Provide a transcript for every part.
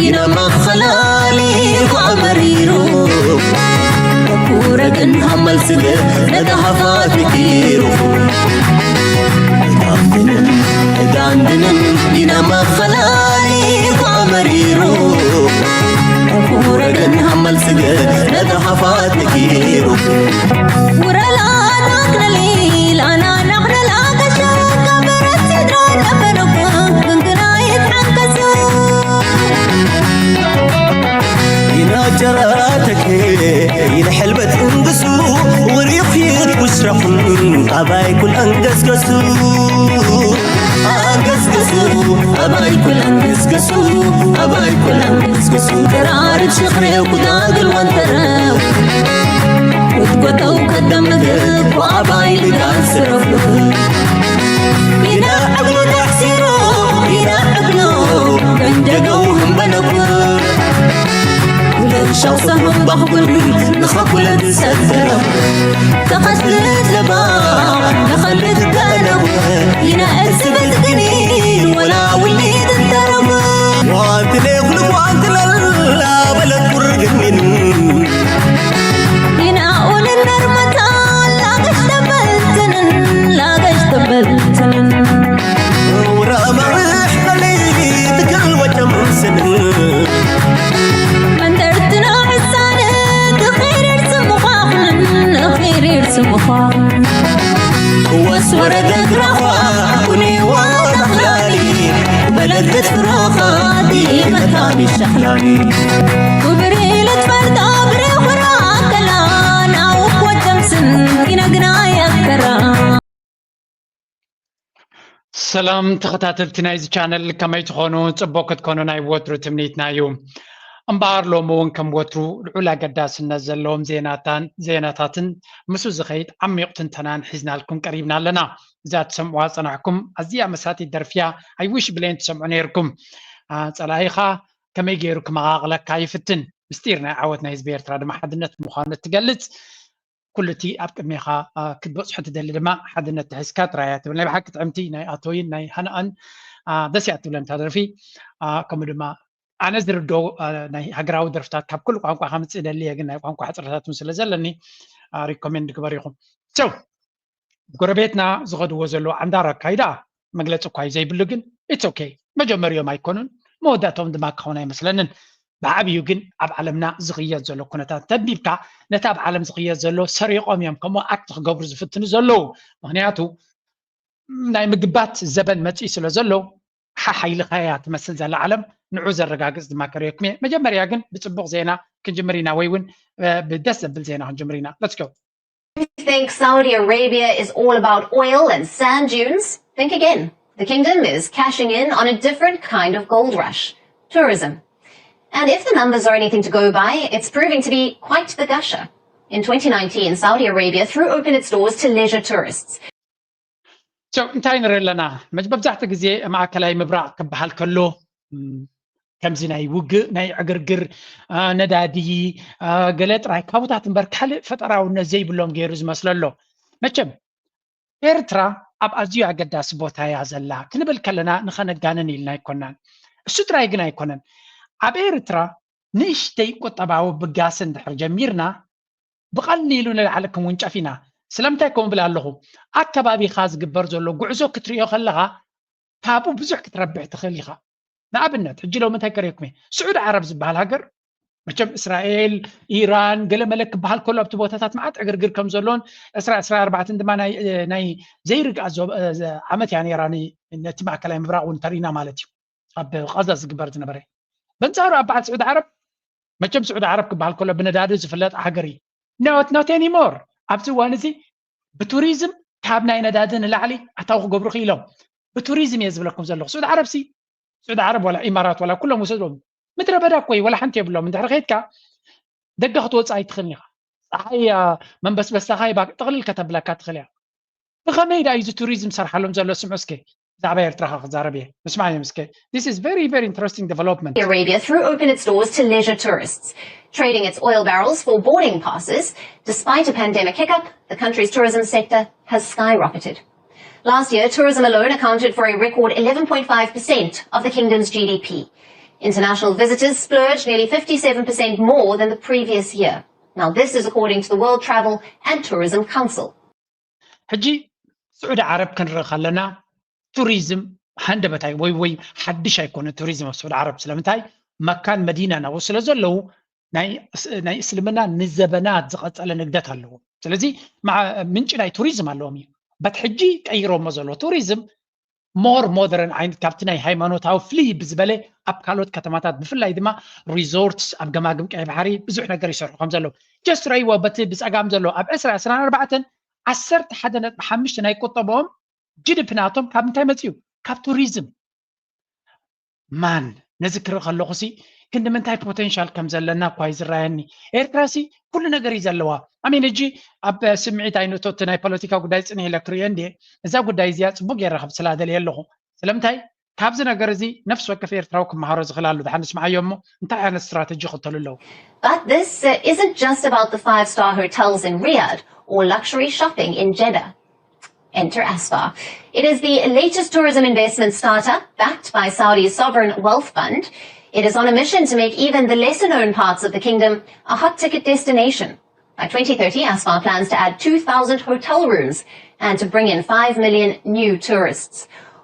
ኢና መኸላሊ ኳ መሪሩ ኩረግን ሃመል ስገ ነታ ሃፋት ኪሩ ዳንድንን ዳንድንን ኢና መኸላሊ ኳ መሪሩ ኩረግን ሃመል ስገ ነታ ሃፋት ኪሩ ውረላ ናክነሊ ላና ናክነላ ከሸካ በረት ሲድራ ነበረኩ ግንግና ይትሓንከሱ ይናጀራተክ ይንሕልበት እንግሱ ውሪኺት ውስረኹን ኣባይ ኩል ኣንገስገሱ ኣንገስገሱ ኣባይ ኩል ኣንገስገሱ ኣባይ ኩል ኣንገስገሱ ተራርብ ሽኽሬው ኩዳግል ወንተረው ክትጎተው ከደምግብ ወኣባይ ልጋል ስረፉ ይዳ ዕብሉ ታሕሲሩ ይዳ ዕብሉ ገንደገው ህንበነኩ ለሻው ሰሙን ባኽጉል ንኸኩለ ዝሰተረው ተኸትልት ለባ ንኸልት ገነው ይና እርስበት ግኒ ወላ ውሊድ እንተረው ዋንትለ ኩሉ ዋንትለላ በለት ቁርግኒን ይና ኡልን ነርመታ ላገሽ ተበልትንን ላገሽ ተበልትንን ውራ ማርሕ ከለይ ትክል ወጨም ስንን መንደርትና ሕሳነ ክኺርር ስምዃኽን ክኺርር ስምዃኽን ክወስ ወረደ ግራኻ ኩኒዋ ተኽላሊ በለገት ፍሮኻ ዲመታኒ ሸኽላኒ ክብሪ ልትፈርዶ ብሬኹራ ከላና ውኮ ጨምስን ይነግና የከራ ሰላም ተኸታተልቲ ናይዚ ቻነል ከመይ ትኾኑ? ጽቡቕ ክትኮኑ ናይ ወትሩ ትምኒትና እዩ። እምበኣር ሎሚ እውን ከም ወትሩ ልዑል ኣገዳስነት ዘለዎም ዜናታን ዜናታትን ምስኡ ዝኸይድ ዓሚቕ ትንተናን ሒዝናልኩም ቀሪብና ኣለና። እዛ ትሰምዑዋ ጸናሕኩም ኣዝያ መሳጢት ደርፊያ ኣይውሽ ብሌን ትሰምዑ ነይርኩም። ጸላኢኻ ከመይ ገይሩ ክመቓቕለካ ይፍትን። ምስጢር ናይ ዓወት ናይ ህዝቢ ኤርትራ ድማ ሓድነት ምዃኑ እትገልጽ ኩሉ እቲ ኣብ ቅድሜኻ ክትበጽሖ ትደሊ ድማ ሓድነት ተሒዝካ ጥራያ ትብል ናይ ብሓቂ ጥዕምቲ ናይ ኣቶይን ናይ ሃንኣን ደስ እያ ትብለኒ እታ ደርፊ። ከምኡ ድማ ኣነ ዝርድኦ ናይ ሃገራዊ ደርፍታት ካብ ኩሉ ቋንቋ ከምፅእ ደሊ እየ ግን ናይ ቋንቋ ሕፅረታት እውን ስለ ዘለኒ ሪኮሜንድ ግበር ኢኹም። So ጎረቤትና ዝኸድዎ ዘለዉ ዓንዳር ኣካይዳ መግለፂ እኳ እዩ ዘይብሉ ግን it's okay መጀመሪኦም ኣይኮኑን መወዳእቶም ድማ ክኸውን ኣይመስለንን። ብዓብዩ ግን ኣብ ዓለምና ዝኽየድ ዘሎ ኩነታት ተንቢብካ ነቲ ኣብ ዓለም ዝኽየድ ዘሎ ሰሪቖም እዮም ከምኡ ኣክት ክገብሩ ዝፍትኑ ዘለዉ። ምኽንያቱ ናይ ምግባት ዘበን መፂኡ ስለ ዘሎ ሓሓይልኻ እያ ትመስል ዘላ ዓለም ንዑ ዘረጋግፅ ድማ ከርእየኩም እየ። መጀመርያ ግን ብፅቡቕ ዜና ክንጅምር ኢና ወይ እውን ብደስ ዘብል ዜና ክንጅምር ኢና። Let's go. You think Saudi Arabia is all about oil and sand dunes? Think again. The kingdom is cashing in on a different kind of gold rush, tourism. And if the numbers are anything to go by, it's proving to be quite the gusher. In twenty nineteen, Saudi Arabia threw open its doors to leisure tourists. So እንታይ ንርኢ ኣለና? መብዛሕትኡ ግዜ ማእከላይ ምብራቕ ክበሃል ከሎ ከምዚ ናይ ውግእ ናይ ዕግርግር ነዳዲ ገለ ጥራይ ካቡታት እምበር ካልእ ፈጠራውነት ዘይብሎም ገይሩ ዝመስሎ ኣሎ። መቸም ኤርትራ ኣብ ኣዝዩ ኣገዳሲ ቦታ እያ ዘላ ክንብል ከለና ንኸነጋንን ኢልና ኣይኮናን። እሱ ጥራይ ግን ኣይኮነን። ኣብ ኤርትራ ንእሽተይ ቁጠባዊ ብጋስ እንድሕር ጀሚርና ብቐሊሉ ንላዕሊ ክንውንጨፍ ኢና። ስለምንታይ ከምኡ ብል ኣለኹ? ኣከባቢኻ ዝግበር ዘሎ ጉዕዞ ክትርእዮ ከለኻ ካብኡ ብዙሕ ክትረብሕ ትኽእል ኢኻ። ንኣብነት ሕጂ ሎሚ እንታይ ከርእየኩም እየ? ስዑዲ ዓረብ ዝበሃል ሃገር መቸም እስራኤል፣ ኢራን፣ ገለ መለ ክበሃል ከሎ ኣብቲ ቦታታት መዓት ዕግርግር ከም ዘሎን ዕስራ ዕስራ ኣርባዕተን ድማ ናይ ዘይርግኣ ዓመት እያ ነይራ ነቲ ማእከላይ ምብራቕ እውን ተሪና ማለት እዩ። ኣብ ቃዛ ዝግበር ዝነበረ በንጻሩ ኣብ በዓል ስዑዲ ዓረብ መቸም ስዑዲ ዓረብ ክበሃል ከሎ ብነዳዲ ዝፍለጥ ሃገር እዩ። Not not anymore ኣብዚ እዋን እዚ ብቱሪዝም ካብ ናይ ነዳዲ ንላዕሊ ኣታዊ ክገብሩ ክኢሎም። ብቱሪዝም እየ ዝብለኩም ዘለኹ። ስዑዲ ዓረብ ሲ ስዑዲ ዓረብ ዋላ ኢማራት ዋላ ኩሎም ውሰድዎም ምድረ በዳ እኮ እዩ። ዋላ ሓንቲ የብሎም። እንድሕሪ ከይድካ ደገ ክትወፅእ ኣይትኽእልን ኢኻ። ፀሓይ መንበስበስታኻ ይባ ጥቕልል ከተብለካ ትኽእል እያ። ብኸመይ ዳ እዩ እዚ ቱሪዝም ሰርሓሎም ዘሎ ስምዑ እስከ። ብዛዕባ ኤርትራ ኸ ክዛረብ እየ። ምስማዕ እዮም እስከ። This is very very interesting development. Arabia threw open its doors to leisure tourists, trading its oil barrels for boarding passes. Despite a pandemic hiccup, the country's tourism sector has skyrocketed. Last year, tourism alone accounted for a record eleven point five percent of the kingdom's G D P. International visitors splurged nearly fifty-seven percent more than the previous year. Now, this is according to the World Travel and Tourism Council. ሕጂ ስዑዲ ዓረብ ክንርኢ ከለና ቱሪዝም ሃንደበታይ ወይ ወይ ሓድሽ ኣይኮነ ቱሪዝም ኣብ ስዑዲ ዓረብ። ስለምንታይ? መካን መዲና ናብኡ ስለ ዘለዉ ናይ እስልምና ንዘበናት ዝቐፀለ ንግደት ኣለዎ። ስለዚ ምንጪ ናይ ቱሪዝም ኣለዎም እዩ። በት ሕጂ ቀይሮሞ ዘለዎ ቱሪዝም more modern ዓይነት ካብቲ ናይ ሃይማኖታዊ ፍልይ ብዝበለ ኣብ ካልኦት ከተማታት ብፍላይ ድማ resorts ኣብ ገማግም ቀይ ባሕሪ ብዙሕ ነገር ይሰርሑ ከም ዘለዉ just ረይዎ በቲ ብፀጋም ዘሎ ኣብ ዕስራ ዕስራን ኣርባዕተን ዓሰርተ ሓደ ነጥቢ ሓሙሽተ ናይ ቁጠቦም GDP ናቶም ካብ ምንታይ መፅዩ ካብ ቱሪዝም ማን ነዚ ክርኢ ከለኹ ሲ ክንዲ ምንታይ potential ከም ዘለና እኳ እዩ ዝረኣየኒ ኤርትራ ሲ ኩሉ ነገር እዩ ዘለዋ ኣሜን እጂ ኣብ ስምዒት ኣይነቶቲ ናይ ፖለቲካ ጉዳይ ፅንሕ ኢለ ክርእዮ እንድየ እዛ ጉዳይ እዚኣ ፅቡቅ ገይረ ክብስላ ደልየ ኣለኹ ስለምንታይ ካብዚ ነገር እዚ ነፍሲ ወከፍ ኤርትራዊ ክመሃሮ ዝኽእል ኣሎ ድሓን ንስምዓዮ እሞ እንታይ ዓይነት ስትራተጂ ይኽተሉ ኣለዉ But this uh, isn't just about the five star hotels in Riyadh or luxury shopping in Jeddah. Enter Asfar. It is the latest tourism investment startup backed by Saudi's sovereign wealth fund. It is on a mission to make even the lesser known parts of the kingdom a hot ticket destination. By twenty thirty, Asfar plans to add two thousand hotel rooms and to bring in five million new tourists,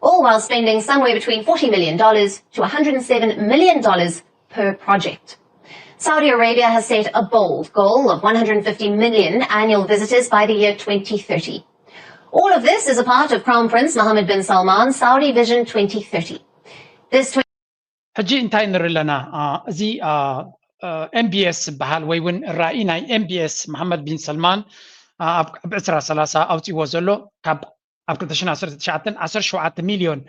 all while spending somewhere between forty million dollars to one hundred seven million dollars per project. Saudi Arabia has set a bold goal of one hundred fifty million annual visitors by the year twenty thirty. All of this is a part of Crown Prince Mohammed bin Salman's Saudi Vision twenty thirty. This ሕጂ እንታይ ንርኢ ኣለና? እዚ MBS ዝበሃል ወይ እውን ራኢ ናይ MBS መሓመድ ቢን ሰልማን ኣብ ዕስራ ሰላሳ ኣውፅዎ ዘሎ ካብ ኣብ ክልተ ሽሕን ዓሰርተ ትሽዓተን ዓሰርተ ሸውዓተ ሚልዮን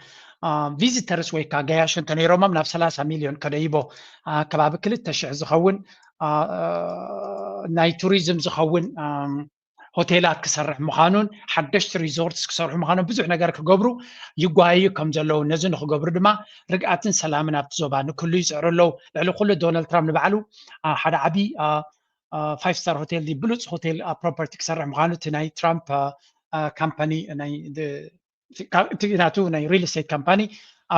visitors ወይ ከዓ ገያሾ እንተነይሮሞም ናብ ሰላሳ ሚልዮን ከደይቦ ከባቢ ክልተ ሽሕ ዝኸውን ናይ ቱሪዝም ዝኸውን ሆቴላት ክሰርሕ ምዃኑን ሓደሽቲ resorts ክሰርሑ ምዃኖም ብዙሕ ነገር ክገብሩ ይጓየዩ ከም ዘለዉ ነዚ ንክገብሩ ድማ ርግኣትን ሰላምን ኣብቲ ዞባ ንክህሉ ይፅዕሩ ኣለዉ ልዕሊ ኩሉ ዶናልድ ትራምፕ ንባዕሉ ሓደ ዓብዪ five star hotel ብሉፅ hotel property ክሰርሕ ምዃኑ እቲ ናይ ትራምፕ company ናይ ናቱ ናይ real estate company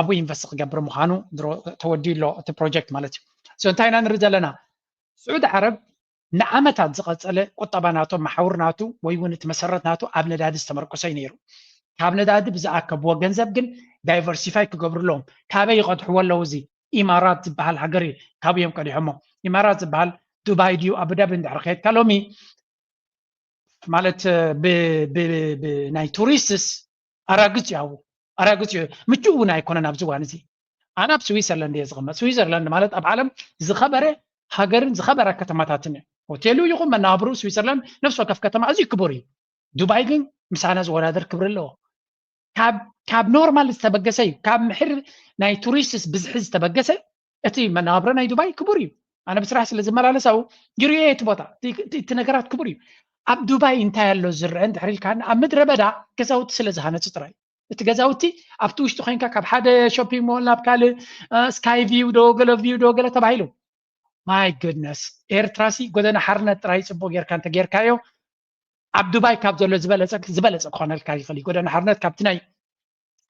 ኣብኡ invest ክገብር ምዃኑ ተወዲኡ ኣሎ እቲ project ማለት እዩ እንታይ ኢና ንርኢ ዘለና ስዑድ ዓረብ ንዓመታት ዝቐጸለ ቁጠባ ናቶም መሓውር ናቱ ወይ እውን እቲ መሰረት ናቱ ኣብ ነዳዲ ዝተመርኮሰ እዩ ነይሩ ካብ ነዳዲ ብዝኣከብዎ ገንዘብ ግን diversify ክገብሩ ኣለዎም ካበይ ይቐድሕዎ ኣለዉ እዚ ኢማራት ዝበሃል ሃገር እዩ ካብ እዮም ቀዲሖሞ ኢማራት ዝበሃል ዱባይ ድዩ ኣቡዳቢ እንድሕር ከየድካ ሎሚ ማለት ብናይ ቱሪስትስ ኣራግፅ እዩ ኣራግፅ እዩ ምቹእ እውን ኣይኮነን ኣብዚ እዋን እዚ ኣነ ኣብ ስዊዘርላንድ እየ ዝቕመጥ ስዊዘርላንድ ማለት ኣብ ዓለም ዝኸበረ ሃገርን ዝኸበረ ከተማታትን እዩ ሆቴሉ ይኹን መናብሩ ስዊዘርላንድ ነፍሲ ወከፍ ከተማ ኣዝዩ ክቡር እዩ ዱባይ ግን ምሳና ዝወዳደር ክብሪ ኣለዎ ካብ ኖርማል ዝተበገሰ እዩ ካብ ምሕር ናይ ቱሪስትስ ብዝሒ ዝተበገሰ እቲ መናብሮ ናይ ዱባይ ክቡር እዩ ኣነ ብስራሕ ስለ ዝመላለስ ኣብኡ ይርእዮ እቲ ቦታ እቲ ነገራት ክቡር እዩ ኣብ ዱባይ እንታይ ኣሎ ዝረአ እንድሕር ኢልካ ኣብ ምድረ በዳ ገዛውቲ ስለ ዝሃነፁ ጥራይ እቲ ገዛውቲ ኣብቲ ውሽጢ ኮይንካ ካብ ሓደ shopping mall ናብ ካልእ sky view ዶ ገለ view ዶ ገለ ተባሂሉ my goodness ኤርትራ ሲ ጎደና ሓርነት ጥራይ ፅቡቅ ጌርካ እንተጌርካዮ ኣብ ዱባይ ካብ ዘሎ ዝበለፀ ዝበለፀ ክኾነልካ ይኽእል እዩ ጎደና ሓርነት ካብቲ ናይ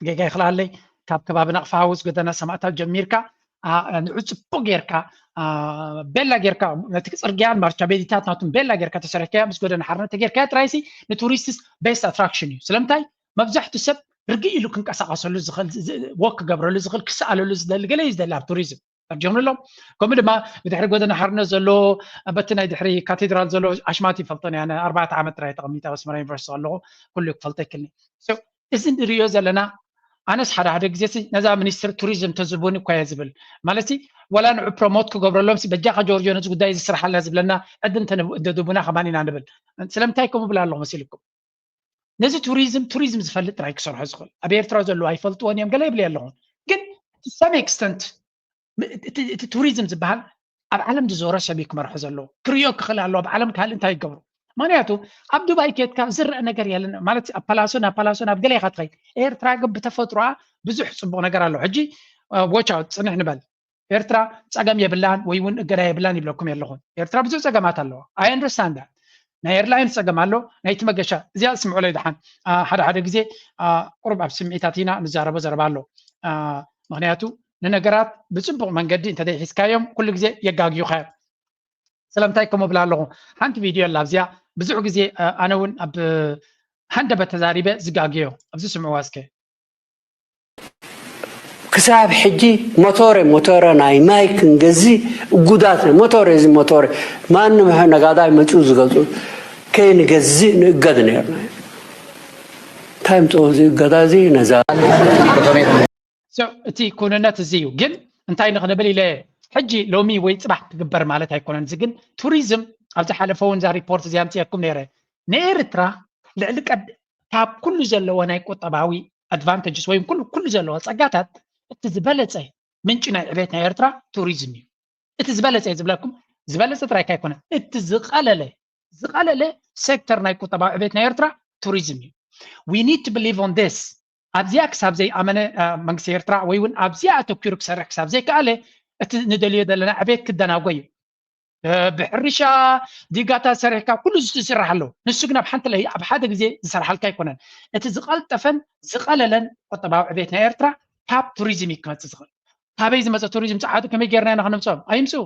ጌጋ ይኽልኣለይ ካብ ከባቢ ናቕፋ ሃውስ ጎደና ሰማእታት ጀሚርካ ንዑ ፅቡቅ ጌርካ ቤላ ጌርካ ነቲ ፅርግያን ማርቻ ቤዲታት ናቱን ቤላ ጌርካ ተሰሪሕካያ ምስ ጎደና ሓርነት ተጌርካያ ጥራይሲ ንቱሪስትስ best attraction እዩ ስለምንታይ መብዛሕቱ ሰብ ርግእ ኢሉ ክንቀሳቀሰሉ ዝኽእል ወክ ክገብረሉ ዝኽእል ክሰኣለሉ ዝደሊ ገለ እዩ ዝደሊ ኣብ ቱሪዝም ተርጀምሉ ኣለዉ ከምኡ ድማ ብድሕሪ ጎደና ሓርነት ዘሎ በቲ ናይ ድሕሪ ካቴድራል ዘሎ ኣሽማት ይፈልጦን እያ ኣርባዕተ ዓመት ጥራይ ተቐሚጠ ኣብ ኣስመራ ዩኒቨርሲቲ ኣለኹ ኩሉ ክፈልጦ ይክልኒ እዚ ንሪኦ ዘለና ኣነስ ሓደ ሓደ ግዜ ነዛ ሚኒስትር ቱሪዝም ተዝቡን እኳ እየ ዝብል ማለት ዋላ ንዑ ፕሮሞት ክገብረሎም በጃኻ ጆርጆ ነዚ ጉዳይ እዚ ስርሓልና ዝብለና ዕድል እንተደቡና ከማን ኢና ንብል ስለምንታይ ከምኡ ብላ ኣለኹ መሲልኩም ነዚ ቱሪዝም ቱሪዝም ዝፈልጥ ጥራይ ክሰርሖ ዝኽእል ኣብ ኤርትራ ዘለዉ ኣይፈልጥዎን እዮም ገለ ይብል ኣለኹ ግን ሰም ኤክስተንት እቲ ቱሪዝም ዝበሃል ኣብ ዓለም ዝዞረ ሰብ እዩ ክመርሖ ዘለዎ ክርእዮ ክኽእል ኣለዎ ኣብ ዓለም ካልእ እንታይ ይገብሩ ምክንያቱ ኣብ ዱባይ ኬድካ ዝረአ ነገር የለን ማለት ኣብ ፓላሶ ናብ ፓላሶ ናብ ገለ ኢኻ ትኸይድ ኤርትራ ግን ብተፈጥሮኣ ብዙሕ ፅቡቅ ነገር ኣሎ ሕጂ watch out ፅንሕ ንበል ኤርትራ ፀገም የብላን ወይ እውን እገዳ የብላን ይብለኩም የለኹም ኤርትራ ብዙሕ ፀገማት ኣለዋ I understand that ናይ ኤርላይን ፀገም ኣሎ ናይቲ መገሻ እዚኣ ስምዑለይ ድሓን ሓደ ሓደ ግዜ ቁሩብ ኣብ ስምዒታት ኢና ንዛረቦ ዘረባ ኣሎ ምክንያቱ ንነገራት ብፅቡቕ መንገዲ እንተዘይሒዝካዮም ኩሉ ግዜ የጋግዩኻ እዮም። ስለምንታይ ከምኡ ብላ ኣለኹ? ሓንቲ ቪድዮ ኣላ ኣብዚኣ። ብዙሕ ግዜ ኣነ እውን ኣብ ሃንደበት ተዛሪበ ዝጋግዮ ኣብዚ ስምዕዋ እስከ። ክሳብ ሕጂ ሞቶረ ሞቶረ ናይ ማይ ክንገዝእ እጉዳት ነ ሞቶረ እዚ ሞቶረ ማንም ነጋዳይ መፅኡ ዝገዝኡ ከይንገዝእ ንእገድ ነርና። እንታይ ምፅኡ እዚ እገዳ እዚ ነዛ እቲ ኩንነት እዚ እዩ። ግን እንታይ ንክንብል ኢለ ሕጂ ሎሚ ወይ ፅባሕ ክግበር ማለት ኣይኮነን። እዚ ግን ቱሪዝም ኣብ ዝሓለፈ እውን እዛ ሪፖርት እዚኣ ኣምፅኤኩም ነይረ። ንኤርትራ ልዕሊ ቀድ ካብ ኩሉ ዘለዎ ናይ ቁጠባዊ ኣድቫንቴጅስ ወይ ኩሉ ኩሉ ዘለዎ ፀጋታት እቲ ዝበለፀ ምንጪ ናይ ዕቤት ናይ ኤርትራ ቱሪዝም እዩ። እቲ ዝበለፀ እዩ ዝብለኩም ዝበለፀ ጥራይካ ኣይኮነን። እቲ ዝቐለለ ዝቐለለ ሴክተር ናይ ቁጠባዊ ዕቤት ናይ ኤርትራ ቱሪዝም እዩ። We need to believe on this ኣብዚኣ ክሳብ ዘይኣመነ መንግስቲ ኤርትራ ወይ እውን ኣብዚኣ ኣተኪሩ ክሰርሕ ክሳብ ዘይከኣለ እቲ ንደልዮ ዘለና ዕቤት ክደናጎ እዩ። ብሕርሻ ዲጋታት ሰሪሕካ ኩሉ ዝስራሕ ኣሎ። ንሱ ግን ኣብ ሓንቲ ለይ ኣብ ሓደ ግዜ ዝሰርሓልካ ኣይኮነን። እቲ ዝቐልጠፈን ዝቐለለን ቁጠባዊ ዕቤት ናይ ኤርትራ ካብ ቱሪዝም እዩ ክመፅእ ዝኽእል። ካበይ ዝመፀ ቱሪዝም? ፀዓዱ ከመይ ጌርና ኢና ከነምፅኦም? ኣይምፅኡ።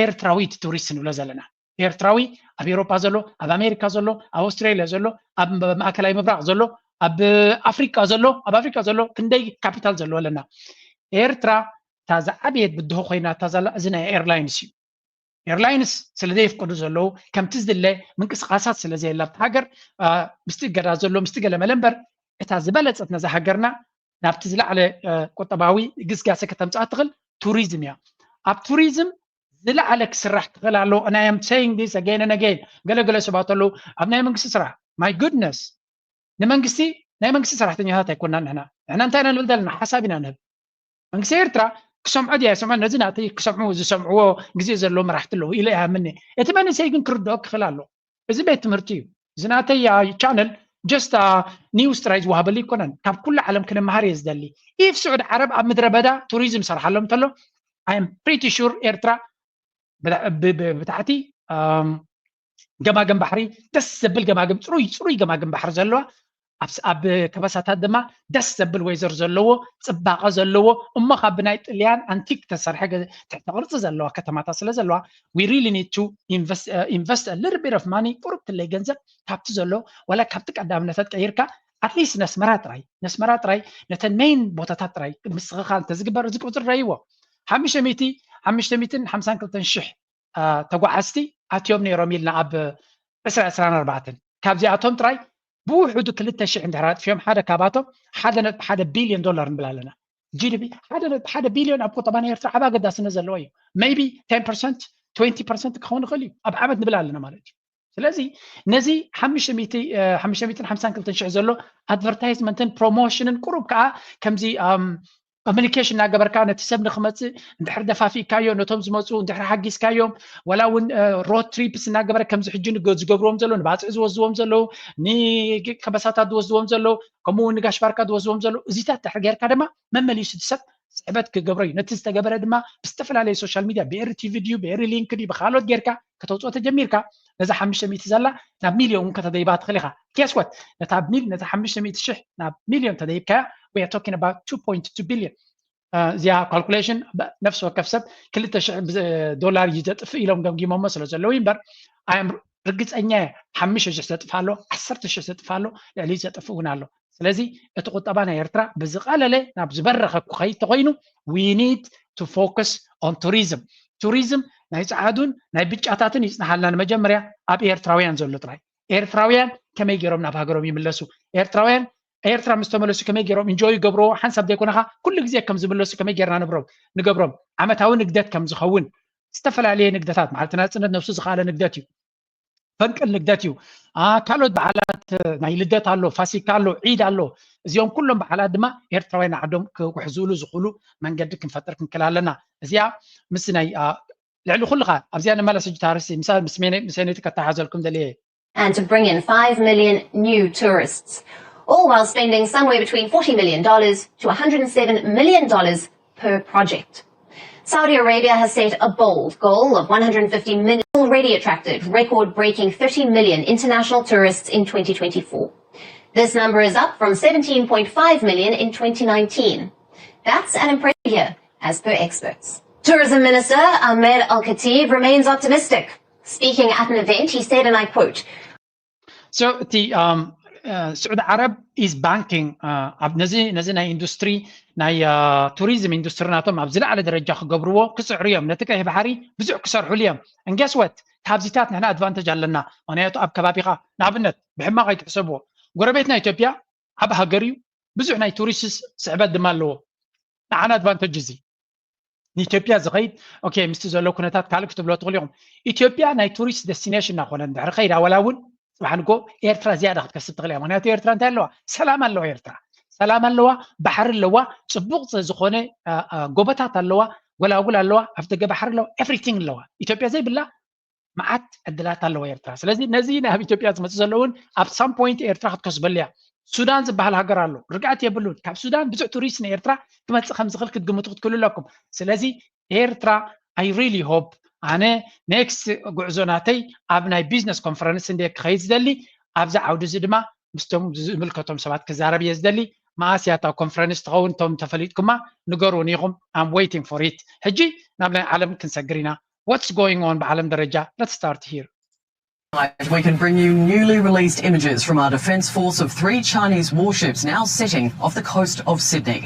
ኤርትራዊ እቲ ቱሪስት ንብሎ ዘለና ኤርትራዊ ኣብ ኤውሮጳ ዘሎ፣ ኣብ ኣሜሪካ ዘሎ፣ ኣብ ኣውስትራሊያ ዘሎ፣ ኣብ ማእከላይ ምብራቕ ዘሎ፣ ኣብ ኣፍሪቃ ዘሎ፣ ኣብ ኣፍሪቃ ዘሎ ክንደይ ካፒታል ዘለዎ ኣለና። ኤርትራ እታ ዝዓበየት ብድሆ ኮይና እታ ዘላ እዚ ናይ ኤርላይንስ እዩ። ኤርላይንስ ስለ ዘየፍቅዱ ዘለዉ ከምቲ ዝድለ ምንቅስቃሳት ስለ ዘየላ ኣብቲ ሃገር ምስቲ እገዳ ዘሎ ምስቲ ገለ መለ እምበር እታ ዝበለፀት ነዛ ሃገርና ናብቲ ዝለዓለ ቁጠባዊ ግስጋሰ ከተምፅኣ ትኽእል ቱሪዝም እያ። ኣብ ቱሪዝም ዝለዓለ ክስራሕ ክኽእል ኣለዎ። And I am saying this again and again። ገለ ገለ ሰባት ኣለዉ ኣብ ናይ መንግስቲ ስራሕ my goodness ንመንግስቲ ናይ መንግስቲ ሰራሕተኛታት ኣይኮናን ንሕና ንሕና እንታይ ኢና ንብል ዘለና ሓሳብ ኢና ንህብ መንግስቲ ኤርትራ ክሰምዖ ድያ ይሰምዖ ነዚ ናተይ ክሰምዑ ዝሰምዕዎ ግዜ ዘለዎ መራሕቲ ኣለዉ ኢለ ይሃምኒ እቲ መንእሰይ ግን ክርድኦ ክኽእል ኣለዎ እዚ ቤት ትምህርቲ እዩ እዚ ናተይ ቻነል just ኒውስ ጥራይ ዝወሃበሉ ኣይኮነን ካብ ኩሉ ዓለም ክንመሃር እየ ዝደሊ if ስዑድ ዓረብ ኣብ ምድረ በዳ ቱሪዝም ሰርሓሎም እንተሎ I am pretty sure ኤርትራ ብታሕቲ ገማግም ባሕሪ ደስ ዘብል ገማግም ፅሩይ ፅሩይ ገማግም ባሕሪ ዘለዋ ኣብ ከበሳታት ድማ ደስ ዘብል ወይዘር ዘለዎ ፅባቐ ዘለዎ እሞ ካብ ብናይ ጥልያን ኣንቲክ ተሰርሐ ትሕተ ቅርፂ ዘለዋ ከተማታት ስለ ዘለዋ we really need to invest a little bit of money ቁሩብ ትለይ ገንዘብ ካብቲ ዘሎ ወላ ካብቲ ቀዳምነታት ቀይርካ ኣትሊስት ነስመራ ጥራይ ነስመራ ጥራይ ነተን ሜይን ቦታታት ጥራይ ምስትኽኻል እንተዝግበር እዚ ቁፅሪ ረይዎ ሓሙሽተ ሚእቲ ሓሙሽተ ሚእትን ሓምሳን ክልተን ሽሕ ተጓዓዝቲ ኣትዮም ነይሮም ኢልና ኣብ ዕስራ ዕስራን ኣርባዕተን ካብዚኣቶም ጥራይ ብውሕዱ ክልተ ሽሕ እንድሕር ኣጥፊኦም ሓደ ካብኣቶም ሓደ ነጥቢ ሓደ ቢልዮን ዶላር ንብል ኣለና ጂዲፒ ሓደ ነጥቢ ሓደ ቢልዮን ኣብ ቁጠባ ናይ ኤርትራ ዓብ ኣገዳስነት ዘለዎ እዩ maybe ten percent twenty percent ክኸውን ይኽእል እዩ ኣብ ዓመት ንብል ኣለና ማለት እዩ ስለዚ ነዚ ሓሙሽተ ሚእትን ሓምሳን ክልተን ሽሕ ዘሎ ኣድቨርታይዝመንትን ፕሮሞሽንን ቁሩብ ከዓ ከምዚ ኮሚኒኬሽን እናገበርካ ነቲ ሰብ ንክመፅእ እንድሕር ደፋፊእካዮ ነቶም ዝመፁ እንድሕር ሓጊዝካዮም ወላ እውን ሮድ ትሪፕስ እናገበረ ከምዚ ሕጂ ዝገብርዎም ዘለዉ ንባፅዕ ዝወስድዎም ዘለዉ ንከበሳታት ዝወስድዎም ዘለዉ ከምኡ እውን ንጋሽ ባርካ ዝወስድዎም ዘለዉ እዚታት ድሕር ጌርካ ድማ መመሊሱ እቲ ሰብ ስሕበት ክገብሮ እዩ ነቲ ዝተገበረ ድማ ብዝተፈላለየ ሶሻል ሚድያ ብኤሪ ቲቪ ድዩ ብኤሪ ሊንክ ድዩ ብካልኦት ጌርካ ከተውፅኦ ተጀሚርካ ነዛ ሓሙሽተ ሚእቲ ዘላ ናብ ሚልዮን እውን ከተደይባ ትኽእል ኢኻ guess what ነታ ሚል ነታ ሓሙሽተ ሚእቲ ሽሕ ናብ ሚልዮን ተደይብካያ we are talking about two point two billion እዚኣ ካልኩሌሽን ነፍሲ ወከፍ ሰብ ክልተ ሽሕ ዶላር እዩ ዘጥፍእ ኢሎም ገምጊሞሞ ስለ ዘለዉ እምበር ኣም ርግፀኛ እየ ሓሙሽተ ሽሕ ዘጥፍእ ኣሎ ዓሰርተ ሽሕ ዘጥፍእ ኣሎ ልዕሊ ዘጥፍእ እውን ኣሎ ስለዚ እቲ ቁጠባ ናይ ኤርትራ ብዝቐለለ ናብ ዝበረኸ ክኸይድ ተኮይኑ we need to focus on tourism tourism ናይ ፀዓዱን ናይ ብጫታትን ይፅንሓልና ንመጀመርያ ኣብ ኤርትራውያን ዘሎ ጥራይ ኤርትራውያን ከመይ ገይሮም ናብ ሃገሮም ይምለሱ ኤርትራውያን ኤርትራ ምስ ተመለሱ ከመይ ገይሮም እንጆይ ይገብርዎ ሓንሳብ ዘይኮነኻ ኩሉ ግዜ ከም ዝምለሱ ከመይ ገይርና ንብሮም ንገብሮም ዓመታዊ ንግደት ከም ዝኸውን ዝተፈላለየ ንግደታት መዓልቲ ናፅነት ነብሱ ዝኸኣለ ንግደት እዩ ፈንቅል ንግደት እዩ ካልኦት በዓላት ናይ ልደት ኣሎ ፋሲካ ኣሎ ዒድ ኣሎ እዚኦም ኩሎም በዓላት ድማ ኤርትራውያን ዓዶም ክውሕዝሉ ዝኽእሉ መንገዲ ክንፈጥር ክንክእል ኣለና እዚኣ ምስ ናይ ልዕሊ ኩልኻ ኣብዚኣ ንመለስ ሕጂ ታርሲ ምስ ሰነይቲ ከተሓዘልኩም ደልየ and to bring in five million new tourists, all while spending somewhere between forty million dollars to one hundred seven million dollars per project. Saudi Arabia has set a bold goal of one hundred fifty million, already attracted record breaking thirty million international tourists in twenty twenty-four. This number is up from seventeen point five million in twenty nineteen. That's an impressive year. as per experts. Tourism Minister Ahmed Al Khatib remains optimistic. Speaking at an event, he said, and I quote, So እቲ ስዑዲ ዓረብ is banking ነዚ ነዚ ናይ ኢንዱስትሪ ናይ ቱሪዝም ኢንዱስትሪ ናቶም ኣብ ዝለዓለ ደረጃ ክገብርዎ ክፅዕሩ እዮም። ነቲ ቀይሕ ባሕሪ ብዙሕ ክሰርሕሉ እዮም። And guess what? ካብዚታት ንሕና ኣድቫንተጅ ኣለና። ምክንያቱ ኣብ ከባቢኻ ንኣብነት ብሕማቕ ኣይትሕሰብዎ። ጎረቤትና ኢትዮጵያ ዓብ ሃገር እዩ። ብዙሕ ናይ ቱሪስት ስሕበት ድማ ኣለዎ። ንዓና ኣድቫንተጅ እዚ ንኢትዮጵያ ዝኸይድ okay ምስቲ ዘሎ ኩነታት ካልእ ክትብሎ ትኽእሉ ኢኹም። ኢትዮጵያ ናይ ቱሪስት ደስቲኔሽን እናኾነ እንድሕር ከይዳ ወላ እውን ፅባሕ ንጎ ኤርትራ ዝያዳ ክትከስብ ትኽእል እያ። ምክንያቱ ኤርትራ እንታይ ኣለዋ? ሰላም ኣለዋ። ኤርትራ ሰላም ኣለዋ፣ ባሕሪ ኣለዋ፣ ፅቡቕ ዝኾነ ጎቦታት ኣለዋ፣ ጎላጉል ኣለዋ፣ ኣፍደገ ባሕሪ ኣለዋ፣ ኤቭሪቲንግ ኣለዋ። ኢትዮጵያ ዘይብላ መዓት ዕድላት ኣለዋ ኤርትራ። ስለዚ ነዚ ናብ ኢትዮጵያ ዝመፁ ዘለውን ኣብ ሳም ፖይንት ኤርትራ ክትከስበሉ እያ። ሱዳን ዝበሃል ሃገር ኣሎ፣ ርግኣት የብሉን። ካብ ሱዳን ብዙሕ ቱሪስት ንኤርትራ ክመፅእ ከም ዝኽእል ክትግምቱ ክትክእሉ ኣለኩም። ስለዚ ኤርትራ I really hope ኣነ ኔክስት ጉዕዞ ናተይ ኣብ ናይ ቢዝነስ ኮንፈረንስ እንደ ክኸይድ ዝደሊ ኣብዚ ዓውዲ እዚ ድማ ምስቶም ዝምልከቶም ሰባት ክዛረብ እየ ዝደሊ። መኣስ እያ እታ ኮንፈረንስ ትኸውን? እቶም ተፈሊጥኩማ ንገሩን ኢኹም። I'm waiting for it። ሕጂ ናብ ናይ ዓለም ክንሰግር ኢና። What's going on ብዓለም ደረጃ? Let's start here. We can bring you newly released images from our Defence Force of three Chinese warships now sitting off the coast of Sydney.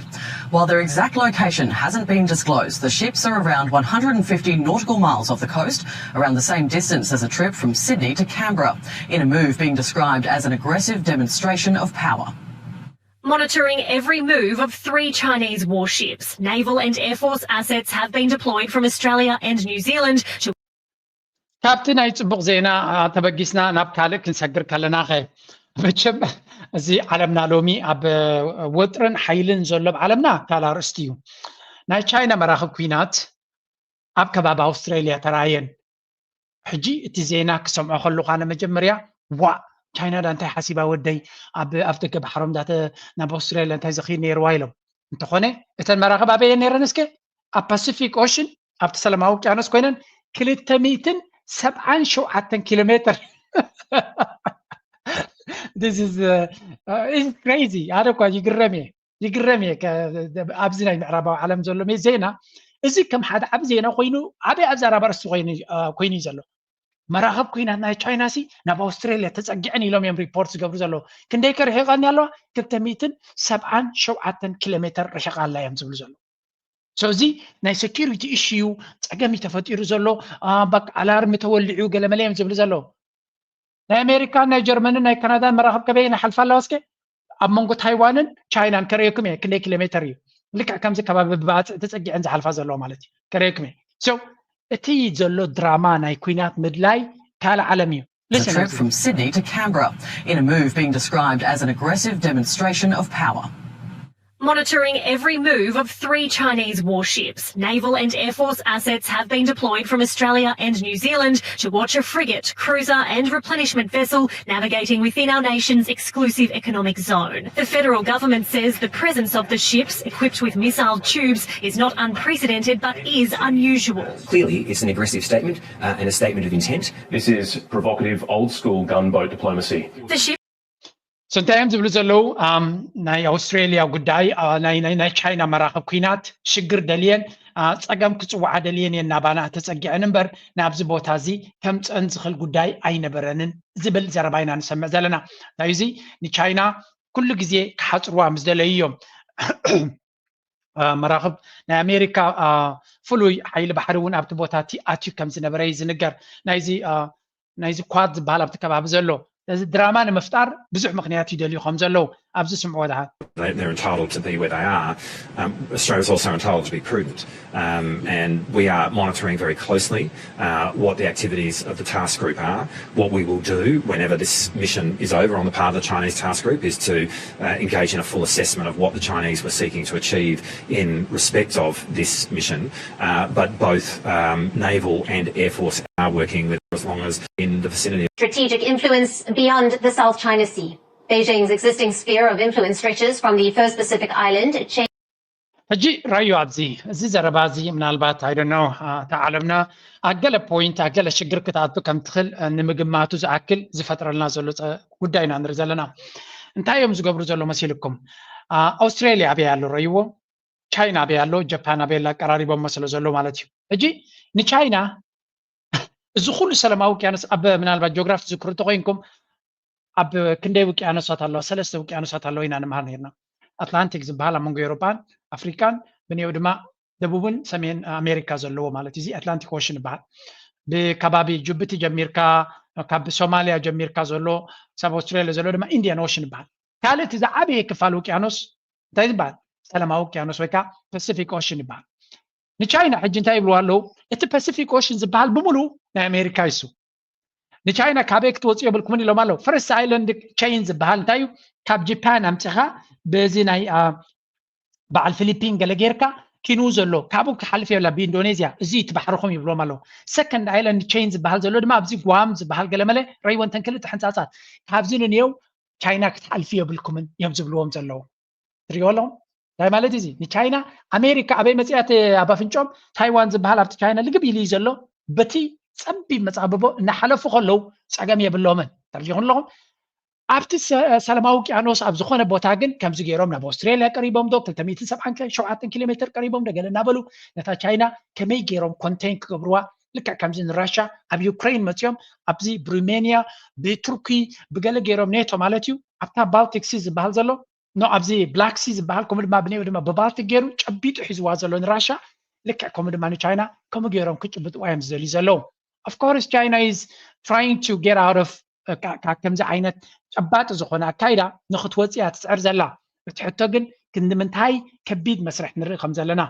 While their exact location hasn't been disclosed, the ships are around one hundred and fifty nautical miles off the coast, around the same distance as a trip from Sydney to Canberra, in a move being described as an aggressive demonstration of power. Monitoring every move of three Chinese warships, naval and air force assets have been deployed from Australia and New Zealand to ካብቲ ናይ ፅቡቕ ዜና ተበጊስና ናብ ካልእ ክንሰግር ከለና ኸ መቸም እዚ ዓለምና ሎሚ ኣብ ወጥርን ሓይልን ዘሎ ኣብ ዓለምና ካልእ ኣርእስቲ እዩ። ናይ ቻይና መራኽብ ኩናት ኣብ ከባቢ ኣውስትራሊያ ተራየን። ሕጂ እቲ ዜና ክሰምዖ ከለኹ ኣነ መጀመርያ ዋእ ቻይና ዳ እንታይ ሓሲባ ወደይ ኣብ ኣፍደገ ባሕሮም ዳተ ናብ ኣውስትራሊያ እንታይ ዘኽይድ ነይርዋ ኢሎም። እንተኾነ እተን መራኽብ ኣበየ ነይረን እስከ ኣብ ፓሲፊክ ኦሽን ኣብቲ ሰላማዊ ውቅያኖስ ኮይነን ክልተ ሚእትን ሰብዓን ሸውዓተን ኪሎ ሜትር this is crazy። ኣነ እኳ ይግረም እየ ይግረም እየ ኣብዚ ናይ ምዕራባዊ ዓለም ዘሎ ዜና እዚ ከም ሓደ ዓብ ዜና ኮይኑ ዓበይ ኣብዚ ኣራብ ኣርእስቲ ኮይኑ እዩ ዘሎ። መራኸብ ኩናት ናይ ቻይና ሲ ናብ ኣውስትራሊያ ተፀጊዐን ኢሎም እዮም ሪፖርት ዝገብሩ ዘለዉ። ክንደይ ከርሒቐን ኣለዋ? ክልተ ሚእትን ሰብዓን ሸውዓተን ኪሎ ሜትር ርሕቓ ኣላ እዮም ዝብሉ ዘለዉ። So እዚ ናይ ሴኪሪቲ ኢሹ እዩ፣ ፀገም እዩ ተፈጢሩ ዘሎ፣ በቃ ኣላርሚ ተወሊዑ ገለመለ እዮም ዝብሉ ዘለዉ። ናይ ኣሜሪካን ናይ ጀርመንን ናይ ካናዳን መራኸብ ከበየን ይሓልፋ ኣለዋ እስከ? ኣብ መንጎ ታይዋንን ቻይናን ከርእየኩም እየ ክንደይ ኪሎ ሜትር እዩ። ልክዕ ከምዚ ከባቢ ብባፅዕ ተፀጊዐን ዝሓልፋ ዘለዋ ማለት እዩ። ከርእየኩም እየ። So እቲ ዘሎ ድራማ ናይ ኩናት ምድላይ ካልእ ዓለም እዩ። A trip from Sydney to Canberra in a move being described as an aggressive demonstration of power. Monitoring every move of three Chinese warships, naval and air force assets have been deployed from Australia and New Zealand to watch a frigate, cruiser and replenishment vessel navigating within our nation's exclusive economic zone. The federal government says the presence of the ships, equipped with missile tubes, is not unprecedented but is unusual. Clearly, it's an aggressive statement uh, and a statement of intent. This is provocative, old school gunboat diplomacy. The ship So እንታይ እዮም ዝብሉ ዘለዉ? ናይ ኣውስትሬሊያ ጉዳይ ናይ ቻይና መራኽብ ኩናት ሽግር ደልየን ፀገም ክፅውዓ ደልየን እየን ናባና ተፀጊዐን እምበር ናብዚ ቦታ እዚ ከምፀን ዝኽእል ጉዳይ ኣይነበረንን ዝብል ዘረባ ኢና ንሰምዕ ዘለና። እንታይ እዚ ንቻይና ኩሉ ግዜ ክሓፅርዋ ምስ ደለዩ እዮም መራኽብ ናይ ኣሜሪካ ፍሉይ ሓይሊ ባሕሪ እውን ኣብቲ ቦታ እቲ ኣትዩ ከም ዝነበረ እዩ ዝንገር። ናይዚ ናይዚ ኳድ ዝበሃል ኣብቲ ከባቢ ዘሎ እዚ ድራማ ንምፍጣር ብዙሕ ምክንያት ይደልዩ ከም ዘለዉ ኣብዚ ስምዕዎ ድሓን። They're entitled to be where they are. Um, Australia's also entitled to be prudent. Um, and we are monitoring very closely uh, what the activities of the task group are. What we will do whenever this mission is over on the part of the Chinese task group is to uh, engage in a full assessment of what the Chinese were seeking to achieve in respect of this mission. Uh, but both um, naval and air force are working with as long as in the vicinity. Strategic influence beyond the South China Sea. Beijing's existing sphere of influence stretches from the first Pacific island, China. ሕጂ ራዩ ኣብዚ እዚ ዘረባ እዚ ምናልባት ኣይደኖ እታ ዓለምና ኣገለ ፖይንት ኣገለ ሽግር ክትኣቱ ከም ትኽእል ንምግማቱ ዝኣክል ዝፈጥረልና ዘሎ ጉዳይ ኢና ንርኢ ዘለና። እንታይ እዮም ዝገብሩ ዘሎ መሲልኩም? ኣውስትራሊያ ኣበይ ኣሎ ረይዎ? ቻይና ኣበይ ኣሎ፣ ጃፓን ኣበይ ኣላ፣ ኣቀራሪቦሞ ስለ ዘሎ ማለት እዩ። ሕጂ ንቻይና እዚ ኩሉ ሰላማዊ ውቅያኖስ ኣብ ምናልባት ጂኦግራፊ ትዝክሩ እንተኮይንኩም ኣብ ክንደይ ውቅያኖሳት ኣለዋ? ሰለስተ ውቅያኖሳት ኣለዋ ኢና ንምሃር ነርና። ኣትላንቲክ ዝበሃል ኣብ መንጎ ኤውሮጳን ኣፍሪቃን ብንየው ድማ ደቡብን ሰሜን ኣሜሪካ ዘለዎ ማለት እዚ ኣትላንቲክ ኦሽን ይበሃል። ብከባቢ ጅቡቲ ጀሚርካ ካብ ሶማሊያ ጀሚርካ ዘሎ ክሳብ ኣውስትራሊያ ዘሎ ድማ ኢንዲያን ኦሽን ይበሃል። ካልእ እቲ ዝዓበየ ክፋል ውቅያኖስ እንታይ ዝበሃል? ሰላማዊ ውቅያኖስ ወይ ከዓ ፓሲፊክ ኦሽን ይበሃል። ንቻይና ሕጂ እንታይ ይብልዋ ኣለዉ? እቲ ፓሲፊክ ኦሽን ዝበሃል ብምሉ ናይ ኣሜሪካ ይሱ። ንቻይና ካበይ ክትወፅእ የብልኩምን ኢሎም ኣለዉ። ፈርስት ኣይላንድ ቼይን ዝበሃል እንታይ እዩ? ካብ ጃፓን ኣምፅኻ በዚ ናይ በዓል ፊሊፒን ገለ ጌርካ ኪኑ ዘሎ ካብኡ ክሓልፍ የብላ ብኢንዶኔዝያ እዚ እቲ ባሕርኹም ይብሎም ኣለዉ። ሰከንድ ኣይላንድ ቼይን ዝበሃል ዘሎ ድማ ኣብዚ ጓም ዝበሃል ገለመለ ረይወንተን ክልተ ሕንፃፃት ካብዚ ንንየው ቻይና ክትሓልፊ የብልኩምን እዮም ዝብልዎም ዘለዉ። ትሪኦ ኣለኹም እንታይ ማለት እዚ ንቻይና ኣሜሪካ ኣበይ መፅያት ኣብ ኣፍንጮም ታይዋን ዝበሃል ኣብቲ ቻይና ልግብ ኢሉ እዩ ዘሎ። በቲ ፀቢብ መፃብቦ እናሓለፉ ከለዉ ፀገም የብሎምን። ተረዲኹም ኣለኹም። ኣብቲ ሰላማዊ ውቅያኖስ ኣብ ዝኾነ ቦታ ግን ከምዚ ገይሮም ናብ ኣውስትራሊያ ቀሪቦም ዶ ክልተ ሚእትን ሰብዓን ሸውዓተን ኪሎ ሜትር ቀሪቦም ዶ ገለ እናበሉ ነታ ቻይና ከመይ ገይሮም ኮንቴን ክገብርዋ ልክዕ ከምዚ ንራሻ ኣብ ዩክሬን መፅኦም ኣብዚ ብሩሜንያ ብቱርኪ ብገለ ገይሮም ኔቶ ማለት እዩ ኣብታ ባልቲክ ሲ ዝበሃል ዘሎ ኖ ኣብዚ ብላክ ሲ ዝበሃል ከምኡ ድማ ብኔው ድማ ብባልቲክ ገይሩ ጨቢጡ ሒዝዋ ዘሎ ንራሻ ልክዕ ከምኡ ድማ ንቻይና ከምኡ ገይሮም ክጭብጥዋ እዮም ዝደልዩ ዘለዉ። Of course China is trying to get out of ከምዚ ዓይነት ጨባጢ ዝኾነ ኣካይዳ ንክትወፅእ እያ ትፅዕር ዘላ። እቲ ሕቶ ግን ክንዲ ምንታይ ከቢድ መስርሕ ንርኢ ከም ዘለና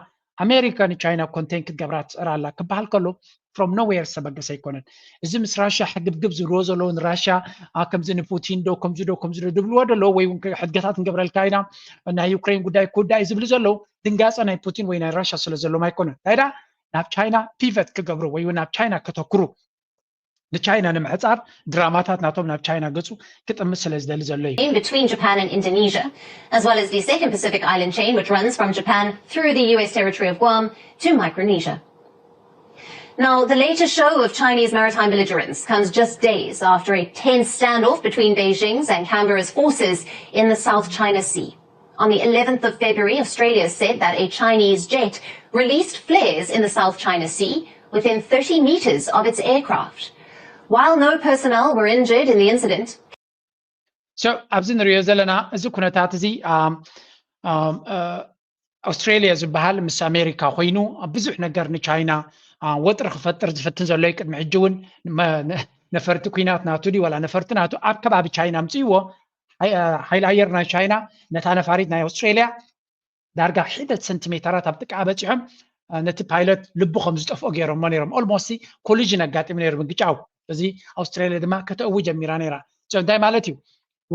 ኣሜሪካ ንቻይና ኮንቴን ክትገብራ ትፅዕር ኣላ ክበሃል ከሎ from nowhere ዝተበገሰ ኣይኮነን። እዚ ምስ ራሻ ሕግብግብ ዝብልዎ ዘለዉ ንራሻ ከምዚ ንፑቲን ዶ ከምዚ ዶ ከምዚ ዶ ዝብልዎ ደለዉ ወይ እውን ሕድገታት ንገብረልካ ኢና ናይ ዩክሬን ጉዳይ ክውዳእ እዩ ዝብሉ ዘለዉ ድንጋፀ ናይ ፑቲን ወይ ናይ ራሻ ስለ ዘለዎም ኣይኮነን። እንታይ ደኣ ናብ ቻይና ፒቨት ክገብሩ ወይ እውን ናብ ቻይና ከተኩሩ ንቻይና ንምሕፃር ድራማታት ናቶም ናብ ቻይና ገፁ ክጥምት ስለ ዝደሊ ዘሎ እዩ። between Japan and Indonesia, as well as the second Pacific island chain, which runs from Japan through the U S territory of Guam to Micronesia. Now, the latest show of Chinese maritime belligerence comes just days after a tense standoff between Beijing's and Canberra's forces in the South China Sea. On the eleventh of February, Australia said that a Chinese jet released flares in the South China Sea within thirty meters of its aircraft. While no personnel were injured in the incident, So ኣብዚ ንሪኦ ዘለና እዚ ኩነታት እዚ ኣውስትሬሊያ ዝበሃል ምስ ኣሜሪካ ኮይኑ ብዙሕ ነገር ንቻይና ወጥሪ ክፈጥር ዝፍትን ዘሎ እዩ። ቅድሚ ሕጂ እውን ነፈርቲ ኩናት ናቱ ድዩ ዋላ ነፈርቲ ናቱ ኣብ ከባቢ ቻይና ኣምፅእዎ ሓይሊ ኣየር ናይ ቻይና ነታ ነፋሪት ናይ ኣውስትሬሊያ ዳርጋ ሒደት ሰንቲሜተራት ኣብ ጥቃ በፂሖም ነቲ ፓይለት ልቡ ከም ዝጠፍኦ ገይሮሞ ነይሮም። ኦልሞስት ኮሊዥን ኣጋጢሙ ነይሩ ምግጫው። እዚ ኣውስትራሊያ ድማ ከተእዊ ጀሚራ ነይራ። እንታይ ማለት እዩ?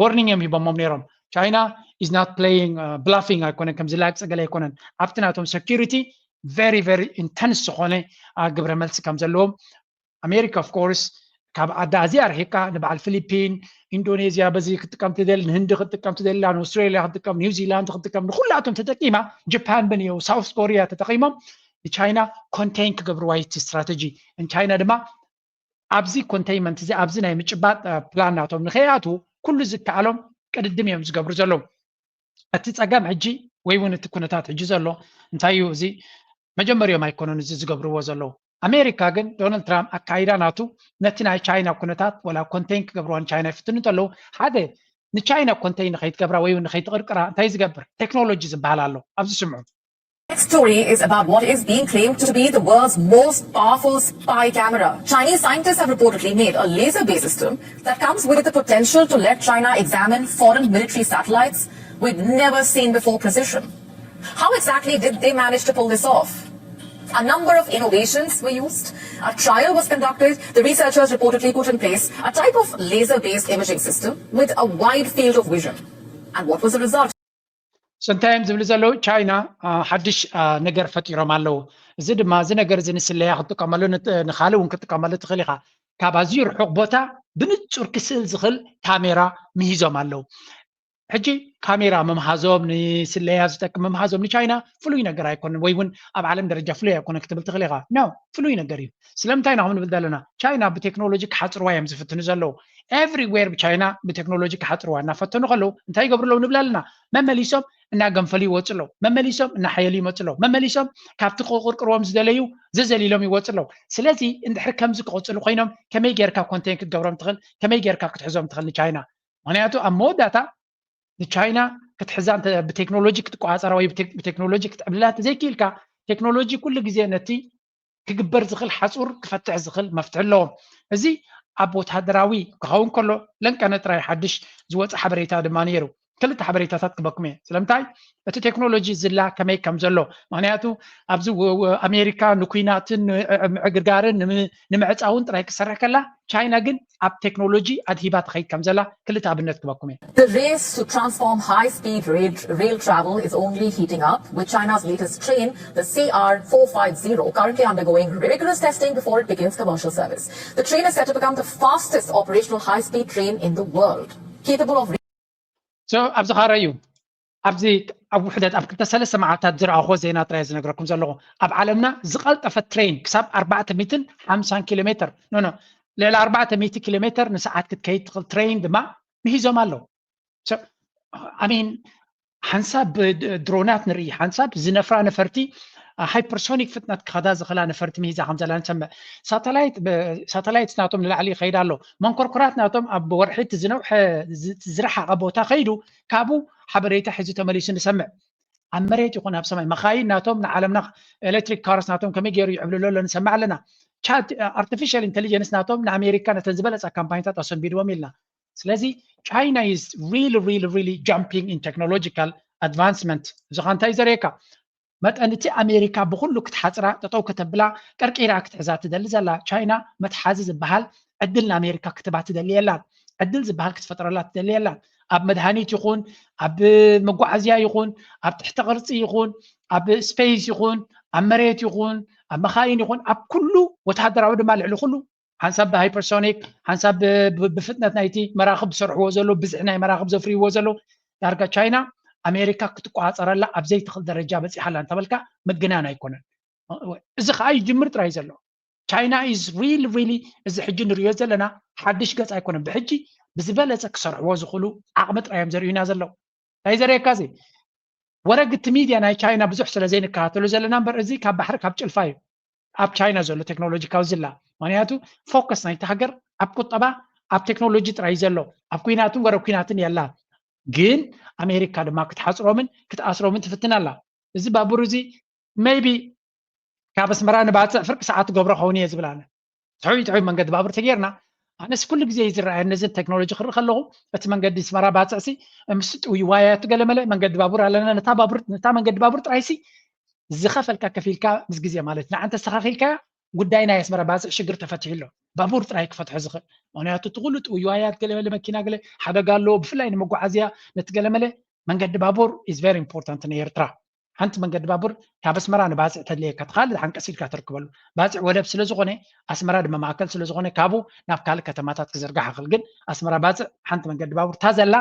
ዎርኒንግ እዮም ሂቦሞም ነይሮም። ቻይና is not playing bluffing ኣይኮነን፣ ከም ዝላግፂ ገለ ኣይኮነን። ኣብቲ ናቶም ሴኪሪቲ very very intense ዝኾነ ግብረ መልሲ ከም ዘለዎም ኣሜሪካ of course ካብ ዓዳ ኣዝያ ኣርሒቃ ንበዓል ፊሊፒን ኢንዶኔዝያ በዚ ክትጥቀም ትደሊ ንህንዲ ክትጥቀም ትደሊ ንኣውስትራሊያ ክትጥቀም ኒውዚላንድ ክትጥቀም ንኩላቶም ተጠቂማ ጃፓን ብንየው ሳውስ ኮሪያ ተጠቂሞም ንቻይና ኮንቴን ክገብርዋ እቲ ስትራተጂ ንቻይና ድማ ኣብዚ ኮንቴይንመንት እዚ ኣብዚ ናይ ምጭባጥ ፕላን ናቶም ንከይኣትዉ ኩሉ ዝከኣሎም ቅድድም እዮም ዝገብሩ ዘለዉ። እቲ ፀገም ሕጂ ወይ እውን እቲ ኩነታት ሕጂ ዘሎ እንታይ እዩ? እዚ መጀመሪዮም ኣይኮኑን እዚ ዝገብርዎ ዘለዉ። ኣሜሪካ ግን ዶናልድ ትራምፕ ኣካይዳ ናቱ ነቲ ናይ ቻይና ኩነታት ወላ ኮንቴን ክገብርዋ ንቻይና ይፍትኑ እንተለዉ ሓደ ንቻይና ኮንቴን ንከይትገብራ ወይ እውን ንከይትቅርቅራ እንታይ ዝገብር ቴክኖሎጂ ዝበሃል ኣሎ ኣብዚ ስምዑ። Next story is about what is being claimed to be the world's most powerful spy camera. Chinese scientists have reportedly made a laser based system that comes with the potential to let China examine foreign military satellites with never seen before precision. How exactly did they manage to pull this off? A number of innovations were used. A trial was conducted. The researchers reportedly put in place a type of laser based imaging system with a wide field of vision. And what was the result? እንታይ እዮም ዝብሉ ዘለዉ? ቻይና ሓድሽ ነገር ፈጢሮም ኣለዉ። እዚ ድማ እዚ ነገር እዚ ንስለያ ክትጥቀመሉ ንካልእ እውን ክትጥቀመሉ ትኽእል ኢኻ። ካብ ኣዝዩ ርሑቕ ቦታ ብንጹር ክስእል ዝኽእል ካሜራ ምሂዞም ኣለዉ። ሕጂ ካሜራ ምምሃዞም ንስለያ ዝጠቅም ምምሃዞም ንቻይና ፍሉይ ነገር ኣይኮነን፣ ወይ እውን ኣብ ዓለም ደረጃ ፍሉይ ኣይኮነ ክትብል ትኽእል ኢኻ። ኖ፣ ፍሉይ ነገር እዩ። ስለምንታይ ኢና ክንብል ዘለና? ቻይና ብቴክኖሎጂ ክሓፅርዋ እዮም ዝፍትኑ ዘለዉ። ኤቭሪዌር ብቻይና ብቴክኖሎጂ ክሓፅርዋ እናፈተኑ ከለዉ እንታይ ይገብሩ ኣለዉ ንብል ኣለና? መመሊሶም እናገንፈሉ ይወፁ ኣለዉ። መመሊሶም እናሓየሉ ይመፁ ኣለዉ። መመሊሶም ካብቲ ክቕርቅርዎም ዝደለዩ ዘዘሊሎም ይወፁ ኣለዉ። ስለዚ እንድሕር ከምዚ ክቕፅሉ ኮይኖም ከመይ ጌርካ ኮንቴን ክትገብሮም ትኽእል? ከመይ ጌርካ ክትሕዞም ትኽእል ንቻይና? ምክንያቱ ኣብ መወዳእታ ንቻይና ክትሕዛ እንተ ብቴክኖሎጂ ክትቆፃፀራ ወይ ብቴክ- ብቴክኖሎጂ ክትዕብልላ እንተዘይክኢልካ፣ ቴክኖሎጂ ኩሉ ግዜ ነቲ ክግበር ዝኽእል ሓፁር ክፈትሕ ዝኽእል መፍትሒ ኣለዎ። እዚ ኣብ ወታደራዊ ክኸውን ከሎ ለንቀነ ጥራይ ሓድሽ ዝወፀ ሓበሬታ ድማ ነይሩ። ክልተ ሓበሬታታት ክበኩም እየ። ስለምንታይ እቲ ቴክኖሎጂ ዝላ ከመይ ከም ዘሎ፣ ምክንያቱ ኣብዚ ወ- ወ- ኣሜሪካ ንኩናትን ንምዕግርጋርን ንም- ንምዕፃውን ጥራይ ክሰርሕ ከላ፣ ቻይና ግን ኣብ ቴክኖሎጂ ኣድሂባ ትኸይድ ከም ዘላ ክልተ ኣብነት ክበኩም እየ። The race to transform high-speed rail, rail travel is only heating up, with China's latest train, the C R four five zero, currently undergoing rigorous testing before it begins commercial service. The train is set to become the fastest operational high-speed train in the world, capable of So ኣብዚ ኸረዩ ኣብዚ ኣብ ውሕደት ኣብ ክልተ ሰለስተ መዓልታት ዝረኣኹዎ ዜና ጥራይ ዝነግረኩም ዘለኹ። ኣብ ዓለምና ዝቐልጠፈት ትሬን ክሳብ ኣርባዕተ ሚእትን ሓምሳን ኪሎ ሜትር፣ ኖ፣ ኖ፣ ልዕሊ ኣርባዕተ ሚእቲ ኪሎ ሜትር ንሰዓት ክትከይድ ትኽእል ትሬን ድማ ምሂዞም ኣለዉ። So፣ I mean፣ ሓንሳብ ብ- ድሮናት ንርኢ፣ ሓንሳብ ዝነፍራ ነፈርቲ፣ ሃይፐርሶኒክ ፍጥነት ክኸዳ ዝኽእላ ነፈርቲ ምሂዛ ከም ዘላ ንሰምዕ። ሳተላይት ብ- ሳተላይት ናቶም ንላዕሊ ይኸይድ ኣሎ። መንኮርኮራት ናቶም ኣብ ወርሒ እቲ ዝነውሐ ዝ- ዝረሓቐ ቦታ ከይዱ ካብኡ ሓበሬታ ሒዙ ተመሊሱ ንሰምዕ። ኣብ መሬት ይኹን ኣብ ሰማይ መኻይን ናቶም ንዓለምና ኤሌክትሪክ ካርስ ናቶም ከመይ ገይሩ ይዕብልሎ ኣሎ ንሰምዕ ኣለና። ቻት ኣርቲፊሻል ኢንቴሊጀንስ ናቶም ንኣሜሪካ ነተን ዝበለፃ ካምፓኒታት ኣሰንቢድዎም ኢልና። ስለዚ China is really really really jumping in technological advancement። እዚ ኸ እንታይ እዩ ዘርእየካ? መጠን እቲ ኣሜሪካ ብኩሉ ክትሓፅራ ጠጠው ከተብላ ቀርቂራ ክትሕዛ ትደሊ ዘላ ቻይና መትሓዚ ዝበሃል ዕድል ንኣሜሪካ ክትባ ትደሊ የላን። ዕድል ዝበሃል ክትፈጥረላ ትደሊ የላን። ኣብ መድሃኒት ይኹን ኣብ መጓዓዝያ ይኹን ኣብ ትሕተ ቅርፂ ይኹን ኣብ ስፔስ ይኹን ኣብ መሬት ይኹን ኣብ መኻይን ይኹን ኣብ ኩሉ ወታደራዊ ድማ ልዕሊ ኩሉ ሓንሳብ ብሃይፐርሶኒክ ሓንሳብ ብ- ብ- ብፍጥነት ናይቲ መራኽብ ዝሰርሕዎ ዘለዉ ብዝሒ ናይ መራኽብ ዘፍርይዎ ዘለዉ ዳርጋ ቻይና ኣሜሪካ ክትቆፃፀረላ ኣብ ዘይትኽእል ደረጃ በፂሓ ኣላ እንተበልካ ምግናን ኣይኮነን። እዚ ከዓ ይጅምር ጥራይ ዘሎ። China is really really እዚ ሕጂ ንሪኦ ዘለና ሓድሽ ገፅ ኣይኮነን። ብሕጂ ብዝበለፀ ክሰርሕዎ ዝኽእሉ ዓቕሚ ጥራይ እዮም ዘርእዩና ዘለዉ። እንታይ ዘርእየካ እዚ? ወረግቲ ሚድያ ናይ ቻይና ብዙሕ ስለ ዘይንከታተሎ ዘለና እምበር እዚ ካብ ባሕሪ ካብ ጭልፋ እዩ ኣብ ቻይና ዘሎ ቴክኖሎጂ ካብ ዝላ። ምክንያቱ ፎከስ ናይቲ ሃገር ኣብ ቁጠባ ኣብ ቴክኖሎጂ ጥራይ ዘሎ ኣብ ኩናትን ወረ ኩናትን የላ። ግን ኣሜሪካ ድማ ክትሓፅሮምን ክትኣስሮምን ትፍትን ኣላ። እዚ ባቡር እዚ maybe ካብ ኣስመራ ንባፅዕ ፍርቂ ሰዓት ትገብሮ ኸውን እየ ዝብል ኣነ። ትሑይ ትሑይ መንገዲ ባቡር ተጌርና ኣነስ ኩሉ ግዜ እዩ ዝረኣየ ነዚ ቴክኖሎጂ ክርኢ ከለኹ እቲ መንገዲ ኣስመራ ባፅዕ ሲ ምስ ጥውይዋያቱ ገለመለ መንገዲ ባቡር ኣለና ነታ ባቡር ነታ መንገዲ ባቡር ጥራይ ሲ ዝኸፈልካ ከፊልካ ምስ ግዜ ማለት ንዓ እንተስተኻኺልካያ ጉዳይ ናይ ኣስመራ ባፅዕ ሽግር ተፈቲሑ ኣሎ። ባቡር ጥራይ ክፈትሖ ዝኽእል ምክንያቱ እቲ ኩሉ ጥውይዋያት ገለመለ መኪና ገለ ሓደጋ ኣለዎ ብፍላይ ንመጓዓዝያ ነቲ ገለመለ መንገዲ ባቡር is very important ንኤርትራ። ሓንቲ መንገዲ ባቡር ካብ ኣስመራ ንባፅዕ ተድልየካ እቲ ካልእ ሓንቀስ ኢልካ ትርክበሉ ባፅዕ ወደብ ስለ ዝኾነ ኣስመራ ድማ ማእከል ስለ ዝኾነ ካብኡ ናብ ካልእ ከተማታት ክዝርጋሕ ይኽእል ግን ኣስመራ ባፅዕ ሓንቲ መንገዲ ባቡር እታ ዘላ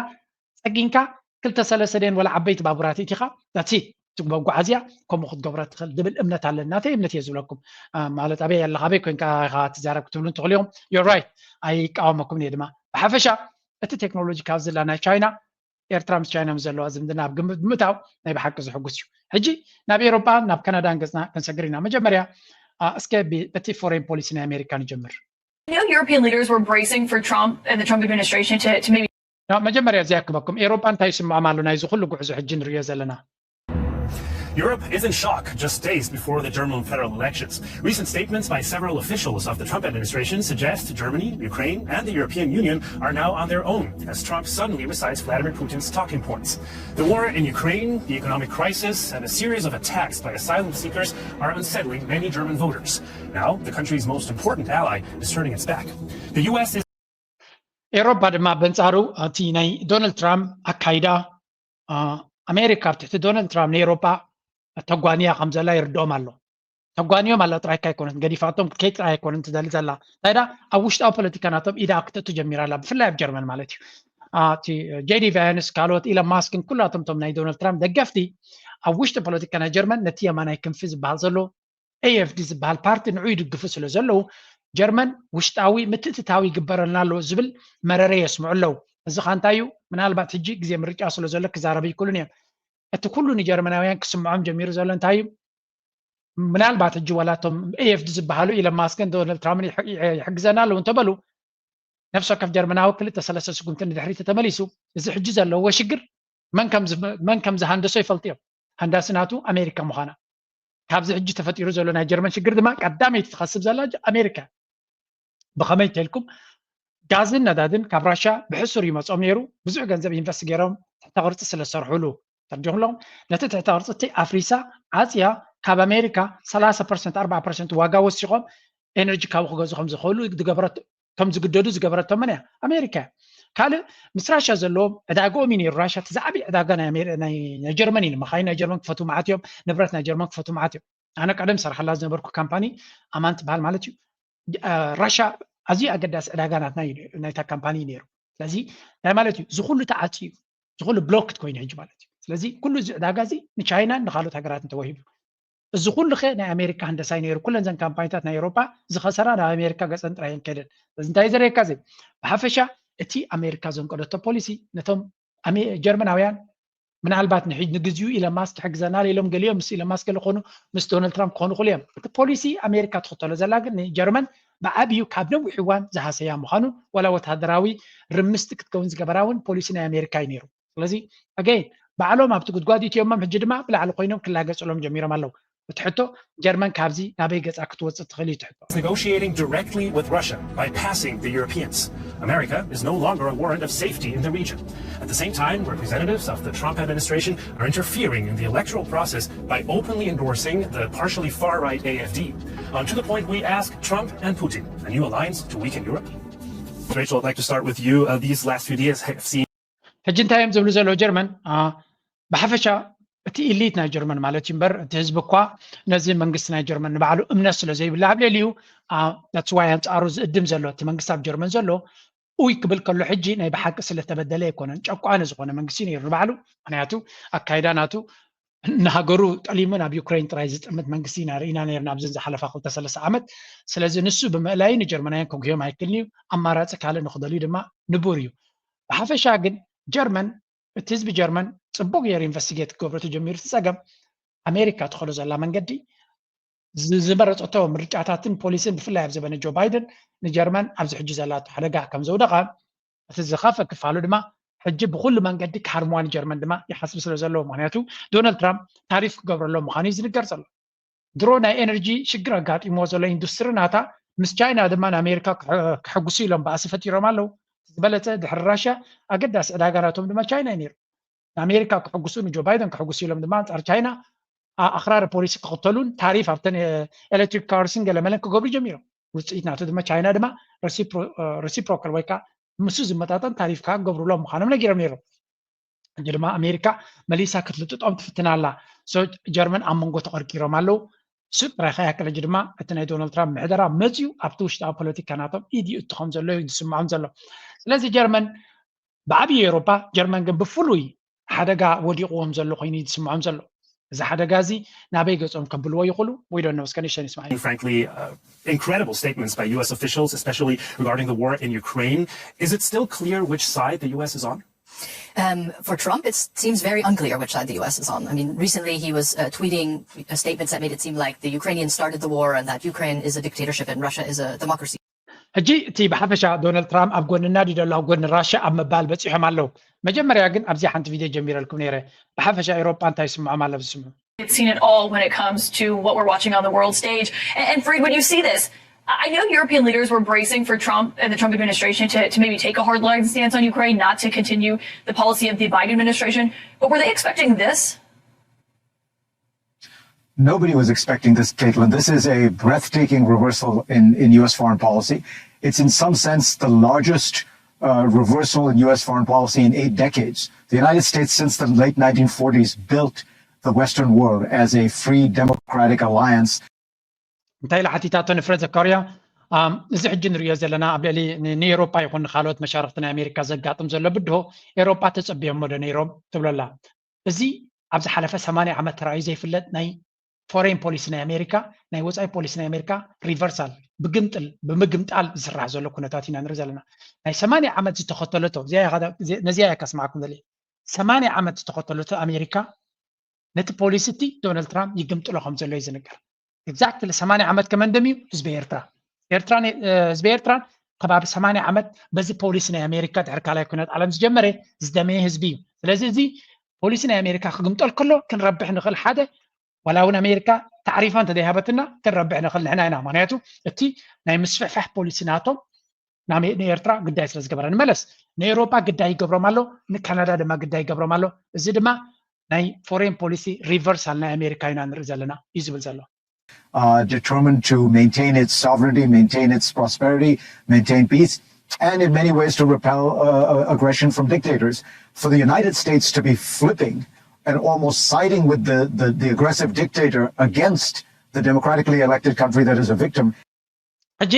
ፀጊንካ ክልተ ሰለስተ ደን ወላ ዓበይቲ ባቡራት ኢትኻ that's it እቲ መጓዓዝያ ከምኡ ክትገብሮ ትኽእል ዝብል እምነት ኣለኒ ናተይ እምነት እየ ዝብለኩም ማለት ኣበይ ኣለኻ ኣበይ ኮንካ ኢኻ ትዛረብ ክትብሉ እንትኽእሉ ኢኹም you're right ኣይቃወመኩም እየ ድማ ብሓፈሻ እቲ ቴክኖሎጂ ካብ ዝላ ናይ ቻይና ኤርትራ ምስ ቻይና ምስ ዘለዋ ዝምድና ኣብ ግምት ብምእታው ናይ ብሓቂ ዝሕጉስ እዩ ሕጂ ናብ ኤሮጳ ናብ ካናዳን ገፅና ክንሰግር ኢና መጀመርያ እስከ በቲ ፎሬን ፖሊሲ ናይ ኣሜሪካ ንጀምር European leaders were bracing for Trump and the Trump administration to, to maybe መጀመርያ እዚኣ ክበኩም ኤሮጳ እንታይ ይስምዖም ኣሎ ናይዚ ኩሉ ጉዕዞ ሕጂ ንሪዮ ዘለና Europe is in shock just days before the German federal elections. Recent statements by several officials of the Trump administration suggest Germany, Ukraine, and the European Union are now on their own as Trump suddenly recites Vladimir Putin's talking points. The war in Ukraine, the economic crisis, and a series of attacks by asylum seekers are unsettling many German voters. Now, the country's most important ally is turning its back. The U S is ኤሮፓ ድማ በንጻሩ እቲ ናይ ዶናልድ ትራምፕ ኣካይዳ ኣሜሪካ ኣብ ትሕቲ ዶናልድ ትራምፕ ንኤሮፓ ተጓንያ ከም ዘላ ይርድኦም ኣሎ ተጓንዮም ኣላ ጥራይካ ኣይኮነት ገዲፋቶም ክትከይ ጥራይ ኣይኮነት ትደሊ ዘላ እንታይ ዳ ኣብ ውሽጣዊ ፖለቲካ ናቶም ኢዳ ክተቱ ጀሚራ ኣላ ብፍላይ ኣብ ጀርመን ማለት እዩ እቲ ጄዲ ቫንስ፣ ካልኦት ኢለን ማስክን ኩላቶም ቶም ናይ ዶናልድ ትራምፕ ደገፍቲ ኣብ ውሽጢ ፖለቲካ ናይ ጀርመን ነቲ የማናይ ክንፊ ዝበሃል ዘሎ ኤኤፍዲ ዝበሃል ፓርቲ ንዑ ይድግፉ ስለ ዘለዉ ጀርመን ውሽጣዊ ምትእትታዊ ይግበረልና ኣሎ ዝብል መረረ የስምዑ ኣለዉ። እዚ ኸ እንታይ እዩ? ምናልባት ሕጂ ግዜ ምርጫ ስለ ዘሎ ክዛረቡ ይክእሉን እዮም። እቲ ኩሉ ንጀርመናውያን ክስምዖም ጀሚሩ ዘሎ እንታይ እዩ? ምናልባት ሕጂ ዋላ እቶም ኤኤፍዲ ዝበሃሉ ኢለን ማስክን ዶናልድ ትራምፕን ይሕ- ይሕ- ይሕግዘና ኣለዉ እንተበሉ ነፍሲ ወከፍ ጀርመናዊ ክልተ ሰለስተ ስጉምቲ ንድሕሪት ተመሊሱ እዚ ሕጂ ዘለዎ ሽግር መን ከም ዝ- መን ከም ዝሃንደሶ ይፈልጡ እዮም። ሃንዳሲ ናቱ ኣሜሪካ ምዃና ካብዚ ሕጂ ተፈጢሩ ዘሎ ናይ ጀርመን ሽግር ድማ ቀዳመይቲ ትኸስብ ዘላ ጀ- ኣሜሪካ። ብኸመይ ተልኩም? ጋዝን ነዳድን ካብ ራሻ ብሕሱር ይመጾም ነይሩ። ብዙሕ ገንዘብ ኢንቨስት ገይሮም ትሕተ ቅርፂ ስለ ዝሰርሕሉ ተርዲኹሎም ነቲ ትሕተ ቅርፂ እቲ ኣፍሪሳ ዓፅያ ካብ ኣሜሪካ ሰላሳ ፐርሰንት ኣርባዓ ፐርሰንት ዋጋ ወሲኾም ኤነርጂ ካብኡ ክገዙ ከም ዝኽእሉ ዝገበረት ከም ዝግደዱ ዝገበረቶም መን እያ? ኣሜሪካ እያ። ካልእ ምስ ራሻ ዘለዎም ዕዳግኦም እዩ ነይሩ። ራሻ እቲ ዝዓብይ ዕዳጋ ናይ ኣሜሪ- ናይ ናይ ጀርመን እዩ። ንመኻይን ናይ ጀርመን ክፈቱ መዓት እዮም፣ ንብረት ናይ ጀርመን ክፈቱ መዓት እዮም። ኣነ ቀደም ዝሰርሓላ ዝነበርኩ ካምፓኒ ኣማን ትበሃል ማለት እዩ። እ፣ ራሻ ኣዝዩ ኣገዳሲ ዕዳጋ ናትና እዩ ነይሩ፣ ናይታ ካምፓኒ እዩ ነይሩ። ስለዚ እንታይ ማለት እዩ? እዚ ኩሉ ተዓፅዩ እዩ። እዚ ኩሉ ብሎክድ ኮይኑ ሕጂ ማለት እዩ። ስለዚ ኩሉ እዚ ዕዳጋ እዚ ንቻይናን ንካልኦት ሃገራትን ተወሂቡ። እዚ ኩሉ ከ ናይ ኣሜሪካ ህንደሳይ ነይሩ። ኩለን ዘን ካምፓኒታት ናይ ኤውሮጳ ዝኸሰራ ናብ ኣሜሪካ ገፀን ጥራይ እየን ከይደን። ስለዚ እንታይ ዘርእየካ እዚ? ብሓፈሻ እቲ ኣሜሪካ ዘንቀደቶ ፖሊሲ ነቶም ኣሜ- ጀርመናውያን ምናልባት ንሕጂ ንግዚኡ ኢለን ማስክ ትሕግዘና ኢሎም ገሊኦም ምስ ኢለን ማስክ ገለ ክኾኑ ምስ ዶናልድ ትራምፕ ክኾኑ ይኽእሉ እዮም። እቲ ፖሊሲ ኣሜሪካ ትኽተሎ ዘላ ግን ንጀርመን ብዓብዩ ካብ ነዊሕ እዋን ዝሃሰያ ምዃኑ ዋላ ወታደራዊ ርምስቲ ክትከውን ዝገበራ እውን ፖሊሲ ናይ ኣሜሪካ እዩ ነይሩ። ስለዚ ኣገይን ባዕሎም ኣብቲ ጉድጓድ እትዮሞም ሕጂ ድማ ብላዕሊ ኮይኖም ክላገፅሎም ጀሚሮም ኣለዉ። እቲ ሕቶ ጀርመን ካብዚ ናበይ ገፃ ክትወፅእ ትኽእል እዩ እቲ ሕቶ። Negotiating directly with Russia by passing the Europeans. America is no longer a warrant of safety in the region. At the same time, representatives of the Trump administration are interfering in the electoral process by openly endorsing the partially far right AFD, uh, to the point we ask Trump and Putin a new alliance to weaken Europe. Rachel, I'd like to start with you. Uh, these last few days have seen ሕጂ እንታይ እዮም ዝብሉ ዘለዉ ጀርመን? አ፣ ብሓፈሻ እቲ ኢሊት ናይ ጀርመን ማለት እዩ እምበር እቲ ህዝቢ እኳ ነዚ መንግስቲ ናይ ጀርመን ንባዕሉ እምነት ስለ ዘይብላ ኣብ ልዕሊኡ that's why ኣንፃሩ ዝእድም ዘሎ እቲ መንግስቲ ኣብ ጀርመን ዘሎ ኡይ ክብል ከሎ ሕጂ ናይ ብሓቂ ስለተበደለ ኣይኮነን። ጨቋኒ ዝኾነ መንግስቲ ነይሩ ንባዕሉ። ምክንያቱ ኣካይዳ ናቱ ንሃገሩ ጠሊሙ ናብ ዩክሬን ጥራይ ዝጥምት መንግስቲ ኢና ርኢና ነርና ኣብዘን ዝሓለፋ ክልተ ሰለስተ ዓመት። ስለዚ ንሱ ብምእላዩ ንጀርመናውያን ከጉህዮም ኣይክእልን እዩ። ኣማራፂ ካልእ ንክደልዩ ድማ ንቡር እዩ። ብሓፈሻ ግን ጀርመን እቲ ህዝቢ ጀርመን ፅቡቅ ገይሩ ኢንቨስቲጌት ክገብሮ ተጀሚሩ እቲ ፀገም ኣሜሪካ ትኸዶ ዘላ መንገዲ ዝ- ዝመረፀቶ ምርጫታትን ፖሊሲን ብፍላይ ኣብ ዘበነ ጆ ባይደን ንጀርመን ኣብዚ ሕጂ ዘላቶ ሓደጋ ከም ዘውደቐ እቲ ዝኸፍአ ክፋሉ ድማ ሕጂ ብኩሉ መንገዲ ክሃርምዋ ንጀርመን ድማ ይሓስብ ስለ ዘለዎ ምክንያቱ ዶናልድ ትራምፕ ታሪፍ ክገብረሎም ምዃኑ እዩ ዝንገር ዘሎ። ድሮ ናይ ኤነርጂ ሽግር ኣጋጢምዎ ዘሎ ኢንዱስትሪ ናታ ምስ ቻይና ድማ ንኣሜሪካ ክሕ- ክሕጉሱ ኢሎም ባእሲ ፈጢሮም ኣለዉ። ዝበለፀ ድሕሪ ራሽያ ኣገዳሲ ዕዳጋ ናቶም ድማ ቻይና እዩ ነይሩ። ንኣሜሪካ ክሕጉሱ ንጆ ባይደን ክሕጉሱ ኢሎም ድማ ኣንፃር ቻይና ኣ- ኣኽራሪ ፖሊሲ ክኽተሉን ታሪፍ ኣብተን ኤሌክትሪክ ካርስን ገለመለን ክገብሩ ጀሚሮም። ውፅኢት ናቱ ድማ ቻይና ድማ ሪሲፕሮካል ወይ ከዓ ምስኡ ዝመጣጠን ታሪፍ ከዓ ክገብሩሎም ምዃኖም ነጊሮም ነይሮም። ሕጂ ድማ ኣሜሪካ መሊሳ ክትልጥጦም ትፍትን ኣላ። ሶ ጀርመን ኣብ መንጎ ተቐርቂሮም ኣለዉ። ሱቅ ጥራይ ከይኣክል ሕጂ ድማ እቲ ናይ ዶናልድ ትራምፕ ምሕደራ መፅዩ ኣብቲ ውሽጣዊ ፖለቲካ ናቶም ኢድ ይእቱ ከም ዘሎ እዩ ዝስምዖም ዘሎ። ስለዚ ጀርመን ብዓብዪ ኤውሮፓ ጀርመን ግን ብፍሉይ ሓደጋ ወዲቕዎም ዘሎ ኮይኑ እዩ ዝስምዖም ዘሎ። እዚ ሓደጋ እዚ ናበይ ገጾም ከብልዎ ይኽእሉ? We don't know። እስከ ንእሽተን ይስማዕ። Frankly, uh, incredible statements by U S officials, especially regarding the war in Ukraine. Is it still clear which side the U S is on? Um, for Trump, it seems very unclear which side the U S is on. I mean, recently he was uh, tweeting uh, statements that made it seem like the Ukrainians started the war and that Ukraine is a dictatorship and Russia is a democracy. ሕጂ እቲ ብሓፈሻ ዶናልድ ትራምፕ ኣብ ጎንና ድዩ ዘሎ ኣብ ጎኒ ራሽያ ኣብ ምባል በፂሖም ኣለዉ። መጀመርያ ግን ኣብዚኣ ሓንቲ ቪድዮ ጀሚረልኩም ነይረ። ብሓፈሻ ኤውሮጳ እንታይ ይስምዖም ኣሎ ዝስምዑ? It's seen it all when it comes to what we're watching on the world stage. And, and Fareed, when you see this, I know European leaders were bracing for Trump and the Trump administration to, to maybe take a hard line stance on Ukraine, not to continue the policy of the Biden administration. But were they expecting this? Nobody was expecting this, Caitlin. This is a breathtaking reversal in, in U S foreign policy. It's, in some sense, the largest uh, reversal in U S foreign policy in eight decades. The United States, since the late nineteen forties, built the Western world as a free democratic alliance. እንታይ ኢላ ሓቲታቶ ንፍረድ ዘካርያ? እዚ ሕጂ ንሪኦ ዘለና ኣብ ልዕሊ ንኤሮፓ ይኹን ንካልኦት መሻርክቲ ናይ ኣሜሪካ ዘጋጥም ዘሎ ብድሆ ኤሮፓ ተፀቢዮሞ ዶ ነይሮም ትብለላ። እዚ ኣብ ዝሓለፈ ሰማንያ ዓመት ተራእዩ ዘይፍለጥ ናይ ፎሬን ፖሊሲ ናይ ኣሜሪካ፣ ናይ ወፃኢ ፖሊሲ ናይ ኣሜሪካ ሪቨርሳል፣ ብግምጥል ብምግምጣል ዝስራሕ ዘሎ ኩነታት ኢና ንርኢ ዘለና። ናይ ሰማንያ ዓመት ዝተኸተለቶ ነዚያ እያ ከስማዕኩም ዘለ ሰማንያ ዓመት ዝተኸተለቶ ኣሜሪካ ነቲ ፖሊሲ እቲ ዶናልድ ትራምፕ ይግምጥሎ ከም ዘሎ እዩ ዝንገር። ኤግዛክትሊ ሰማንያ ዓመት ከመንደም እዩ ህዝቢ ኤርትራ። ኤርትራን ህዝቢ ኤርትራን ከባቢ ሰማንያ ዓመት በዚ ፖሊሲ ናይ ኣሜሪካ ድሕሪ ካልኣይ ኩነት ዓለም ዝጀመረ ዝደመየ ህዝቢ እዩ። ስለዚ እዚ ፖሊሲ ናይ ኣሜሪካ ክግምጠል ከሎ ክንረብሕ ንኽእል ሓደ ዋላ እውን ኣሜሪካ ታዕሪፋ እንተዘይሃበትና ክንረብሕ ንኽእል ንሕና ኢና። ምክንያቱ እቲ ናይ ምስፍሕፋሕ ፖሊሲ ናቶም ንኤርትራ ግዳይ ስለ ዝገበረ። ንመለስ ንኤሮፓ ግዳይ ይገብሮም ኣሎ፣ ንካናዳ ድማ ግዳይ ይገብሮም ኣሎ። እዚ ድማ ናይ ፎሬን ፖሊሲ ሪቨርሳል ናይ ኣሜሪካ ኢና ንርኢ ዘለና እዩ ዝብል ዘሎ። Uh, determined to maintain its sovereignty, maintain its prosperity, maintain peace, and in many ways to repel uh, aggression from dictators. For the United States to be flipping and almost siding with the, the, the aggressive dictator against the democratically elected country that is a victim. ሕጂ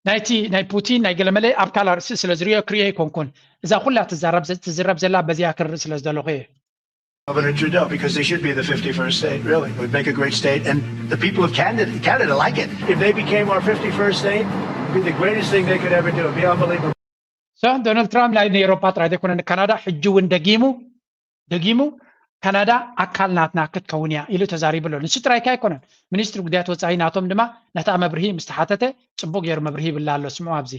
ናይቲ ናይ ፑቲን ናይ ገለመለ ኣብ ካላ ርእሲ ስለ ዝሪኦ ክሪኦ ኣይኮንኩን። እዛ ኩላ ትዛረብ ዘላ በዚያ ክርኢ ስለ ዝደለኹ እየ። Governor Trudeau because they should be the fifty-first state, really. It would make a great state, and the people of Canada, Canada like it. If they became our fifty-first state, it'd be the greatest thing they could ever do. It'd be unbelievable. ሶ ዶናልድ ትራምፕ ናይ ኤሮፓ ጥራይ ዘይኮነ ንካናዳ ሕጂ እውን ደጊሙ ደጊሙ ካናዳ ኣካል ናትና ክትከውን እያ ኢሉ ተዛሪቡ ኣሎ። ንሱ ጥራይካ ኣይኮነን፣ ሚኒስትሪ ጉዳያት ወፃኢ ናቶም ድማ ነታ መብርሂ ምስ ተሓተተ ፅቡቅ ገይሩ መብርሂ ይብላ ኣሎ። ስምዑ ኣብዚ።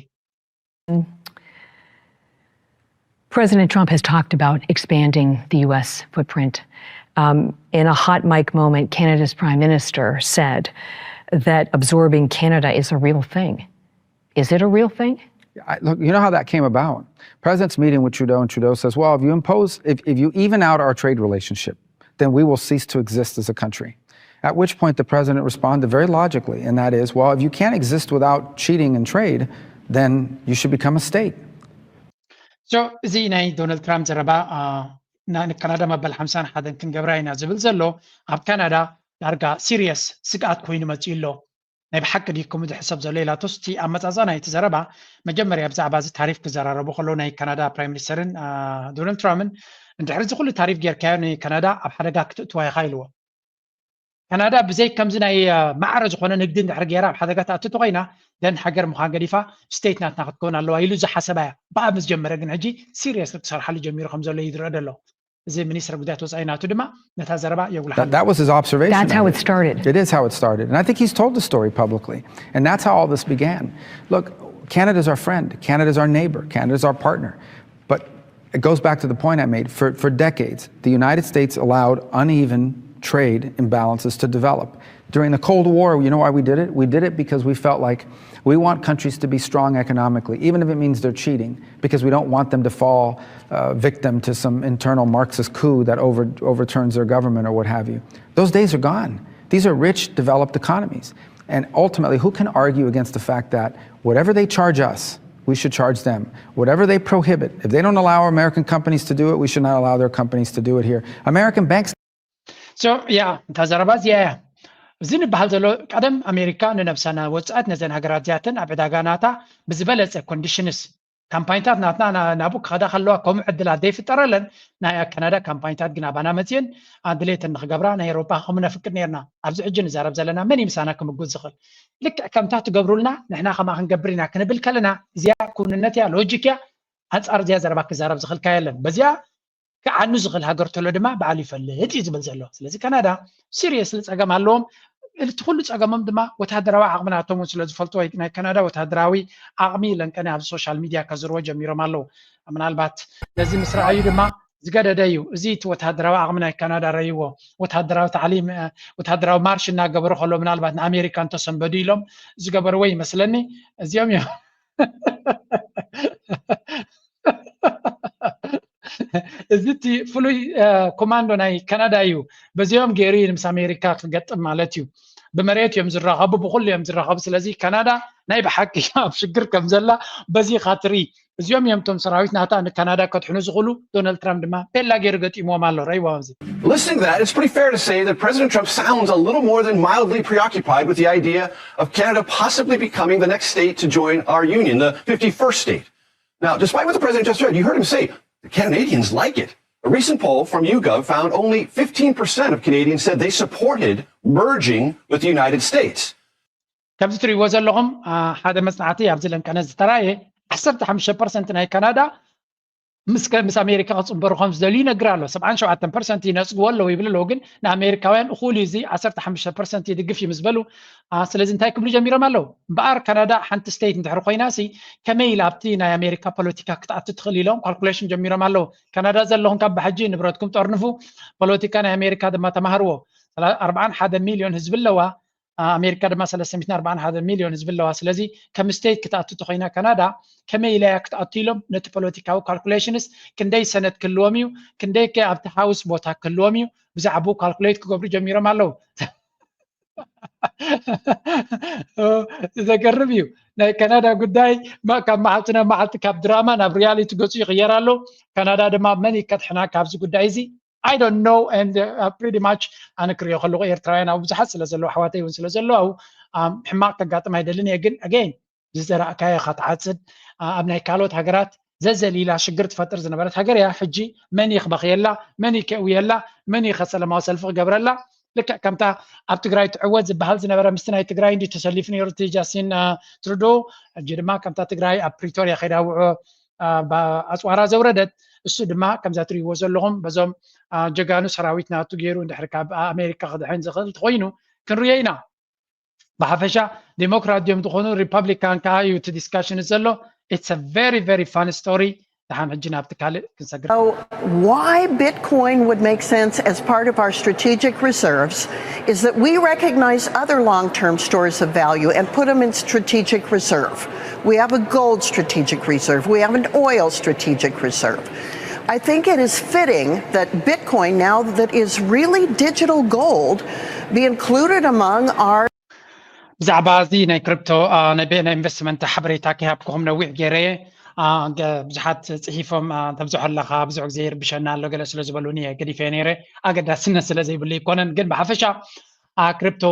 President Trump has talked about expanding the U S footprint. Um, in a hot mic moment, Canada's prime minister said that absorbing Canada is a real thing. Is it a real thing? I, look, you know how that came about. President's meeting with Trudeau, and Trudeau says, well, if you impose, if, if you even out our trade relationship, then we will cease to exist as a country. At which point the president responded very logically, and that is, well, if you can't exist without cheating in trade, then you should become a state. So እዚ ናይ ዶናልድ ትራምፕ ዘረባ ንካናዳ መበል ሓምሳን ሓደን ክንገብራ ኢና ዝብል ዘሎ ኣብ ካናዳ ዳርጋ ሲሪየስ ስግኣት ኮይኑ መፂኡ ኣሎ። ናይ ብሓቂ ድዩ ከምኡ ዝሕሰብ ዘሎ ኢላቶስ እቲ ኣመፃፅኣ ናይቲ ዘረባ መጀመርያ ብዛዕባ እዚ ታሪፍ ክዘራረቡ ከለዉ ናይ ካናዳ ፕራይም ሚኒስተርን ዶናልድ ትራምፕን እንድሕሪ እዚ ኩሉ ታሪፍ ጌርካዮ ንካናዳ ኣብ ሓደጋ ክትእትዋ ኢኻ ኢልዎ። ካናዳ ብዘይ ከምዚ ናይ ማዕረ ዝኾነ ንግዲ እንድሕሪ ገይራ ኣብ ሓደጋ ትኣቱ ተኮይና ደን ሃገር ምዃን ገዲፋ ስቴት ናትና ክትከውን ኣለዋ ኢሉ ዝሓሰባ እያ። ብኣ ምስ ጀመረ ግን ሕጂ ሲሪየስ ክትሰርሓሉ ጀሚሩ ከም ዘሎ እዩ ዝረአ ዘሎ። እዚ ሚኒስትር ጉዳያት ወፃኢ ናቱ ድማ ነታ ዘረባ የጉልሓ። That, that was his observation. That's how it started. It is how it started. And I think he's told the story publicly. And that's how all this began. Look, Canada's our friend. Canada's our neighbor. Canada's our partner. But it goes back to the point I made. For, for decades, the United States allowed uneven trade imbalances to develop. During the Cold War, you know why we did it? We did it because we felt like we want countries to be strong economically, even if it means they're cheating, because we don't want them to fall uh, victim to some internal Marxist coup that over, overturns their government or what have you. Those days are gone. These are rich, developed economies. And ultimately, who can argue against the fact that whatever they charge us, we should charge them? Whatever they prohibit, if they don't allow American companies to do it, we should not allow their companies to do it here. American banks So, yeah, እታ ዘረባ እዚኣ እያ። እዚ ንበሃል ዘሎ ቀደም ኣሜሪካ ንነብሳ እናወፅኣት ነዘን ሃገራት እዚኣተን ኣብ ዕዳጋ ናታ ብዝበለፀ ኮንዲሽንስ ካምፓኒታት ናትና ናብኡ ክኸዳ ከለዋ ከምኡ ዕድላት ዘይፍጠረለን ናይ ካናዳ ካምፓኒታት ግን ኣባና መፅየን ድሌተን ንክገብራ ናይ ኤሮፓ ከም ነፍቅድ ነርና። ኣብዚ ሕጂ ንዛረብ ዘለና መን እዩ ምሳና ክምጉት ዝኽእል? ልክዕ ከምታ ትገብሩልና ንሕና ከማ ክንገብር ኢና ክንብል ከለና እዚኣ ኩንነት እያ፣ ሎጂክ እያ። ኣንፃር እዚኣ ዘረባ ክዛረብ ዝኽእልካ የለን። በዚኣ ክዓኑ ዝኽእል ሃገር ተሎ ድማ ባዕሉ ይፈልጥ እዩ ዝብል ዘሎ። ስለዚ ካናዳ ሲሪየስሊ ፀገም ኣለዎም። እቲ ኩሉ ፀገሞም ድማ ወታደራዊ ዓቕሚ ናቶም እውን ስለ ዝፈልጡ ወይ ናይ ካናዳ ወታደራዊ ዓቕሚ ለንቀነ ኣብ ሶሻል ሚድያ ከዝርዎ ጀሚሮም ኣለዉ። ምናልባት ነዚ ምስ ረኣዩ ድማ ዝገደደ እዩ። እዚ እቲ ወታደራዊ ዓቕሚ ናይ ካናዳ ረእይዎ ወታደራዊ ታዕሊም ወታደራዊ ማርሽ እናገበሩ ከሎ ምናልባት ንኣሜሪካ እንተሰንበዱ ኢሎም ዝገበርዎ ይመስለኒ። እዚኦም እዮም እዚ እቲ ፍሉይ ኮማንዶ ናይ ካናዳ እዩ። በዚኦም ገይሩ እዩ ምስ ኣሜሪካ ክገጥም ማለት እዩ። ብመሬት እዮም ዝራኸቡ፣ ብኩሉ እዮም ዝራኸቡ። ስለዚ ካናዳ ናይ ብሓቂ ኣብ ሽግር ከም ዘላ በዚ ኢኻ ትርኢ። እዚኦም እዮም እቶም ሰራዊት ናታ ንካናዳ ከድሕኑ ዝኽእሉ። ዶናልድ ትራምፕ ድማ ቤላ ገይሩ ገጢምዎም ኣሎ። ረይዎም ኣብዚ Listening to that, it's pretty fair to say that President Trump sounds a little more than mildly preoccupied with the idea of Canada possibly becoming the next state to join our union, the fifty-first state. Now, despite what the president just said, you heard him say the Canadians like it. A recent poll from YouGov found only fifteen percent of Canadians said they supported merging with the United States. ከምዚ ትሪእዎ ዘለኹም ሓደ መፅናዕቲ ኣብዚ ለንቀነ ዝተራእየ ዓሰርተ ሓሙሽተ ፐርሰንት ናይ ካናዳ ምስ ኣሜሪካ ክፅንበሩ ከም ዝደልዩ ይነግር ኣሎ። ሰብዓን ሸውዓተን ፐርሰንት ይነፅግዎ ኣለዉ ይብል ኣለዉ፣ ግን ንኣሜሪካውያን እኹል እዩ እዚ ዓሰርተ ሓሙሽተ ፐርሰንት ይድግፍ እዩ ምስ በሉ፣ ስለዚ እንታይ ክብሉ ጀሚሮም ኣለዉ? እምበኣር ካናዳ ሓንቲ ስቴት እንድሕር ኮይና ሲ ከመይ ኢላ ኣብቲ ናይ ኣሜሪካ ፖለቲካ ክትኣቱ ትኽእል ኢሎም ካልኩሌሽን ጀሚሮም ኣለዉ። ካናዳ ዘለኹም ካብ ብሓጂ ንብረትኩም ጠርንፉ፣ ፖለቲካ ናይ ኣሜሪካ ድማ ተማሃርዎ። ኣርብዓን ሓደ ሚልዮን ህዝቢ ኣለዋ። ኣሜሪካ ድማ ሰለስተ ሚእትን ኣርባዓን ሓደ ሚልዮን ህዝቢ ኣለዋ። ስለዚ ከም ስቴት ክትኣቱ ተኮይና ካናዳ ከመይ ኢላ እያ ክትኣቱ ኢሎም ነቲ ፖለቲካዊ ካልኩሌሽንስ ክንደይ ሰነት ክህልዎም እዩ፣ ክንደይ ከ ኣብቲ ሃውስ ቦታ ክህልዎም እዩ ብዛዕባኡ ካልኩሌት ክገብሩ ጀሚሮም ኣለዉ። ዘገርም እዩ። ናይ ካናዳ ጉዳይ ካብ መዓልቲ ናብ መዓልቲ ካብ ድራማ ናብ ሪያሊቲ ገፁ ይቕየር ኣሎ። ካናዳ ድማ መን ይከድሕና ካብዚ ጉዳይ እዚ I don't know and pretty much ኣነ ክሪኦ ከለኩ ኤርትራውያን ኣብ ብዙሓት ስለ ዘለዉ ኣሕዋተይ እውን ስለ ዘለዉ ሕማቕ ከጋጥም ኣይደልን እየ። ግን again ዝዘራእካዮ ኢኻ ትዓፅድ። ኣብ ናይ ካልኦት ሃገራት ዘዘሊላ ሽግር ትፈጥር ዝነበረት ሃገር እያ። ሕጂ መን ይክበኽየላ፣ መን ይከእውየላ፣ መን ይኸ ሰላማዊ ሰልፊ ክገብረላ? ልክዕ ከምታ ኣብ ትግራይ ትዕወት ዝበሃል ዝነበረ ምስቲ ናይ ትግራይ እንዲ ተሰሊፉ ነይሩ እቲ ጃስቲን ትሩዶ። ሕጂ ድማ ከምታ ትግራይ ኣብ ፕሪቶርያ ከይዳ ውዑ ኣፅዋራ ዘውረደት እሱ ድማ ከምዛ ትሪእዎ ዘለኹም በዞም ጀጋኑ ሰራዊት ናቱ ገይሩ እንድሕር ካብ ኣሜሪካ ክድሕን ዝኽእል ተኮይኑ ክንሪኦ ኢና። ብሓፈሻ ዴሞክራት ድዮም ዝኾኑ ሪፐብሊካን ከዓ እዩ እቲ ዲስካሽን ዘሎ። It's a very very fun story። ደሓን ሕጂ ናብቲ ካልእ ክንሰግር። Why Bitcoin would make sense as part of our strategic reserves is that we recognize other long-term stores of value and put them in strategic reserve. We have a gold strategic reserve. We have an oil strategic reserve. I think it is fitting that Bitcoin, now that is really digital gold, be included among our ብዛዕባ እዚ ናይ ክሪፕቶ ናይ ኢንቨስትመንት ሓበሬታ ከይሃብኩኹም ነዊሕ ገይረ እየ። ብዙሓት ፅሒፎም ተብዝሖ ኣለኻ ብዙሕ ግዜ ይርብሸና ኣሎ ገለ ስለ ዝበሉኒ እየ ገዲፈ ነይረ። ኣገዳስነት ስለ ዘይብሉ ኣይኮነን፣ ግን ብሓፈሻ ክሪፕቶ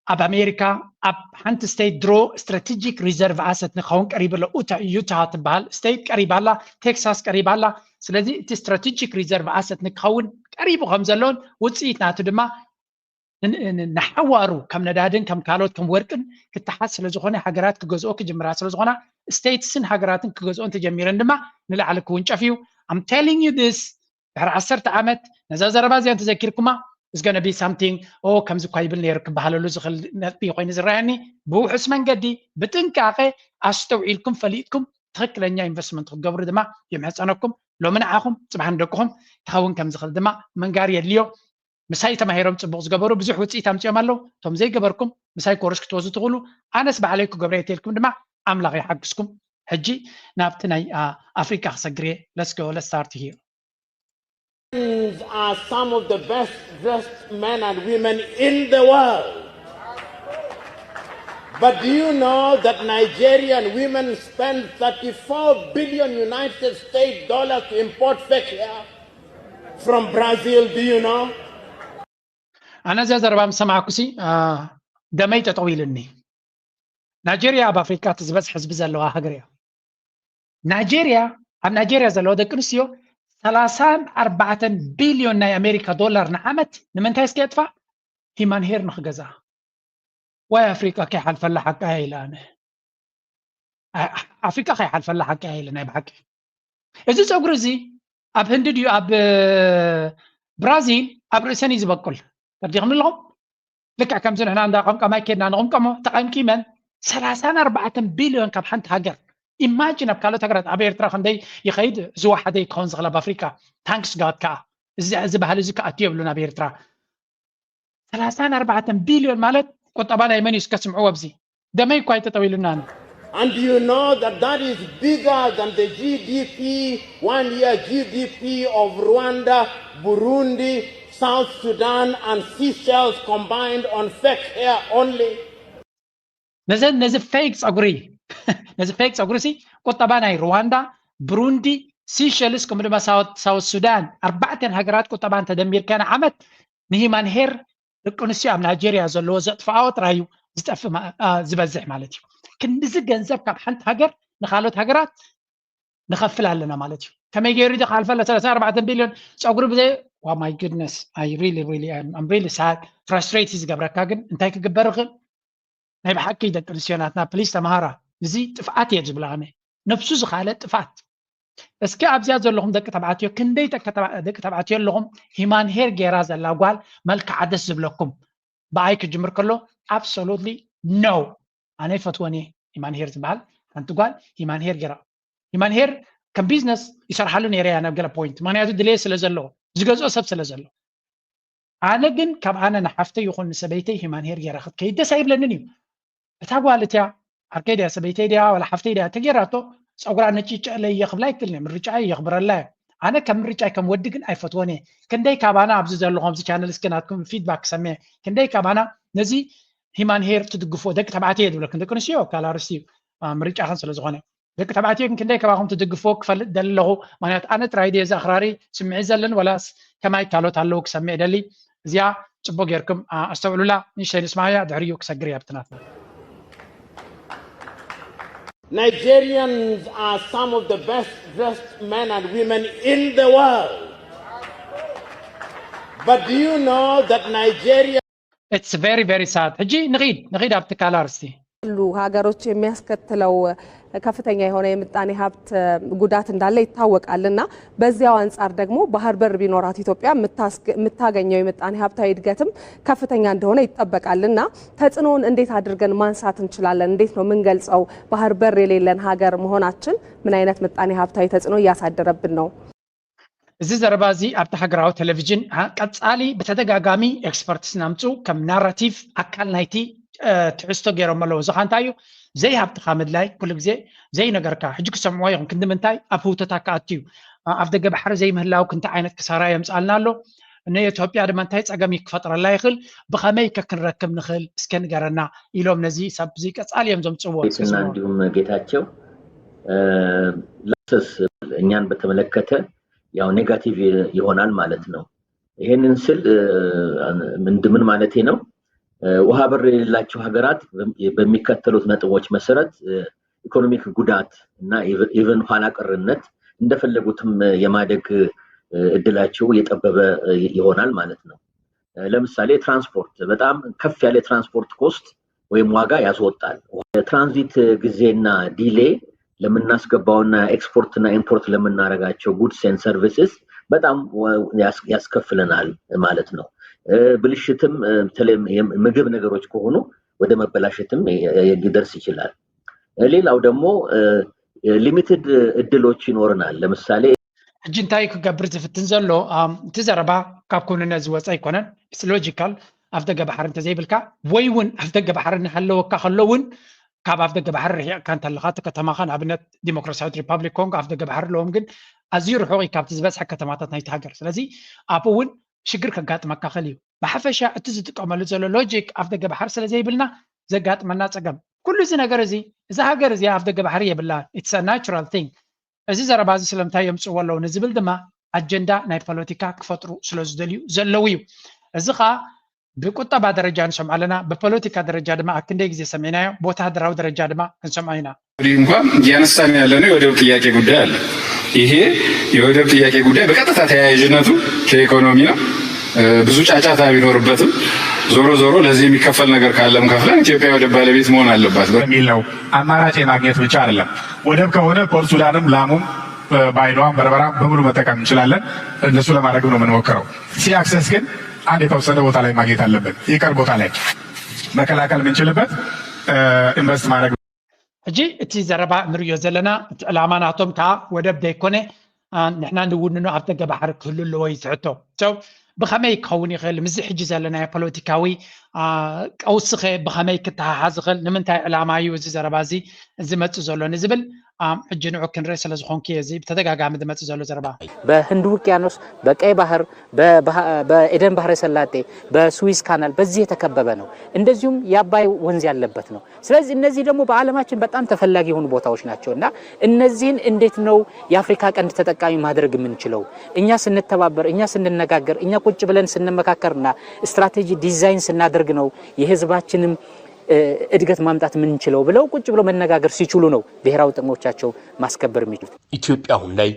ኣብ ኣሜሪካ ኣብ ሓንቲ ስቴት ድሮ ስትራቴጂክ ሪዘርቭ ኣሰት ንኸውን ቀሪቡ ኣሎ። ዩታ ትበሃል ስቴት ቀሪባ ኣላ፣ ቴክሳስ ቀሪባ ኣላ። ስለዚ እቲ ስትራቴጂክ ሪዘርቭ ኣሰት ንክኸውን ቀሪቡ ከም ዘሎን ውፅኢት ናቱ ድማ ንሓዋሩ ከም ነዳድን ከም ካልኦት ከም ወርቅን ክተሓዝ ስለዝኾነ ሃገራት ክገዝኦ ክጅምራ ስለዝኾና ስቴትስን ሃገራትን ክገዝኦ እንተጀሚረን ድማ ንላዕሊ ክውንጨፍ እዩ። I'm telling you this። ድሕሪ ዓሰርተ ዓመት ነዛ ዘረባ እዚኣ እንተዘኪርኩማ is gonna be something ኦ ከምዚ እኳ ይብል ነይሩ ክበሃለሉ ዝኽእል ነጥቢ ኮይኑ ዝረኣየኒ። ብውሑስ መንገዲ ብጥንቃቐ ኣስተውዒልኩም ፈሊጥኩም ትኽክለኛ ኢንቨስትመንት ክትገብሩ ድማ ይምሕፀነኩም። ሎሚ ንዓኹም ፅባሕ ንደቅኹም ክኸውን ከም ዝኽእል ድማ ምንጋር የድልዮ። ምሳይ ተማሂሮም ፅቡቕ ዝገበሩ ብዙሕ ውፅኢት ኣምፅኦም ኣለዉ። እቶም ዘይገበርኩም ምሳይ ኮርስ ክትወስዱ ትኽእሉ። ኣነስ ባዕለይ ክገብረ እየ ተልኩም ድማ ኣምላኽ ይሓግዝኩም። ሕጂ ናብቲ ናይ ኣፍሪቃ ክሰግር እየ። Let's go, let's start here. Are some of the best dressed men and women in the world. But do you know that Nigerian women spend thirty-four billion United States dollars to import fake hair from Brazil? Do you know? ኣነ እዚኣ ዘረባ ምስ ሰማዕኩሲ ደመይ ጠጠው ኢልኒ። ናይጀርያ ኣብ ኣፍሪካ እቲ ዝበዝሕ ህዝቢ ዘለዋ ሃገር እያ። ናይጀርያ ኣብ ናይጀርያ ዘለዋ ደቂ ኣንስትዮ ሰላሳን ኣርባዕተን ቢልዮን ናይ ኣሜሪካ ዶላር ንዓመት ንምንታይ እስከ የጥፋ? ሂማን ሄር ንክገዛ። ዋይ ኣፍሪካ ከይሓልፈላ ሓቃ ኢለ ኣነ። ኣፍሪካ ከይሓልፈላ ሓቂ ኢለ ናይ ብሓቂ። እዚ ፀጉሪ እዚ ኣብ ህንዲ ድዩ ኣብ ብራዚል ኣብ ርእሰን እዩ ዝበቁል? ተርዲኹም ኣለኹም? ልክዕ ከምዚ ንሕና እንዳ ቀምቀማይ ኬድና ንቕምቀሞ ተቐምቂመን ሰላሳን ኣርባዕተን ቢልዮን ካብ ሓንቲ ሃገር። ኢማጂን ኣብ ካልኦት ሃገራት ኣብ ኤርትራ ክንደይ ይኸይድ? ዝወሓደ ክኸውን ዝኽእል ኣብ ኣፍሪካ። ታንክስ ጋድ ከዓ እዚ ባህሊ እዚ ክኣቱ የብሉን ኣብ ኤርትራ። ሰላሳን ኣርባዕተን ቢልዮን ማለት ቁጠባ ናይ መን እዩ እስከ ስምዕዎ ኣብዚ ደመይ እኳ ኣይተጠዊሉና። And you know that that is bigger than the G D P, one year G D P of Rwanda, Burundi, South Sudan and Seychelles combined on fake hair only. ነዚ ነዚ ፌክ ፀጉሪ ነዚ ፌክ ፀጉሪ ሲ ቁጠባ ናይ ሩዋንዳ፣ ብሩንዲ፣ ሲሸልስ ከምኡ ድማ ሳውት ሱዳን ኣርባዕተን ሃገራት ቁጠባ እንተደሚርካ ንዓመት ንሂማን ሄር ደቂ ኣንስትዮ ኣብ ናይጀርያ ዘለዎ ዘጥፍኣኦ ጥራይ እዩ ዝጠፍእ ዝበዝሕ ማለት እዩ። ክንድዚ ገንዘብ ካብ ሓንቲ ሃገር ንካልኦት ሃገራት ንኸፍል ኣለና ማለት እዩ። ከመይ ገይሩ ዶ ክሓልፈለ ሰላሳ ኣርባዕተ ቢልዮን ፀጉሪ ብዘይ my goodness I really really I'm really sad frustrate ዝገብረካ ግን እንታይ ክግበር ይኽእል? ናይ ብሓቂ ደቂ ኣንስትዮ ናትና ፕሊስ ተምሃራ። እዚ ጥፍኣት እየ ዝብላ ኣነ፣ ነብሱ ዝኻለ ጥፍኣት። እስኪ ኣብዚኣ ዘለኹም ደቂ ተባዕትዮ ክንደይ ደቂ ተባዕትዮ ኣለኹም ሂማን ሄር ገይራ ዘላ ጓል መልክዓ ደስ ዝብለኩም? ብኣይ ክጅምር ከሎ absolutely no ኣነ ይፈትወን እየ። ሂማን ሄር ዝበሃል ሓንቲ ጓል ሂማን ሄር ገይራ ሂማን ሄር ከም ቢዝነስ ይሰርሓሉ ነይረ እያ ናብ ገለ ፖይንት ምክንያቱ ድሌት ስለ ዘለዎ ዝገዝኦ ሰብ ስለ ዘሎ ኣነ ግን ካብ ኣነ ንሓፍተይ ይኹን ንሰበይተይ ሂማን ሄር ገይራ ክትከይድ ደስ ኣይብለንን እዩ። እታ ጓል እቲያ ዓርከይ ድያ ሰበይተይ ድያ ዋላ ሓፍተይ ድያ ተገይራቶ ፀጉራ ነጭጨለይ እየ ክብላ ኣይክእልን እየ ምርጫ እየ የኽብረላ እየ። ኣነ ከም ምርጫይ ከም ወዲ ግን ኣይፈትዎን እየ። ክንደይ ካባና ኣብዚ ዘለኹም ኣብዚ ቻነል እስኪ ናትኩም ፊድባክ ክሰምዕ ክንደይ ካባና ነዚ ሂማን ሄር ትድግፎ ደቂ ተባዕትዮ እየ ዝብለኩም ደቂ ኣንስትዮ ካልኣርስቲ ምርጫኽን ስለ ዝኾነ ደቂ ተባዕትዮ ግን ክንደይ ከባኹም ትድግፍዎ ክፈልጥ ደሊ ኣለኹ። ምክንያቱ ኣነ ጥራይ ድየ እዚ ኣኽራሪ ስምዒት ዘለን ወላስ ከማይ ካልኦት ኣለዉ ክሰምዕ ደሊ። እዚኣ ጽቡቅ ጌርኩም ኣስተውዕሉላ። ንእሽተይ ንስማያ ድሕሪኡ ክሰግር እያ ብትናትና። Nigerians are some of the best dressed men and women in the world. But do you know that Nigeria It's very very sad. ሕጂ ንኺድ ንኺድ ኣብቲ ካልእ ኣርስቲ ሁሉ ሀገሮች የሚያስከትለው ከፍተኛ የሆነ የምጣኔ ሀብት ጉዳት እንዳለ ይታወቃል እና በዚያው አንጻር ደግሞ ባህር በር ቢኖራት ኢትዮጵያ የምታገኘው የምጣኔ ሀብታዊ እድገትም ከፍተኛ እንደሆነ ይጠበቃል እና ተጽዕኖውን እንዴት አድርገን ማንሳት እንችላለን? እንዴት ነው የምንገልጸው? ባህር በር የሌለን ሀገር መሆናችን ምን አይነት ምጣኔ ሀብታዊ ተጽዕኖ እያሳደረብን ነው? እዚ ዘረባ እዚ ኣብቲ ሃገራዊ ቴሌቪዥን ቀጻሊ ብተደጋጋሚ ኤክስፐርትስ ናምፁ ከም ናራቲቭ ኣካል ናይቲ ትሕዝቶ ገይሮም ኣለዉ። እዚ ከዓ እንታይ እዩ? ዘይሃብትኻ ምድላይ ኩሉ ግዜ ዘይነገርካ ሕጂ ክሰምዕዎ ይኹን ክንዲ ምንታይ ኣብ ህውተታ ክኣቱ እዩ። ኣብ ደገ ባሕሪ ዘይምህላው ክንታይ ዓይነት ክሳራ የምፅኣልና ኣሎ? ንኢትዮጵያ ድማ እንታይ ፀገም ክፈጥረላ ይኽእል? ብኸመይ ከ ክንረክብ ንኽእል? እስከ ንገረና ኢሎም ነዚ ሰብ እዚ ቀፃሊ እዮም ዘምፅዎ። እስከ ቤትና ስምዑ። እንዲሁም ጌታቸው ለሰስ እኛን በተመለከተ ያው ኔጋቲቭ ይሆናል ማለት ነው። ይሄንን ስል ምንድ ምን ማለቴ ነው? ውሃ በር የሌላቸው ሀገራት በሚከተሉት ነጥቦች መሰረት ኢኮኖሚክ ጉዳት እና ኢቨን ኋላ ቀርነት እንደፈለጉትም የማደግ እድላቸው እየጠበበ ይሆናል ማለት ነው። ለምሳሌ ትራንስፖርት በጣም ከፍ ያለ ትራንስፖርት ኮስት ወይም ዋጋ ያስወጣል። ትራንዚት ጊዜና ዲሌ ለምናስገባውና ኤክስፖርትና ኢምፖርት ለምናረጋቸው ጉድስ ኤንድ ሰርቪስስ በጣም ያስከፍለናል ማለት ነው። ብልሽትም በተለይም ምግብ ነገሮች ከሆኑ ወደ መበላሸትም ሊደርስ ይችላል። ሌላው ደግሞ ሊሚትድ እድሎች ይኖረናል። ለምሳሌ ሕጂ እንታይ ክገብር ዝፍትን ዘሎ እቲ ዘረባ ካብ ኩንነት ዝወፀ ኣይኮነን። ሎጂካል ኣፍ ደገ ባሕሪ እንተዘይብልካ ወይ እውን ኣፍ ደገ ባሕሪ እናሃለወካ ከሎ እውን ካብ ኣፍ ደገ ባሕሪ ርሒቕካ እንተለካ እቲ ከተማኻ ንኣብነት ዲሞክራሲያዊት ሪፓብሊክ ኮንጎ ኣፍ ደገ ባሕሪ ኣለዎም ግን ኣዝዩ ርሑቕ እዩ ካብቲ ዝበዝሐ ከተማታት ናይቲ ሃገር ስለዚ ኣብኡ እውን ሽግር ከጋጥመካ ክእል እዩ። ብሓፈሻ እቲ ዝጥቀመሉ ዘሎ ሎጂክ ኣፍ ደገ ባሕሪ ስለ ዘይብልና ዘጋጥመና ፀገም ኩሉ እዚ ነገር እዚ እዛ ሃገር እዚኣ ኣፍ ደገ ባሕሪ የብላን it's a natural thing እዚ ዘረባ እዚ ስለምንታይ የምፅዎ ኣለዉ ንዝብል ድማ ኣጀንዳ ናይ ፖለቲካ ክፈጥሩ ስለ ዝደልዩ ዘለዉ እዩ። እዚ ከዓ ብቁጠባ ደረጃ ንሰምዖ ኣለና፣ ብፖለቲካ ደረጃ ድማ ኣብ ክንደይ ግዜ ሰሚዕናዮ፣ ብወተሃደራዊ ደረጃ ድማ ክንሰምዖ ኢና። እንኳን እያነሳን ያለነው የወደብ ጥያቄ ጉዳይ አለ። ይሄ የወደብ ጥያቄ ጉዳይ በቀጥታ ተያያዥነቱ ከኢኮኖሚ ነው። ብዙ ጫጫታ ቢኖርበትም ዞሮ ዞሮ ለዚህ የሚከፈል ነገር ካለም ከፍለን ኢትዮጵያ የወደብ ባለቤት መሆን አለባት። የሚል ነው። አማራጭ የማግኘት ብቻ አይደለም። ወደብ ከሆነ ፖርት ሱዳንም ላሙም ባይዶዋም በርበራም በሙሉ መጠቀም እንችላለን። እንደሱ ለማድረግ ነው የምንሞክረው። ሲ አክሰስ ግን አንድ የተወሰነ ቦታ ላይ ማግኘት አለብን። ይቅር ቦታ ላይ መከላከል የምንችልበት ኢንቨስት ማድረግ ሕጂ እቲ ዘረባ ንርእዮ ዘለና እቲ ዕላማ ናቶም ከዓ ወደብ ዘይኮነ ንሕና ንውንኖ ኣብ ደገ ባሕሪ ክህሉ ኣለዎ እዩ ዝሕቶ። So ብኸመይ ክኸውን ይኽእል? ምስዚ ሕጂ ዘለናዮ ፖለቲካዊ ቀውስኸ ብኸመይ ክተሓሓዝ ይኽእል? ንምንታይ ዕላማ እዩ እዚ ዘረባ እዚ ዝመፅእ ዘሎ ንዝብል ሕጂ ንዑ ክንርኢ ስለ ዝኾንኩ እየ እዚ ብተደጋጋሚ ዝመፅእ ዘሎ ዘረባ። በህንድ ውቅያኖስ፣ በቀይ ባህር፣ በኤደን ባህረ ሰላጤ፣ በስዊዝ ካናል በዚህ የተከበበ ነው። እንደዚሁም የአባይ ወንዝ ያለበት ነው። ስለዚህ እነዚህ ደግሞ በዓለማችን በጣም ተፈላጊ የሆኑ ቦታዎች ናቸው እና እነዚህን እንዴት ነው የአፍሪካ ቀንድ ተጠቃሚ ማድረግ የምንችለው? እኛ ስንተባበር፣ እኛ ስንነጋገር፣ እኛ ቁጭ ብለን ስንመካከርና ስትራቴጂ ዲዛይን ስናደርግ ነው የህዝባችንም እድገት ማምጣት የምንችለው ብለው ቁጭ ብለው መነጋገር ሲችሉ ነው ብሔራዊ ጥቅሞቻቸው ማስከበር የሚችሉት። ኢትዮጵያ አሁን ላይ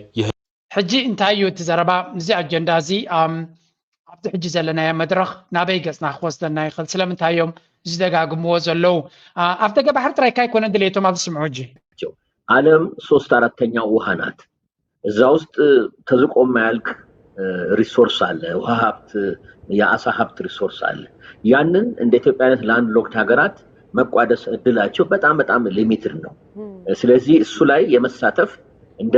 ሕጂ እንታይ እዩ እቲ ዘረባ? እዚ ኣጀንዳ እዚ ኣብዚ ሕጂ ዘለናዮ መድረኽ ናበይ ገፅና ክወስደና ይኽእል? ስለምንታይ እዮም ዝደጋግምዎ ዘለዉ? ኣብ ደገ ባሕሪ ጥራይካ ኣይኮነን ድሌቶም ኣብዚ ስምዑ ሕጂ። ዓለም ሶስት አራተኛው ውሃ ናት። እዛ ውስጥ ተዝቆም ያልክ ሪሶርስ አለ፣ ውሃ ሀብት፣ የአሳ ሀብት ሪሶርስ አለ። ያንን እንደ ኢትዮጵያ አይነት ላንድ ሎክድ ሀገራት መቋደስ እድላቸው በጣም በጣም ሊሚትድ ነው። ስለዚህ እሱ ላይ የመሳተፍ እንደ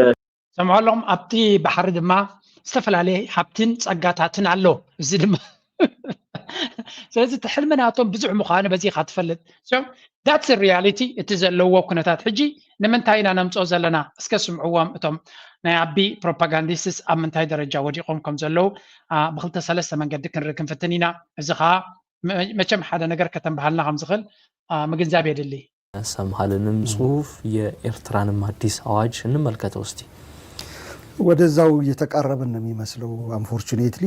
ሰምዖ ኣለኹም ኣብቲ ባሕሪ ድማ ዝተፈላለየ ሃብትን ጸጋታትን ኣሎ። እዚ ድማ ስለዚ እቲ ሕልሚ ናቶም ብዙሕ ምዃኑ በዚ ኢኻ ትፈልጥ። ዳትስ ሪያሊቲ እቲ ዘለዎ ኩነታት። ሕጂ ንምንታይ ኢና ነምፅኦ ዘለና? እስከ ስምዕዎም እቶም ናይ ኣቢ ፕሮፓጋንዲስትስ ኣብ ምንታይ ደረጃ ወዲቖም ከም ዘለዉ ብክልተ ሰለስተ መንገዲ ክንርኢ ክንፍትን ኢና። እዚ ከዓ መቸም ሓደ ነገር ከተንብሃልና ከም ዝኽእል ምግንዛብ የድሊ። ሰምሃልንም ጽሑፍ የኤርትራንም አዲስ አዋጅ እንመልከተው እስቲ። ወደዛው እየተቃረብን ነው የሚመስለው። አንፎርቹኔትሊ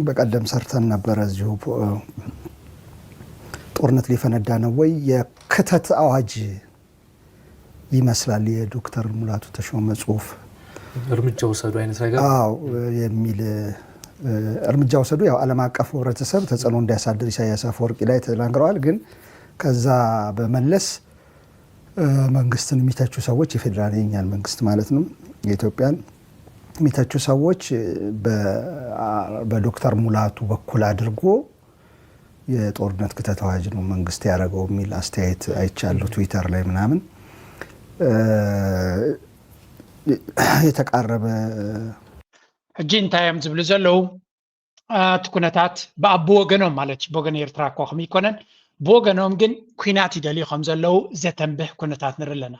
በቀደም ሰርተን ነበረ እዚሁ ጦርነት ሊፈነዳ ነው ወይ የክተት አዋጅ ይመስላል የዶክተር ሙላቱ ተሾመ ጽሁፍ። እርምጃ ውሰዱ አይነት ነገር አዎ የሚል እርምጃ ውሰዱ። ያው ዓለም አቀፍ ህብረተሰብ ተጽዕኖ እንዲያሳድር ኢሳያስ አፈወርቂ ላይ ተናግረዋል። ግን ከዛ በመለስ መንግስትን የሚተቹ ሰዎች የፌዴራል የኛን መንግስት ማለት ነው የኢትዮጵያን የሚተቹ ሰዎች በዶክተር ሙላቱ በኩል አድርጎ የጦርነት ክተት አዋጅ ነው መንግስት ያደረገው የሚል አስተያየት አይቻለሁ ትዊተር ላይ ምናምን የተቃረበ ሕጂ እንታይ እዮም ዝብሉ ዘለዉ? እቲ ኩነታት ብኣብ ብወገኖም ማለት እዩ፣ ብወገን ኤርትራ እኮ ከም ይኮነን ብወገኖም ግን ኩናት ይደልዩ ከም ዘለዉ ዘተንብህ ኩነታት ንርኢ ኣለና።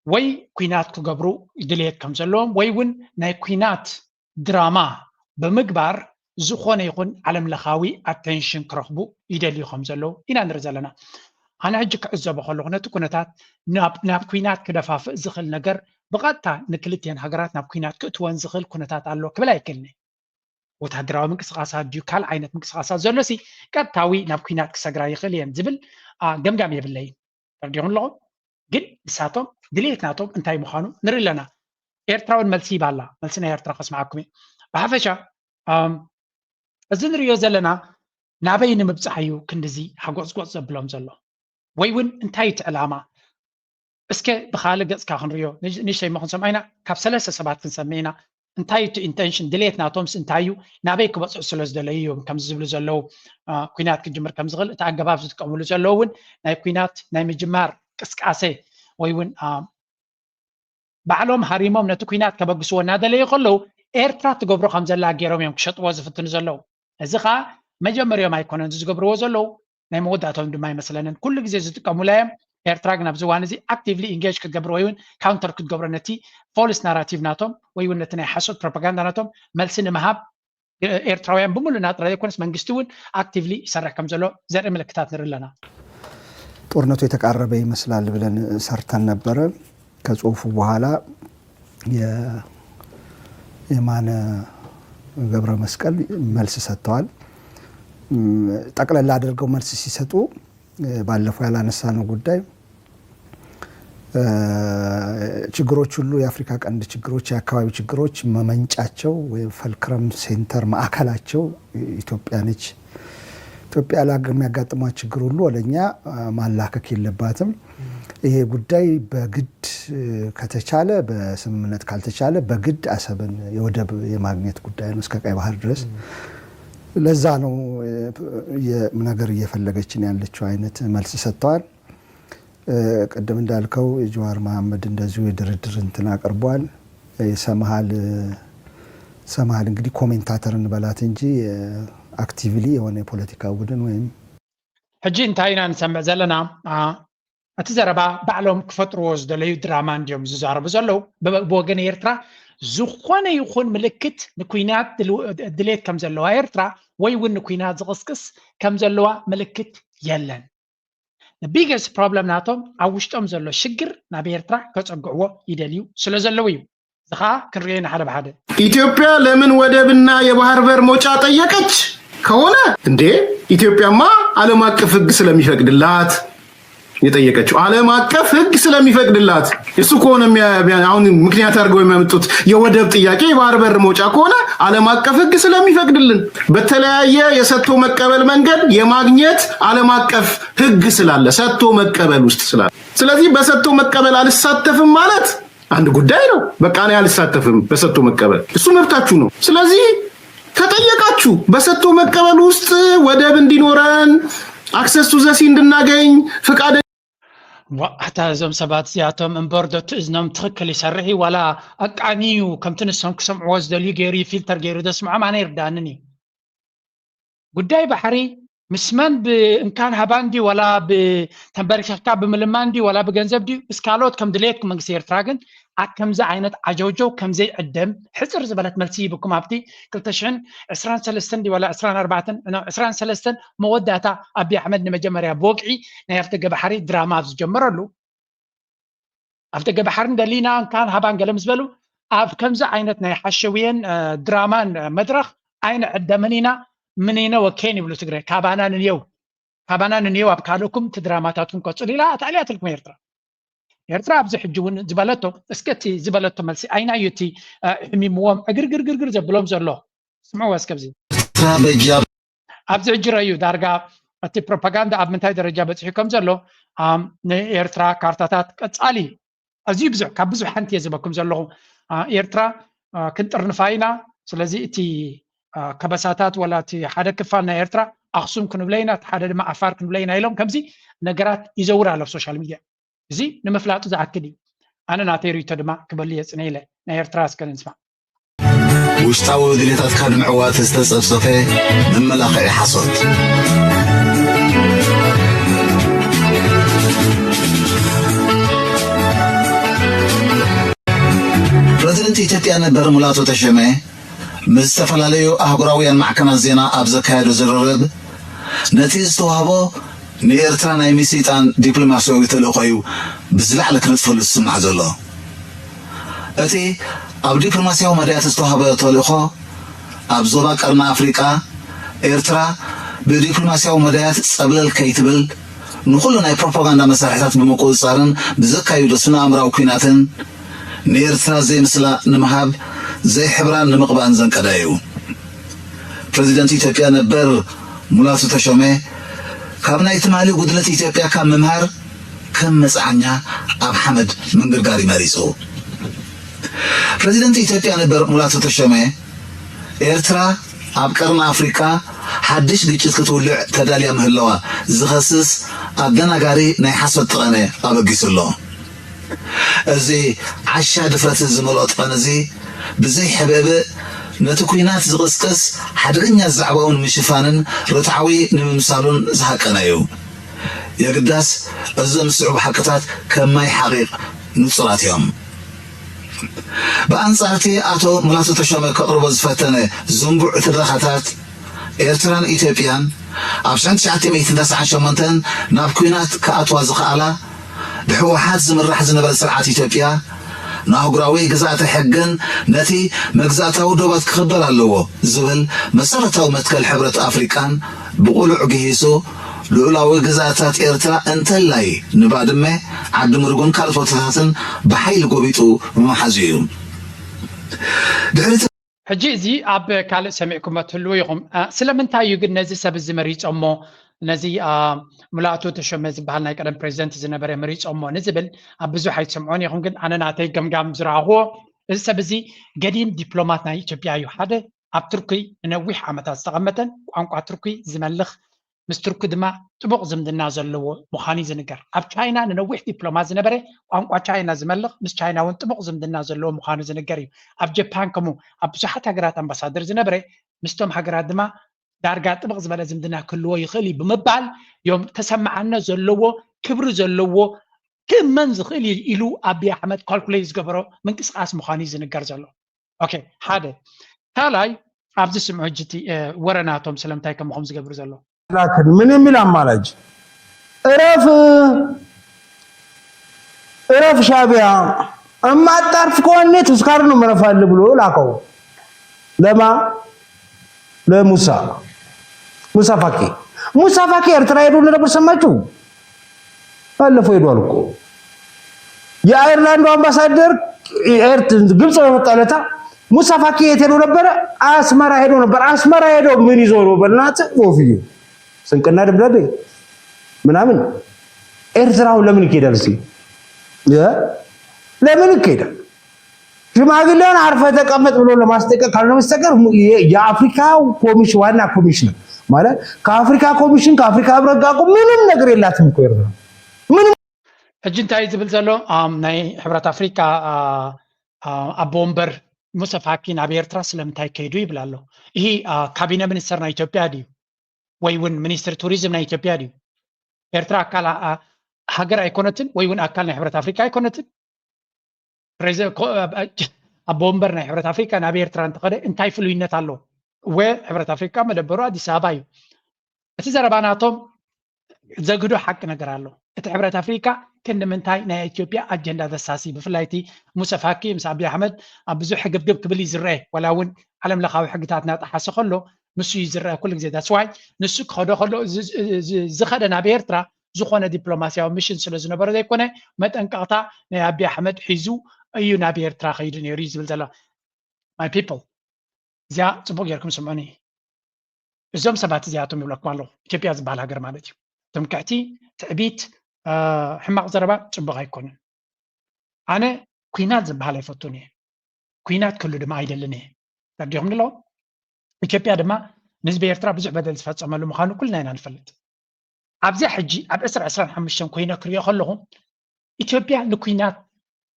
ወይ ኩናት ክገብሩ ድልየት ከም ዘለዎም ወይ እውን ናይ ኩናት ድራማ ብምግባር ዝኾነ ይኹን ዓለም ለኻዊ ኣቴንሽን ክረኽቡ ይደልዩ ከም ዘለዉ ኢና ንርኢ ዘለና። ኣነ ሕጂ ክዕዘቦ ከለኹ ነቲ ኩነታት ናብ ኩናት ክደፋፍእ ዝኽእል ነገር ብቐጥታ ንክልቲኤን ሃገራት ናብ ኩናት ክእትወን ዝኽእል ኩነታት ኣሎ ክብል ኣይክእልን እየ። ወታደራዊ ምንቅስቃሳት ድዩ ካልእ ዓይነት ምንቅስቃሳት ዘሎ ሲ ቀጥታዊ ናብ ኩናት ክሰግራ ይኽእል እየን ዝብል ገምጋም የብለይን። ተረዲኹም ኣለኹም? ግን ንሳቶም ድሌት ናቶም እንታይ ምዃኑ ንርኢ ኣለና። ኤርትራ እውን መልሲ ይባላ። መልሲ ናይ ኤርትራ ከስምዓኩም እየ። ብሓፈሻ እዚ ንሪኦ ዘለና ናበይ ንምብፃሕ እዩ ክንድዚ ሓጎፅጎፅ ዘብሎም ዘሎ? ወይ እውን እንታይ እቲ ዕላማ? እስከ ብካልእ ገፅካ ክንሪኦ ንእሽተይ እሞ ክንሰምዖ ኢና። ካብ ሰለስተ ሰባት ክንሰምዕ ኢና። እንታይ እቲ ኢንቴንሽን ድሌት ናቶምስ እንታይ እዩ? ናበይ ክበፅሑ ስለ ዝደለዩ እዮም ከምዚ ዝብሉ ዘለዉ? ኩናት ክጅምር ከም ዝኽእል እቲ ኣገባብ ዝጥቀምሉ ዘለዉ እውን ናይ ኩናት ናይ ምጅማር ቅስቃሴ ወይ እውን ባዕሎም ሃሪሞም ነቲ ኩናት ከበግስዎ እናደለዩ ከለዉ ኤርትራ ትገብሮ ከም ዘላ ገይሮም እዮም ክሸጥዎ ዝፍትኑ ዘለዉ። እዚ ከዓ መጀመሪኦም ኣይኮነን ዝገብርዎ ዘለዉ፣ ናይ መወዳእቶም ድማ ኣይመስለንን። ኩሉ ግዜ ዝጥቀሙላ እዮም። ኤርትራ ግን ኣብዚ እዋን እዚ ኣክቲቭሊ ኢንጌጅ ክትገብር ወይ እውን ካውንተር ክትገብሮ ነቲ ፎልስ ናራቲቭ ናቶም ወይ እውን ነቲ ናይ ሓሶት ፕሮፓጋንዳ ናቶም መልሲ ንምሃብ ኤርትራውያን ብምሉእ ናጥራ ዘይኮነስ መንግስቲ እውን ኣክቲቭሊ ይሰርሕ ከም ዘሎ ዘርኢ ምልክታት ንርኢ ኣለና። ጦርነቱ የተቃረበ ይመስላል ብለን ሰርተን ነበረ። ከጽሁፉ በኋላ የማነ ገብረ መስቀል መልስ ሰጥተዋል። ጠቅለል አድርገው መልስ ሲሰጡ ባለፈው ያላነሳነው ጉዳይ ችግሮች ሁሉ የአፍሪካ ቀንድ ችግሮች የአካባቢ ችግሮች መመንጫቸው ወይም ፈልክረም ሴንተር ማዕከላቸው ኢትዮጵያ ነች። ኢትዮጵያ ለሚያጋጥሟት ችግር ሁሉ ወደኛ ማላከክ የለባትም። ይሄ ጉዳይ በግድ ከተቻለ በስምምነት ካልተቻለ በግድ አሰብን የወደብ የማግኘት ጉዳይ ነው እስከ ቀይ ባህር ድረስ። ለዛ ነው ነገር እየፈለገችን ያለችው አይነት መልስ ሰጥተዋል። ቅድም እንዳልከው ጀዋር መሐመድ እንደዚሁ የድርድር እንትን አቅርቧል። የሰምሃል ሰምሃል እንግዲህ ኮሜንታተር እንበላት እንጂ፣ እ፣ አክቲቭሊ የሆነ የፖለቲካ ቡድን ወይም ሕጂ እንታይ ኢና ንሰምዕ ዘለና? አ፣ እቲ ዘረባ ባዕሎም ክፈጥርዎ ዝደለዩ ድራማ እንድዮም ዝዛረቡ ዘለዉ። ብ-፣ ብወገን ኤርትራ ዝኾነ ይኹን ምልክት ንኩናት ድል-፣ ድሌት ከም ዘለዋ ኤርትራ ወይ እውን ንኩናት ዝቕስቅስ ከም ዘለዋ ምልክት የለን። The biggest problem ናቶም ኣብ ውሽጦም ዘሎ ሽግር ናብ ኤርትራ ከጸግዕዎ ይደልዩ ስለ ዘለዉ እዩ። እዚ ኸኣ ክንርእዮ ኢና ሓደ ብሓደ። ኢትዮጵያ ለምን ወደብና የባህር በር መውጫ ጠየቀች ከሆነ፣ እንዴ፣ ኢትዮጵያማ ዓለም አቀፍ ሕግ ስለሚፈቅድላት የጠየቀችው። ዓለም አቀፍ ሕግ ስለሚፈቅድላት፣ እሱ ከሆነ የሚያ-፣ የሚያ-፣ አሁን ምክንያት አድርገው የሚያመጡት የወደብ ጥያቄ የባህር በር መውጫ ከሆነ ዓለም አቀፍ ሕግ ስለሚፈቅድልን በተለያየ የሰጥቶ መቀበል መንገድ የማግኘት ዓለም አቀፍ ሕግ ስላለ ሰጥቶ መቀበል ውስጥ ስላለ፣ ስለዚህ በሰጥቶ መቀበል አልሳተፍም ማለት አንድ ጉዳይ ነው። በቃ እኔ አልሳተፍም በሰጥቶ መቀበል፣ እሱ መብታችሁ ነው። ስለዚህ ከጠየቃችሁ በሰጥቶ መቀበል ውስጥ ወደብ እንዲኖረን፣ access to the sea እንድናገኝ ፍቃድ ዋ፣ ኣታ እዞም ሰባት እዚኣቶም እምበር ዶ እቲ እዝኖም ትኽክል ይሰርሕ እዩ ዋላ ኣቃኒ እዩ? ከምቲ ንሶም ክሰምዕዎ ዝደልዩ ገይሩ እዩ ፊልተር ገይሩ ዘስምዖም ኣነ ይርዳእንን እዩ። ጉዳይ ባሕሪ ምስ መን ብእንካን ሃባን ድዩ ዋላ ብተንበርኪኽካ ብምልማን ድዩ ዋላ ብገንዘብ ድዩ ምስ ካልኦት ከም ድሌት መንግስቲ ኤርትራ ግን ኣብ ከምዚ ዓይነት ዓጀውጀው ከም ዘይዕደም ሕጽር ዝበለት መልሲ ሂብኩም ኣብቲ ክልተ ሽሕን ዕስራን ሰለስተን ድዩ ዋላ ዕስራን ኣርባዕተን፣ ኖ፣ ዕስራን ሰለስተን መወዳእታ ኣቢ ኣሕመድ ንመጀመርያ ብወግዒ ናይ ኣፍደገ ባሕሪ ድራማ ኣብ ዝጀመረሉ፣ ኣፍደገ ባሕሪ እንደሊና እንካን ሃባን ገለ ምስ በሉ ኣብ ከምዚ ዓይነት ናይ ሓሸውየን፣ እ፣ ድራማን፣ እ፣ መድረኽ ኣይንዕደምን ኢና፣ ምኒነ ወኬን ይብሉ ትግረ። ካባና ንንየው፣ ካባና ንንየው ኣብ ካልእኩም እቲ ድራማታትኩም ቀጽሉ ኢላ ኣታዕልያትልኩም ኤርትራ። ኤርትራ ኣብዚ ሕጂ እውን ዝበለቶ፣ እስከ እቲ ዝበለቶ መልሲ ኣይናዩ እቲ፣ እ፣ ሕሚምዎም ዕግርግርግርግር ዘብሎም ዘሎ። ስምዕዎ እስከ ኣብዚ። ኤርትራ በጃ ኣብዚ ሕጂ ረዩ ዳርጋ እቲ ፕሮፓጋንዳ ኣብ ምንታይ ደረጃ በጺሑ ከም ዘሎ፣ ኣም፣ ንኤርትራ ካርታታት ቀጻሊ ኣዝዩ ብዙሕ፣ ካብ ብዙሕ ሓንቲ እየ ዝበኩም ዘለኹ። ኣ፣ ኤርትራ፣ ኣ፣ ክንጥርንፋ ኢና። ስለዚ እቲ፣ ኣ፣ ከበሳታት ወላ እቲ ሓደ ክፋል ናይ ኤርትራ ኣኽሱም ክንብሎ ኢና፣ እቲ ሓደ ድማ ዓፋር ክንብሎ ኢና ኢሎም ከምዚ ነገራት ይዘውር ኣሎ ኣብ ሶሻል ሚድያ። እዚ ንምፍላጡ ዝኣክል እዩ። ኣነ ናተይ ርእይቶ ድማ ክበሉ እየ ጽነ ኢለ። ናይ ኤርትራ እስከ ንስማዕ። ውሽጣዊ ድሌታትካ ንምዕዋት ዝተጸፍጸፈ መመላኽዒ ሓሶት። ፕረዚደንት ኢትዮጵያ ነበር ሙላቱ ተሸመ ምስ ዝተፈላለዩ ኣህጉራውያን ማዕከናት ዜና ኣብ ዘካየዶ ዝርርብ፣ ነቲ ዝተዋህቦ ንኤርትራ ናይ ምስይጣን ዲፕሎማስያዊ ተልእኾ እዩ ብዝላዕሊ ክነጥፈሉ ዝስማዕ ዘሎ። እቲ ኣብ ዲፕሎማስያዊ መዳያት ዝተዋህበ ተልእኾ፣ ኣብ ዞባ ቀርኒ ኣፍሪቃ፣ ኤርትራ ብዲፕሎማስያዊ መዳያት ጸብለል ከይትብል፣ ንኹሉ ናይ ፕሮፓጋንዳ መሳርሒታት ብምቁጽጻርን ብዘካይዶ ስነ ኣእምራዊ ኲናትን፣ ንኤርትራ ዘይምስላ ንምሃብ፣ ዘይሕብራን ንምቕባእን ዘንቀደ እዩ። ፕረዚደንት ኢትዮጵያ ነበር ሙላቱ ተሾመ፣ ካብ ናይ ትማሊ ጉድለት ኢትዮጵያ ካብ ምምሃር፣ ከም መጽዓኛ ኣብ ሓመድ ምንግርጋር እዩ መሪጹ። ፕረዚደንት ኢትዮጵያ ነበር ሙላቱ ተሾመ፣ ኤርትራ ኣብ ቀርኒ ኣፍሪቃ ሓድሽ ግጭት ክትውልዕ ተዳልያ ምህላዋ ዝኸስስ ኣደናጋሪ ናይ ሓሶት ጠቐነ ኣበጊሱ ኣሎ። እዚ ዓሻ ድፍረት ዝመልኦ ጠቐነ እዚ ብዘይ ሕብእብእ ነቲ ኲናት ዝቕስቅስ ሓደገኛ ዛዕባኡ ንምሽፋንን ርትዓዊ ንምምሳሉን ዝሃቀነ እዩ። የግዳስ እዞም ዝስዕቡ ሓቅታት ከም ማይ ሓቒቕ ንጹራት እዮም። ብኣንጻር እቲ ኣቶ ሙላቱ ተሾመ ከቕርቦ ዝፈተነ ዝንቡዕ ትረኻታት፣ ኤርትራን ኢትዮጵያን ኣብ ሽሕን ትሽዓተ ሚእትን ተስዓን ሸሞንተን ናብ ኲናት ክኣትዋ ዝኸኣላ፣ ብህወሓት ዝምራሕ ዝነበረ ስርዓት ኢትዮጵያ፣ ንኣህጉራዊ ግዝኣተ ሕግን ነቲ መግዛእታዊ ዶባት ክኽበር ኣለዎ ዝብል መሰረታዊ መትከል ሕብረት ኣፍሪቃን ብቕሉዕ ግሂሱ፣ ልኡላዊ ግዝኣታት ኤርትራ እንተላይ ንባድመ፣ ዓዲ ምርጉን ካልኦት ቦታታትን ብሓይሊ ጎቢጡ ብምሓዙ እዩ። ድሕሪ እቲ ሕጂ እዚ ኣብ ካልእ ሰሚዕኩሞ ትህልዉ ኢኹም። አ፣ ስለምንታይ እዩ ግን ነዚ ሰብ እዚ መሪጾሞ? ነዚ፣ አ፣ ሙላቱ ተሾመ ዝበሃል ናይ ቀደም ፕሬዚደንት ዝነበረ መሪጾሞ ንዝብል ኣብ ብዙሕ ኣይትሰምዖን ኢኹም፣ ግን ኣነ ናተይ ገምጋም ዝረኣኽዎ እዚ ሰብ እዚ ገዲም ዲፕሎማት ናይ ኢትዮጵያ እዩ። ሓደ ኣብ ቱርኪ ንነዊሕ ዓመታት ዝተቐመጠን ቋንቋ ቱርኪ ዝመልኽ ምስ ቱርኪ ድማ ጥቡቕ ዝምድና ዘለዎ ምዃኑ እዩ ዝንገር። ኣብ ቻይና ንነዊሕ ዲፕሎማት ዝነበረ፣ ቋንቋ ቻይና ዝመልኽ፣ ምስ ቻይና እውን ጥቡቕ ዝምድና ዘለዎ ምዃኑ ዝንገር እዩ። ኣብ ጀፓን ከምኡ፣ ኣብ ብዙሓት ሃገራት ኣምባሳደር ዝነበረ፣ ምስቶም ሃገራት ድማ ዳርጋ ጥብቕ ዝበለ ዝምድና ክህልዎ ይኽእል እዩ ብምባል እዮም ተሰማዕነት ዘለዎ፣ ክብሪ ዘለዎ፣ ክእመን ዝኽእል እዩ ኢሉ ኣብይ ኣሕመድ ካልኩሌት ዝገበሮ ምንቅስቃስ ምዃኑ እዩ ዝንገር ዘሎ። ኦኬ፣ ሓደ። ካልኣይ፣ ኣብዚ ስምዑ ሕጂ እቲ ወረ ናቶም ስለምንታይ ከምኹም ዝገብር ዘሎ። ላክን ምን የሚል አማላጅ? እረፍ እረፍ ሻቢያ እማጣርፍ ከሆነ ተስካር ነው መረፋል ብሎ ላከው። ለማ ለሙሳ ሙሳ ፋኪ ሙሳ ፋኪ ኤርትራ ሄዶ እንደነበር ሰማችሁ? ባለፈው ሄዷል እኮ። የአይርላንዱ አምባሳደር ግብፅ በመጣ ለታ ሙሳ ፋኪ የት ሄዶ ነበረ? አስመራ ሄዶ ነበር። አስመራ ሄዶ ምን ይዞ ነው? በእናትህ ወፍዬ ስንቅና ደብዳቤ ምናምን። ኤርትራው ለምን ይኬዳል? እስኪ ለምን ይኬዳል? ሽማግሌውን አርፈ ተቀመጥ ብሎ ለማስጠንቀቅ ካልሆነ በስተቀር የአፍሪካ ኮሚሽን ዋና ኮሚሽነር ማለት ከአፍሪካ ኮሚሽን ከአፍሪካ ህብረት ጋር ምንም ነገር የላትም እኮ ኤርትራ ምንም። ሕጂ እንታይ ዝብል ዘሎ ናይ ሕብረት ኣፍሪካ ኣቦ ወንበር ሙሰ ፋኪ ናብ ኤርትራ ስለምንታይ ከይዱ ይብል ኣሎ። ይህ ካቢነ ሚኒስተር ናይ ኢትዮጵያ ድዩ ወይ እውን ሚኒስትር ቱሪዝም ናይ ኢትዮጵያ ድዩ? ኤርትራ ኣካል ሃገር ኣይኮነትን ወይ እውን ኣካል ናይ ሕብረት ኣፍሪካ ኣይኮነትን። ኣቦ ወንበር ናይ ሕብረት ኣፍሪካ ናብ ኤርትራ እንተኸደ እንታይ ፍሉይነት ኣሎ? ወ ሕብረት ኣፍሪካ መደበሩ ኣዲስ ኣበባ እዩ። እቲ ዘረባ ናቶም ዘግዶ ሓቂ ነገር ኣሎ። እቲ ሕብረት ኣፍሪካ ክንዲ ምንታይ ናይ ኢትዮጵያ ኣጀንዳ ዘሳሲ፣ ብፍላይ እቲ ሙሰ ፋኪ ምስ ኣብይ ኣሕመድ ኣብ ብዙሕ ሕግብግብ ክብል እዩ ዝረአ። ዋላ እውን ዓለም ለኻዊ ሕግታት እናጠሓሰ ከሎ ንሱ እዩ ዝረአ ኩሉ ግዜ። ዳስዋይ ንሱ ክኸዶ ከሎ ዝኸደ ናብ ኤርትራ ዝኾነ ዲፕሎማሲያዊ ሚሽን ስለ ዝነበሮ ዘይኮነ መጠንቀቕታ ናይ ኣብይ ኣሕመድ ሒዙ እዩ ናብ ኤርትራ ከይዱ ነይሩ እዩ ዝብል ዘሎ። My people፣ እዚኣ ፅቡቅ ጌርኩም ስምዑኒ። እዞም ሰባት እዚኣቶም ይብለኩም ኣለኹ፣ ኢትዮጵያ ዝበሃል ሃገር ማለት እዩ። ትምክሕቲ፣ ትዕቢት፣ ሕማቕ ዘረባ ፅቡቅ ኣይኮኑን። ኣነ ኩናት ዝበሃል ኣይፈቱን እየ። ኩናት ክህሉ ድማ ኣይደልን እየ። ተረዲኹም ኣለኹም? ኢትዮጵያ ድማ ንህዝቢ ኤርትራ ብዙሕ በደል ዝፈፀመሉ ምዃኑ ኩልና ኢና ንፈልጥ። ኣብዚኣ ሕጂ ኣብ ዕስራ ዕስራን ሓሙሽተን ኮይነ ክሪኦ ከለኹ ኢትዮጵያ ንኩናት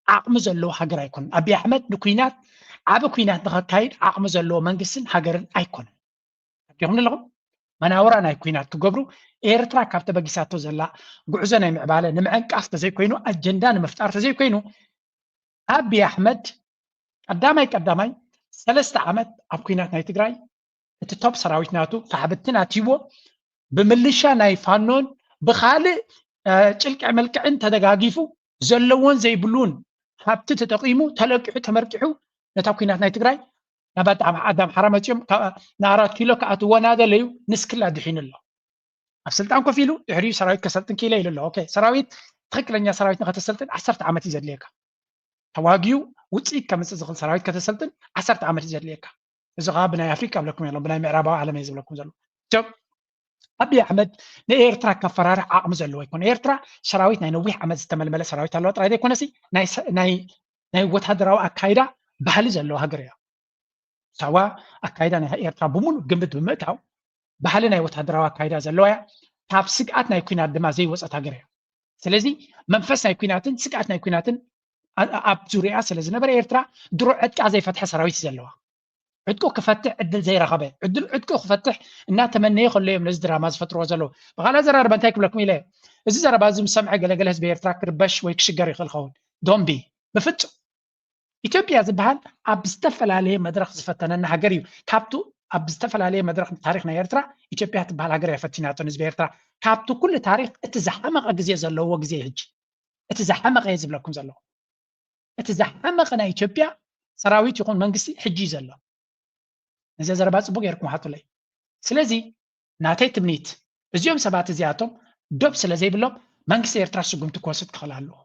ዓቕሚ ዘለዎ ሃገር ኣይኮነን። ኣብይ ኣሕመድ ንኩናት ዓቢ ኩናት ንኸካይድ ዓቕሚ ዘለዎ መንግስትን ሃገርን ኣይኮነን። ኣዲኹም ኣለኹም መናውራ ናይ ኩናት ክገብሩ ኤርትራ ካብ ተበጊሳቶ ዘላ ጉዕዞ ናይ ምዕባለ ንምዕንቃፍ ተዘይኮይኑ ኣጀንዳ ንምፍጣር ተዘይኮይኑ ኣብይ ኣሕመድ ቀዳማይ ቀዳማይ ሰለስተ ዓመት ኣብ ኩናት ናይ ትግራይ እቲ ቶፕ ሰራዊት ናቱ ፋሕብትን ኣትይዎ ብምልሻ ናይ ፋኖን ብካልእ ጭልቅዕ ምልቅዕን ተደጋጊፉ ዘለዎን ዘይብሉን ሃብቲ ተጠቂሙ ተለቂሑ ተመርቂሑ ነታ ኩናት ናይ ትግራይ ናብ ኣዳም ሓራ መፂኦም ንኣራት ኪሎ ክኣትዎ እናደለዩ ንስክላ ድሒኑ ኣሎ። ኣብ ስልጣን ኮፍ ኢሉ ድሕሪኡ ሰራዊት ከሰልጥን ክኢለ ኢሉ ኣሎ። ኦኬ ሰራዊት ትክክለኛ ሰራዊት ንከተሰልጥን ዓሰርተ ዓመት እዩ ዘድልየካ። ተዋጊኡ ውፅኢት ከምፅእ ዝኽእል ሰራዊት ከተሰልጥን ዓሰርተ ዓመት እዩ ዘድልየካ። እዚ ከዓ ብናይ ኣፍሪካ ብለኩም የሎም ብናይ ምዕራባዊ ዓለም እየ ዝብለኩም ዘሎ። ኣብይ ኣሕመድ ንኤርትራ ከፈራርሕ ዓቕሚ ዘለዎ ኣይኮነ። ኤርትራ ሰራዊት ናይ ነዊሕ ዓመት ዝተመልመለ ሰራዊት ኣለዋ ጥራይ ዘይኮነሲ ናይ ወታደራዊ ኣካይዳ ባህሊ ዘለዋ ሃገር እያ። ሳዋ ኣካይዳ ናይ ኤርትራ ብሙሉእ ግምት ብምእታው ባህሊ ናይ ወታደራዊ ኣካይዳ ዘለዋ እያ። ካብ ስግኣት ናይ ኩናት ድማ ዘይወፀት ሃገር እያ። ስለዚ መንፈስ ናይ ኩናትን ስግኣት ናይ ኩናትን ኣብ ዙሪያ ስለ ዝነበረ ኤርትራ ድሮ ዕጥቃ ዘይፈትሐ ሰራዊት እዩ ዘለዋ። ዕጥቁ ክፈትሕ ዕድል ዘይረኸበ ዕድል ዕጥቁ ክፈትሕ እናተመነየ ከሎ እዮም ነዚ ድራማ ዝፈጥርዎ ዘለዉ። ብካልእ ኣዘራርባ እንታይ ክብለኩም ኢለ እዚ ዘረባ እዚ ምስ ሰምዐ ገለገለ ህዝቢ ኤርትራ ክርበሽ ወይ ክሽገር ይኽእል ኸውን። ዶምቢ ብፍጹም ኢትዮጵያ ዝበሃል ኣብ ዝተፈላለየ መድረኽ ዝፈተነና ሃገር እዩ። ካብቱ ኣብ ዝተፈላለየ መድረኽ ታሪኽ ናይ ኤርትራ ኢትዮጵያ ትበሃል ሃገር እያ ፈቲናቶ ንህዝቢ ኤርትራ። ካብቱ ኩሉ ታሪኽ እቲ ዝሓመቐ ግዜ ዘለዎ ግዜ ሕጂ እቲ ዝሓመቐ እየ ዝብለኩም ዘለኹ። እቲ ዝሓመቐ ናይ ኢትዮጵያ ሰራዊት ይኹን መንግስቲ ሕጂ እዩ ዘሎ። ነዚ ዘረባ ፅቡቅ ጌርኩም ሓቱለይ። ስለዚ ናተይ ትምኒት እዚኦም ሰባት እዚኣቶም ዶብ ስለ ዘይብሎም መንግስቲ ኤርትራ ስጉምቲ ክወስድ ክኽእል ኣለዎ።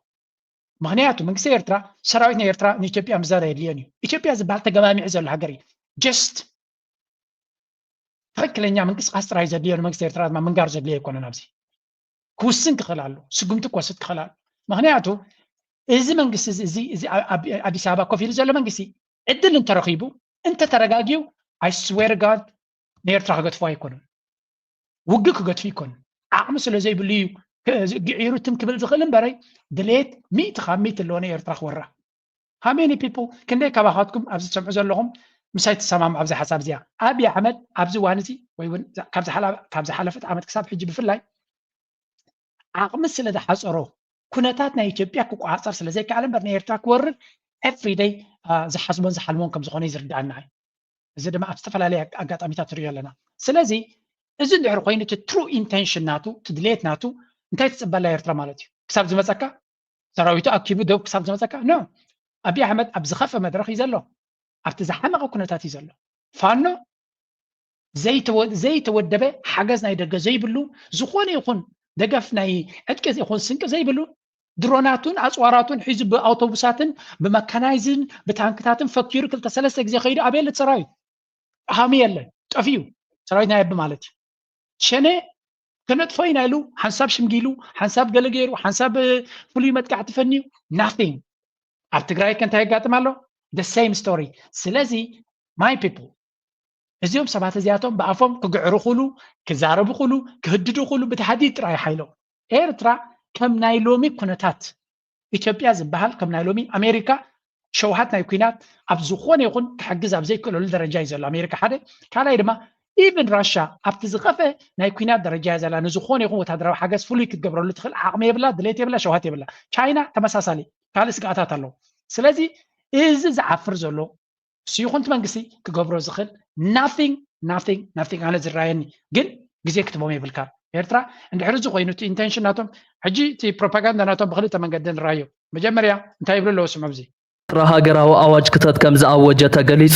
ምክንያቱ መንግስቲ ኤርትራ ሰራዊት ናይ ኤርትራ ንኢትዮጵያ ምዛር የድልዮን እዩ። ኢትዮጵያ ዝበሃል ተገማሚዑ ዘሎ ሃገር እዩ። ጀስት ትክክለኛ ምንቅስቃስ ጥራይ ዘድልዮ ንመንግስቲ ኤርትራ ድማ ምንጋር ዘድልዮ ኣይኮነን። ኣብዚ ክውስን ክኽእል ኣሎ፣ ስጉምቲ ክወስድ ክኽእል ኣሎ። ምክንያቱ እዚ መንግስቲ እዚ እዚ ኣብ ኣዲስ ኣበባ ኮፍ ኢሉ ዘሎ መንግስቲ ዕድል እንተረኺቡ እንተተረጋጊዩ I swear to God ንኤርትራ ክገድፍዋ ኣይኮኑን። ውግእ ክገድፉ ይኮኑ። ዓቕሚ ስለ ዘይብሉ እዩ ግዒሩ ትም ክብል ዝኽእል እምበረይ፣ ድሌት ሚእቲ ካብ ሚእቲ ኣለዎ ንኤርትራ ክወራ። How many people፣ ክንደይ ካባኻትኩም ኣብዚ ትሰምዑ ዘለኹም ምሳይ ትሰማሙ ኣብዚ ሓሳብ እዚኣ? ኣብይ ኣሕመድ ኣብዚ እዋን እዚ ወይ እውን ካብ ዝሓለፈት ዓመት ክሳብ ሕጂ ብፍላይ ዓቕሚ ስለ ዝሓፀሮ፣ ኩነታት ናይ ኢትዮጵያ ክቆፃፀር ስለ ዘይከኣለ እምበር ንኤርትራ ክወርር every day ዝሓስቦን ዝሓልሞን ከም ዝኾነ እዩ ዝርዳኣና። እዚ ድማ ኣብ ዝተፈላለየ ኣጋጣሚታት ንሪኦ ኣለና። ስለዚ እዚ እንድሕር ኮይኑ እቲ true intention ናቱ፣ እቲ ድሌት ናቱ እንታይ ትፅበላ ኤርትራ ማለት እዩ? ክሳብ ዝመፀካ ሰራዊቱ ኣኪቡ ደው ክሳብ ዝመፀካ? No። ኣብይ ኣሕመድ ኣብ ዝኸፍአ መድረኽ እዩ ዘሎ። ኣብቲ ዝሓመቐ ኩነታት እዩ ዘሎ። ፋኖ ዘይተወደበ ሓገዝ ናይ ደገ ዘይብሉ፣ ዝኾነ ይኹን ደገፍ ናይ ዕጥቂ ይኹን ስንቂ ዘይብሉ፣ ድሮናቱን ኣፅዋራቱን ሒዙ ብኣውቶቡሳትን ብመካናይዝን ብታንክታትን ፈኪሩ ክልተ ሰለስተ ግዜ ከይዱ ኣበየለ ሰራዊት ሃሚ የለን፣ ጠፊኡ። ሰራዊት ናይ ኣቢ ማለት እዩ። ሸኔ ከነጥፎ ኢና ኢሉ ሓንሳብ ሽምጊሉ፣ ሓንሳብ ገለ ገይሩ፣ ሓንሳብ ፍሉይ መጥቃዕቲ ፈንዩ፣ nothing። ኣብ ትግራይ ከ እንታይ የጋጥም ኣሎ? The same story። ስለዚ my people፣ እዚኦም ሰባት እዚኣቶም ብኣፎም ክግዕሩ ክሉ፣ ክዛረቡ ክሉ፣ ክህድዱ ክሉ ብተሃዲድ ጥራይ ሓይሎም። ኤርትራ ከም ናይ ሎሚ ኩነታት ኢትዮጵያ ዝበሃል፣ ከም ናይ ሎሚ ኣሜሪካ ሸውሃት ናይ ኩናት ኣብ ዝኾነ ይኹን ክሕግዝ ኣብ ዘይክእለሉ ደረጃ እዩ ዘሎ ኣሜሪካ ሓደ። ካልኣይ ድማ even ራሻ ኣብቲ ዝኸፈ ናይ ኩናት ደረጃ እያ ዘላ። ንዝኾነ ይኹን ወታደራዊ ሓገዝ ፍሉይ ክትገብረሉ ትኽእል ዓቕሚ የብላ፣ ድሌት የብላ፣ ሸውሃት የብላ። ቻይና ተመሳሳሊ ካልእ ስግኣታት ኣለዎ። ስለዚ እዚ ዝዓፍር ዘሎ እሱ ይኹን እቲ መንግስቲ ክገብሮ ዝኽእል nothing፣ nothing፣ nothing ኣነ ዝረኣየኒ። ግን ግዜ ክትቦም የብልካ። ኤርትራ እንድሕር እዚ ኮይኑ እቲ intention ናቶም፣ ሕጂ እቲ ፕሮፓጋንዳ ናቶም ብክልተ መንገዲ ንራዮ። መጀመርያ እንታይ ይብሉ ኣለዉ ስምዑ። እዚ ኤርትራ ሃገራዊ ኣዋጅ ክተት ከም ዝኣወጀ ተገሊጹ።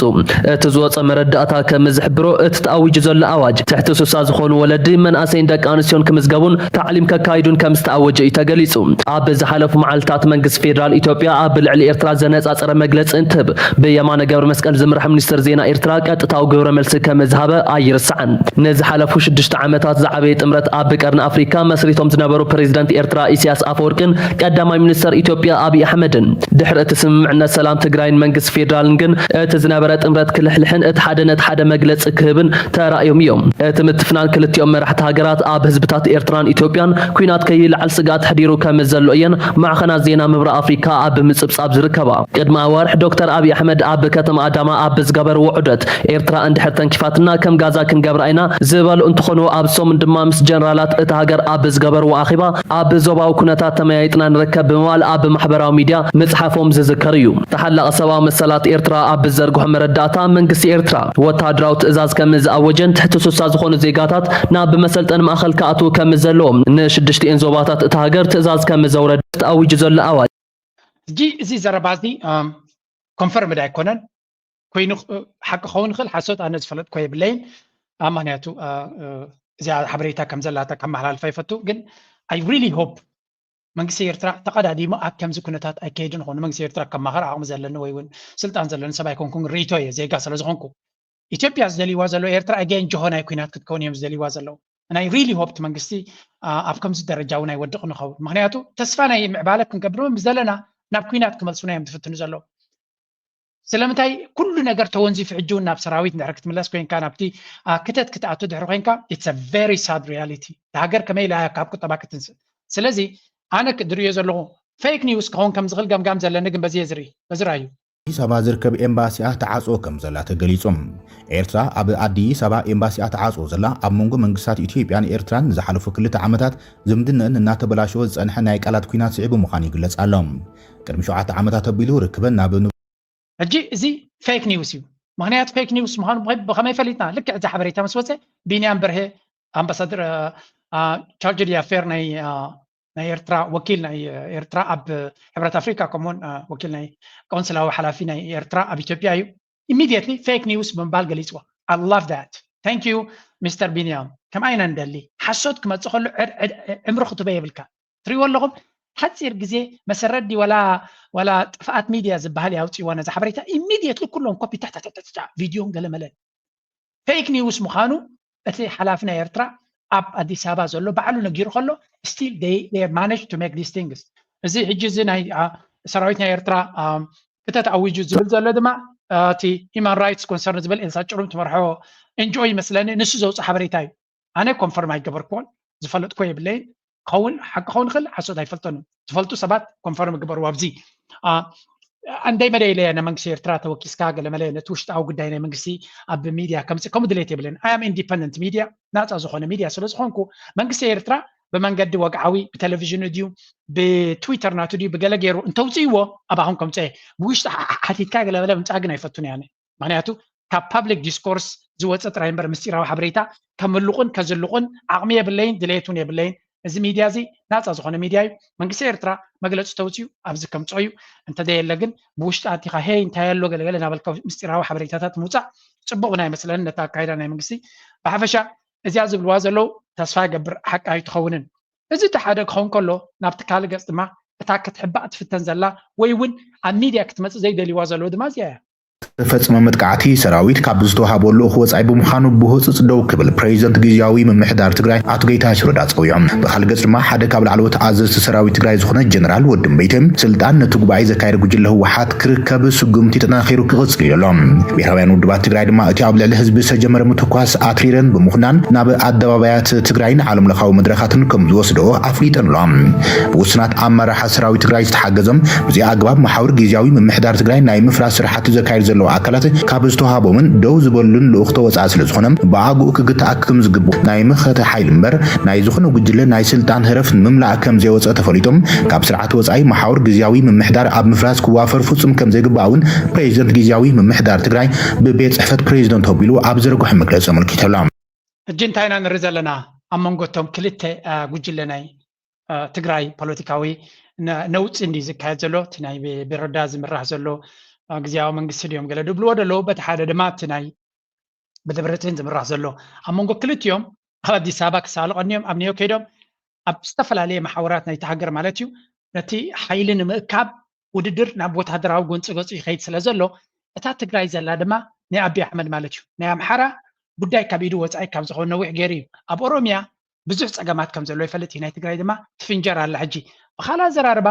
እቲ ዝወጸ መረዳእታ ከም ዝሕብሮ፣ እቲ ተኣዊጁ ዘሎ ኣዋጅ ትሕቲ ሱሳ ዝኾኑ ወለዲ፣ መናእሰይን ደቂ ኣንስትዮን ክምዝገቡን ታዕሊም ከካይዱን ከም ዝተኣወጀ እዩ ተገሊጹ። ኣብ ዝሓለፉ መዓልታት መንግስቲ ፌደራል ኢትዮጵያ ኣብ ልዕሊ ኤርትራ ዘነጻጸረ መግለጺ እንትህብ፣ ብየማነ ገብረ መስቀል ዝምራሕ ሚኒስትር ዜና ኤርትራ ቀጥታዊ ግብረ መልሲ ከም ዝሃበ ኣይርሳዕን። ንዝሓለፉ ሽዱሽተ ዓመታት ዝዓበየ ጥምረት ኣብ ቀርኒ ኣፍሪካ መስሪቶም ዝነበሩ ፕሬዚደንት ኤርትራ ኢሳያስ ኣፈወርቅን ቀዳማይ ሚኒስተር ኢትዮጵያ ኣብይ ኣሕመድን ድሕሪ እቲ ስምምዕነት ሰላም ትግራይን መንግስቲ ፌደራልን ግን እቲ ዝነበረ ጥምረት ክልሕልሕን እቲ ሓደ ነቲ ሓደ መግለፂ ክህብን ተራእዮም እዮም። እቲ ምትፍናን ክልቲኦም መራሕቲ ሃገራት ኣብ ህዝብታት ኤርትራን ኢትዮጵያን ኲናት ከይለዓል ስግኣት ኣሕዲሩ ከም ዘሎ እየን ማዕኸናት ዜና ምብራቕ ኣፍሪካ ኣብ ምፅብፃብ ዝርከባ። ቅድሚ ኣዋርሕ ዶክተር ኣብይ ኣሕመድ ኣብ ከተማ ኣዳማ ኣብ ዝገበርዎ ዑደት፣ ኤርትራ እንድሕር ተንኪፋትና ከም ጋዛ ክንገብራ ኢና ዝበሉ እንትኾኑ፣ ኣብ ሰሙን ድማ ምስ ጀነራላት እታ ሃገር ኣብ ዝገበርዎ ኣኼባ፣ ኣብ ዞባዊ ኩነታት ተመያይጥና ንርከብ ብምባል ኣብ ማሕበራዊ ሚድያ ምፅሓፎም ዝዝከር እዩ። ተሓላቒ ሰብኣዊ መሰላት ኤርትራ ኣብ ዝዘርግሖ መረዳእታ፣ መንግስቲ ኤርትራ ወታደራዊ ትእዛዝ ከም ዝኣወጀን ትሕቲ ሱሳ ዝኾኑ ዜጋታት ናብ መሰልጠኒ ማእኸል ክኣትዉ ከም ዘለዎም፣ ንሽዱሽቲኤን ዞባታት እታ ሃገር ትእዛዝ ከም ዘውረደ ተኣዊጁ ዘሎ ኣዋጅ። ሕጂ እዚ ዘረባ እዚ ኮንፈርምድ ኣይኮነን። ኮይኑ ሓቂ ክኸውን ይኽእል፣ ሓሶት ኣነ ዝፈለጥኮ የብለይን። ምክንያቱ እዚኣ ሓበሬታ ከም ዘላታ ከመሓላልፋ ይፈቱ። ግን I really hope መንግስቲ ኤርትራ ተቐዳዲሙ ኣብ ከምዚ ኩነታት ኣይከይድን። ኾኑ መንግስቲ ኤርትራ ከማኸር ዓቕሚ ዘለኒ ወይ እውን ስልጣን ዘለኒ ሰብ ኣይኮንኩን፣ ርእይቶ እየ፣ ዜጋ ስለ ዝኾንኩ። ኢትዮጵያ ዝደልይዋ ዘለዉ ኤርትራ ኣገን ጅሆ ናይ ኩናት ክትከውን እዮም ዝደልይዋ ዘለዉ። ናይ ሪሊ ሆፕ መንግስቲ ኣብ ከምዚ ደረጃ እውን ኣይወድቕ ንኸውን። ምክንያቱ ተስፋ ናይ ምዕባለ ክንገብር ምስ ዘለና ናብ ኩናት ክመልሱና እዮም ዝፍትኑ ዘለዉ። ስለምንታይ ኩሉ ነገር ተወንዚፉ ሕጂ እውን ናብ ሰራዊት እንድሕር ክትምለስ ኮይንካ ናብቲ ክተት ክትኣቱ ድሕሪ ኮይንካ it's a very sad reality። ሃገር ከመይ ኢላ ካብ ቁጠባ ክትንስእ? ስለዚ ኣነ ዝርእዮ ዘለኹ ፌክ ኒውስ ክኸውን ከም ዝኽእል ገምጋም ዘለኒ ግን በዚ እየ ዝርኢ። በዚ ራዩ። ኣዲስ ኣበባ ዝርከብ ኤምባሲኣ ተዓጽዎ ከም ዘላ ተገሊጹ። ኤርትራ ኣብ ኣዲስ ኣበባ ኤምባሲኣ ተዓጽዎ ዘላ ኣብ መንጎ መንግስታት ኢትዮጵያን ኤርትራን ንዝሓለፉ ክልተ ዓመታት ዝምድነን እናተበላሸወ ዝጸንሐ ናይ ቃላት ኲናት ስዒቡ ምዃኑ ይግለጽ ኣሎ። ቅድሚ ሸውዓተ ዓመታት ኣቢሉ ርክበን ናብ ሕጂ እዚ ፌክ ኒውስ እዩ። ምክንያቱ ፌክ ኒውስ ምዃኑ ብኸመይ ፈሊጥና? ልክዕ እዚ ሓበሬታ ምስ ወፀ ቢንያም በርሄ ኣምባሳደር ቻርጅ ዲኣፌር ናይ ናይ ኤርትራ ወኪል ናይ ኤርትራ ኣብ ሕብረት ኣፍሪካ ከምኡውን ወኪል ናይ ቆንስላዊ ሓላፊ ናይ ኤርትራ ኣብ ኢትዮጵያ እዩ። Immediately ፌክ ኒውስ ብምባል ገሊፅዎ። I love that, thank you ሚስተር ቢንያም። ከምኣ ኢና ንደሊ። ሓሶት ክመፅእ ከሎ ዕምሪ ክትበ የብልካ። ትሪእዎ ኣለኹም ሓፂር ግዜ መሰረት ድዩ ዋላ ዋላ ጥፍኣት ሚድያ ዝበሃል እዩ ኣውፅእዋ ነዛ ሓበሬታ። Immediately ኩሎም ኮፒ ታሕታሕታሕታ ቪድዮን ገለመለን ፌክ ኒውስ ምዃኑ እቲ ሓላፊ ናይ ኤርትራ ኣብ ኣዲስ ኣበባ ዘሎ ባዕሉ ነጊሩ ከሎ still they manage to make these things። እዚ ሕጂ እዚ ናይ ሰራዊት ናይ ኤርትራ ክተት ኣዊጁ ዝብል ዘሎ ድማ እቲ ሂማን ራይትስ ኮንሰርን ዝብል ኤልሳ ጭሩም ትመርሖ ኤንጂኦ ይመስለኒ ንሱ ዘውፅእ ሓበሬታ እዩ። ኣነ ኮንፈርም ኣይገበርክዎን፣ ዝፈለጥኮ የብለይን። ክኸውን ሓቂ ክኸውን ይኽእል፣ ሓሶት ኣይፈልጠን። ዝፈልጡ ሰባት ኮንፈርም ግበሩ። ኣብዚ ኣንደይ መደ ኢለ ንመንግስቲ ኤርትራ ተወኪስካ ገለመለ ነቲ ውሽጣዊ ጉዳይ ናይ መንግስቲ ኣብ ሚድያ ከምፅእ ከምኡ ድሌት የብለን። ኣይ ኣም ኢንዲፐንደንት ሚድያ፣ ናፃ ዝኾነ ሚድያ ስለ ዝኾንኩ መንግስቲ ኤርትራ ብመንገዲ ወግዓዊ ብቴሌቪዥን ድዩ ብትዊተር ናቱ ድዩ ብገለ ገይሩ እንተውፅእዎ ኣባኹም ከምፀ ብውሽጢ ሓቲትካ ገለመለ ምምፃእ ግን ኣይፈቱን እየ። ምክንያቱ ካብ ፓብሊክ ዲስኮርስ ዝወፀ ጥራይ እምበር ምስጢራዊ ሓበሬታ ከምልቁን ከዝልቁን ዓቕሚ የብለይን፣ ድሌት እውን የብለይን። እዚ ሚድያ እዚ ናፃ ዝኾነ ሚድያ እዩ። መንግስቲ ኤርትራ መግለፂ ተውፅኡ ኣብዚ ከምፅኦ እዩ። እንተዘየለ ግን ብውሽጢ ኣቲኻ ሄይ እንታይ ኣሎ ገለገለ እናበልካ ምስጢራዊ ሓበሬታታት ምውፃእ ፅቡቕ እውን ኣይመስለንን ነታ ኣካይዳ ናይ መንግስቲ። ብሓፈሻ እዚኣ ዝብልዋ ዘለዉ ተስፋ ይገብር ሓቂ ኣይትኸውንን። እዚ እቲ ሓደ ክኸውን ከሎ ናብቲ ካልእ ገፅ ድማ እታ ክትሕባእ ትፍተን ዘላ ወይ እውን ኣብ ሚድያ ክትመፅእ ዘይደልይዋ ዘለዉ ድማ እዚኣ እያ። ዝተፈጸመ መጥቃዕቲ ሰራዊት ካብ ዝተዋሃቦ ልኡኽ ወጻኢ ብምዃኑ ብህጹጽ ደው ክብል ፕሬዚደንት ግዝያዊ ምምሕዳር ትግራይ ኣቶ ጌታቸው ረዳ ጸዊዖም። ብኻልእ ገጽ ድማ ሓደ ካብ ላዕለዎት ኣዘዝቲ ሰራዊት ትግራይ ዝኾነ ጀነራል ወዲ እምበይተ ስልጣን ነቲ ጉባኤ ዘካየደ ጉጅለ ህወሓት ክርከብ ስጉምቲ ተጠናኺሩ ክቕጽል እዩ ኣሎ። ብሄራውያን ውድባት ትግራይ ድማ እቲ ኣብ ልዕሊ ህዝቢ ዝተጀመረ ምትኳስ ኣትሪረን ብምኹናን ናብ ኣደባባያት ትግራይን ዓለም ለኻዊ መድረኻትን ከም ዝወስድኦ ኣፍሊጠን ኣለዋ። ብውሱናት ኣመራርሓ ሰራዊት ትግራይ ዝተሓገዘም ብዚ ኣግባብ መሓውር ግዝያዊ ምምሕዳር ትግራይ ናይ ምፍራስ ስራሕቲ ዘካየዱ ዘለዉ ኣካላት ካብ ዝተዋሃቦምን ደው ዝበሉን ልኡኽ ተወፃኢ ስለ ዝኾነ ብኣግኡ ክግታእ ከም ዝግብኦ ናይ መኸተ ሓይሊ እምበር ናይ ዝኾነ ጉጅለ ናይ ስልጣን ህረፍ ንምምላእ ከም ዘይወፀ ተፈሊጦም ካብ ስርዓት ወፃኢ መሓውር ግዝያዊ ምምሕዳር ኣብ ምፍራስ ክዋፈር ፍፁም ከም ዘይግባእ እውን ፕሬዚደንት ግዝያዊ ምምሕዳር ትግራይ ብቤት ፅሕፈት ፕሬዚደንት ኣቢሉ ኣብ ዘርግሖ መግለፂ ኣመልኪቱ ኣሎ። ሕጂ እንታይ ኢና ንርኢ ዘለና ኣብ መንጎ እቶም ክልተ ጉጅለ ናይ ትግራይ ፖለቲካዊ ነውፂ እንዲ ዝካየድ ዘሎ እቲ ናይ ብረዳ ዝምራሕ ዘሎ ግዝያዊ መንግስቲ ድዮም ገለ ድብልዎ ደለዉ በቲ ሓደ ድማ እቲ ናይ ብደብረፅዮን ዝምራሕ ዘሎ ኣብ መንጎ ክልቲኦም ኣብ ኣዲስ ኣበባ ክሳለቐኒዮም ኣብ ኒዮ ከይዶም ኣብ ዝተፈላለየ መሓውራት ናይቲ ሃገር ማለት እዩ ነቲ ሓይሊ ንምእካብ ውድድር ናብ ወታደራዊ ጎንፂ ገፁ ይኸይድ ስለ ዘሎ እታ ትግራይ ዘላ ድማ ናይ ኣቢ ኣሕመድ ማለት እዩ ናይ ኣምሓራ ጉዳይ ካብ ኢዱ ወፃኢ ካብ ዝኸውን ነዊሕ ገይሩ እዩ ኣብ ኦሮሚያ ብዙሕ ፀገማት ከም ዘሎ ይፈልጥ እዩ ናይ ትግራይ ድማ ትፍንጀር ኣላ ሕጂ ብኻል ኣዘራርባ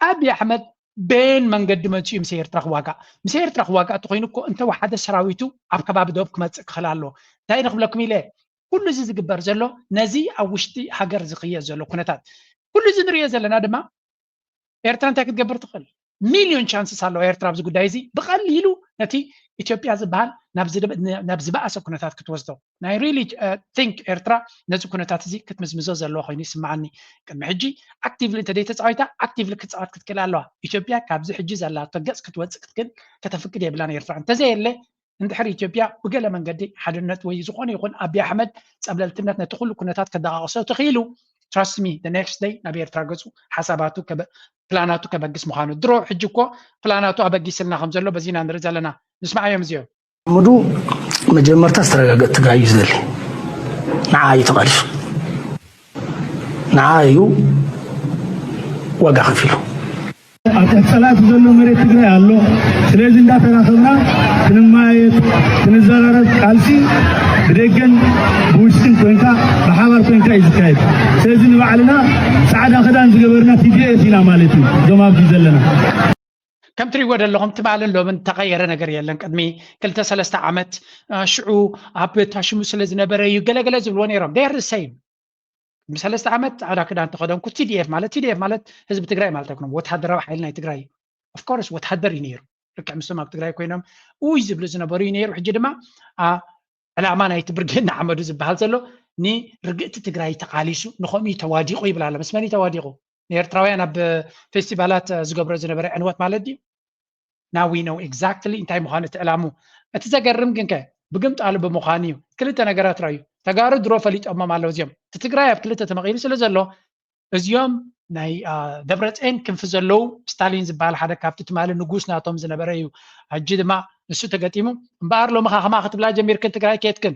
ኣቢ ኣሕመድ በየን መንገዲ መፂኡ ምስ ኤርትራ ክዋጋእ ምስ ኤርትራ ክዋጋእ እንተኮይኑ እኮ እንተወሓደ ሰራዊቱ ኣብ ከባቢ ዶብ ክመፅእ ክኽእል ኣለዎ እንታይ ንክብለኩም ኢለ ኩሉ እዚ ዝግበር ዘሎ ነዚ ኣብ ውሽጢ ሃገር ዝኽየድ ዘሎ ኩነታት ኩሉ እዚ ንሪኦ ዘለና ድማ ኤርትራ እንታይ ክትገብር ትኽእል ሚልዮን ቻንስስ ኣለዋ ኤርትራ ኣብዚ ጉዳይ እዚ ብቐሊሉ ነቲ ኢትዮጵያ ዝበሃል ናብ ዝበኣሰ ኩነታት ክትወስዶ ናይ ሪሊ ቲንክ ኤርትራ ነዚ ኩነታት እዚ ክትምዝምዞ ዘለዋ ኮይኑ ይስምዓኒ ቅድሚ ሕጂ ኣክቲቭሊ እንተ ዘይተፃዊታ ኣክቲቭሊ ክትፃወት ክትክእል ኣለዋ ኢትዮጵያ ካብዚ ሕጂ ዘላቶ ገፅ ክትወፅእ ክትክእል ከተፍቅድ የብላን ኤርትራ እንተዘየለ እንድሕር ኢትዮጵያ ብገለ መንገዲ ሓድነት ወይ ዝኾነ ይኹን ኣቢ ኣሕመድ ፀብለልትነት ነቲ ኩሉ ኩነታት ከደቃቕሶ ተኽኢሉ trust me the next day ናብ ኤርትራ ገፁ ሓሳባቱ ፕላናቱ ከበግስ ምዃኑ ድሮ ሕጂ እኮ ፕላናቱ ኣበጊስልና ከም ዘሎ በዚ ኢና ንርኢ ዘለና ንስማዓዮም እዚኦም ምዱ መጀመርታ ዝተረጋገጥ ትግራይ እዩ ዝደሊ ንዓ እዩ ተቓሊሱ ንዓ እዩ ዋጋ ከፊሉ ኣብ ትሕቲ ፀላእቲ ዘሎ መሬት ትግራይ ኣሎ። ስለዚ እንዳተራኸብና ክንማየጥ፣ ክንዘራረብ ቃልሲ ብደገን ብውሽጥን ኮይንካ ብሓባር ኮይንካ እዩ ዝካየድ። ስለዚ ንባዕልና ፃዕዳ ክዳን ዝገበርና ቲ ዲ ኤፍ ኢና ማለት እዩ እዞም ኣብዚ ዘለና። ከም ትሪእዎ ዘለኹም ትማልን ሎምን ተቐየረ ነገር የለን። ቅድሚ ክልተ ሰለስተ ዓመት ሽዑ ኣብ ታሽሙ ስለ ዝነበረ እዩ ገለገለ ዝብልዎ ነይሮም። They are the same። ቅድሚ ሰለስተ ዓመት ፃዕዳ ክዳን ተኸደንኩ ቲ ዲ ኤፍ ማለት ቲ ዲ ኤፍ ማለት ህዝቢ ትግራይ ማለት ኣይኮነም ወታደራዊ ሓይሊ ናይ ትግራይ እዩ of course ወታደር እዩ ነይሩ ልክዕ ምስቶም ኣብ ትግራይ ኮይኖም ኡይ ዝብሉ ዝነበሩ እዩ ነይሩ ሕጂ ድማ ዕላማ ናይቲ ብርጌድ ንሓመዱ ዝበሃል ዘሎ ንርግእቲ ትግራይ ተቃሊሱ ንኸምኡ ተዋዲቁ ይብል ኣሎ ምስ መን ተዋዲቁ ንኤርትራውያን ኣብ ፌስቲቫላት ዝገብሮ ዝነበረ ዕንወት ማለት ድዩ now we know exactly እንታይ ምዃኑ እቲ ዕላሙ እቲ ዘገርም ግንከ ብግምጣሉ ብምዃኑ እዩ ክልተ ነገራት ረዩ ተጋሩ ድሮ ፈሊጦሞም ኣለዉ እዚኦም እቲ ትግራይ ኣብ ክልተ ተመቒሉ ስለ ዘሎ እዚኦም ናይ ደብረፅኤን ክንፊ ዘለዉ ስታሊን ዝበሃል ሓደ ካብቲ ትማሊ ንጉስ ናቶም ዝነበረ እዩ ሕጂ ድማ ንሱ ተገጢሙ እምበኣር ሎሚ ካኸማ ክትብላ ጀሚርክን ትግራይ ኬትክን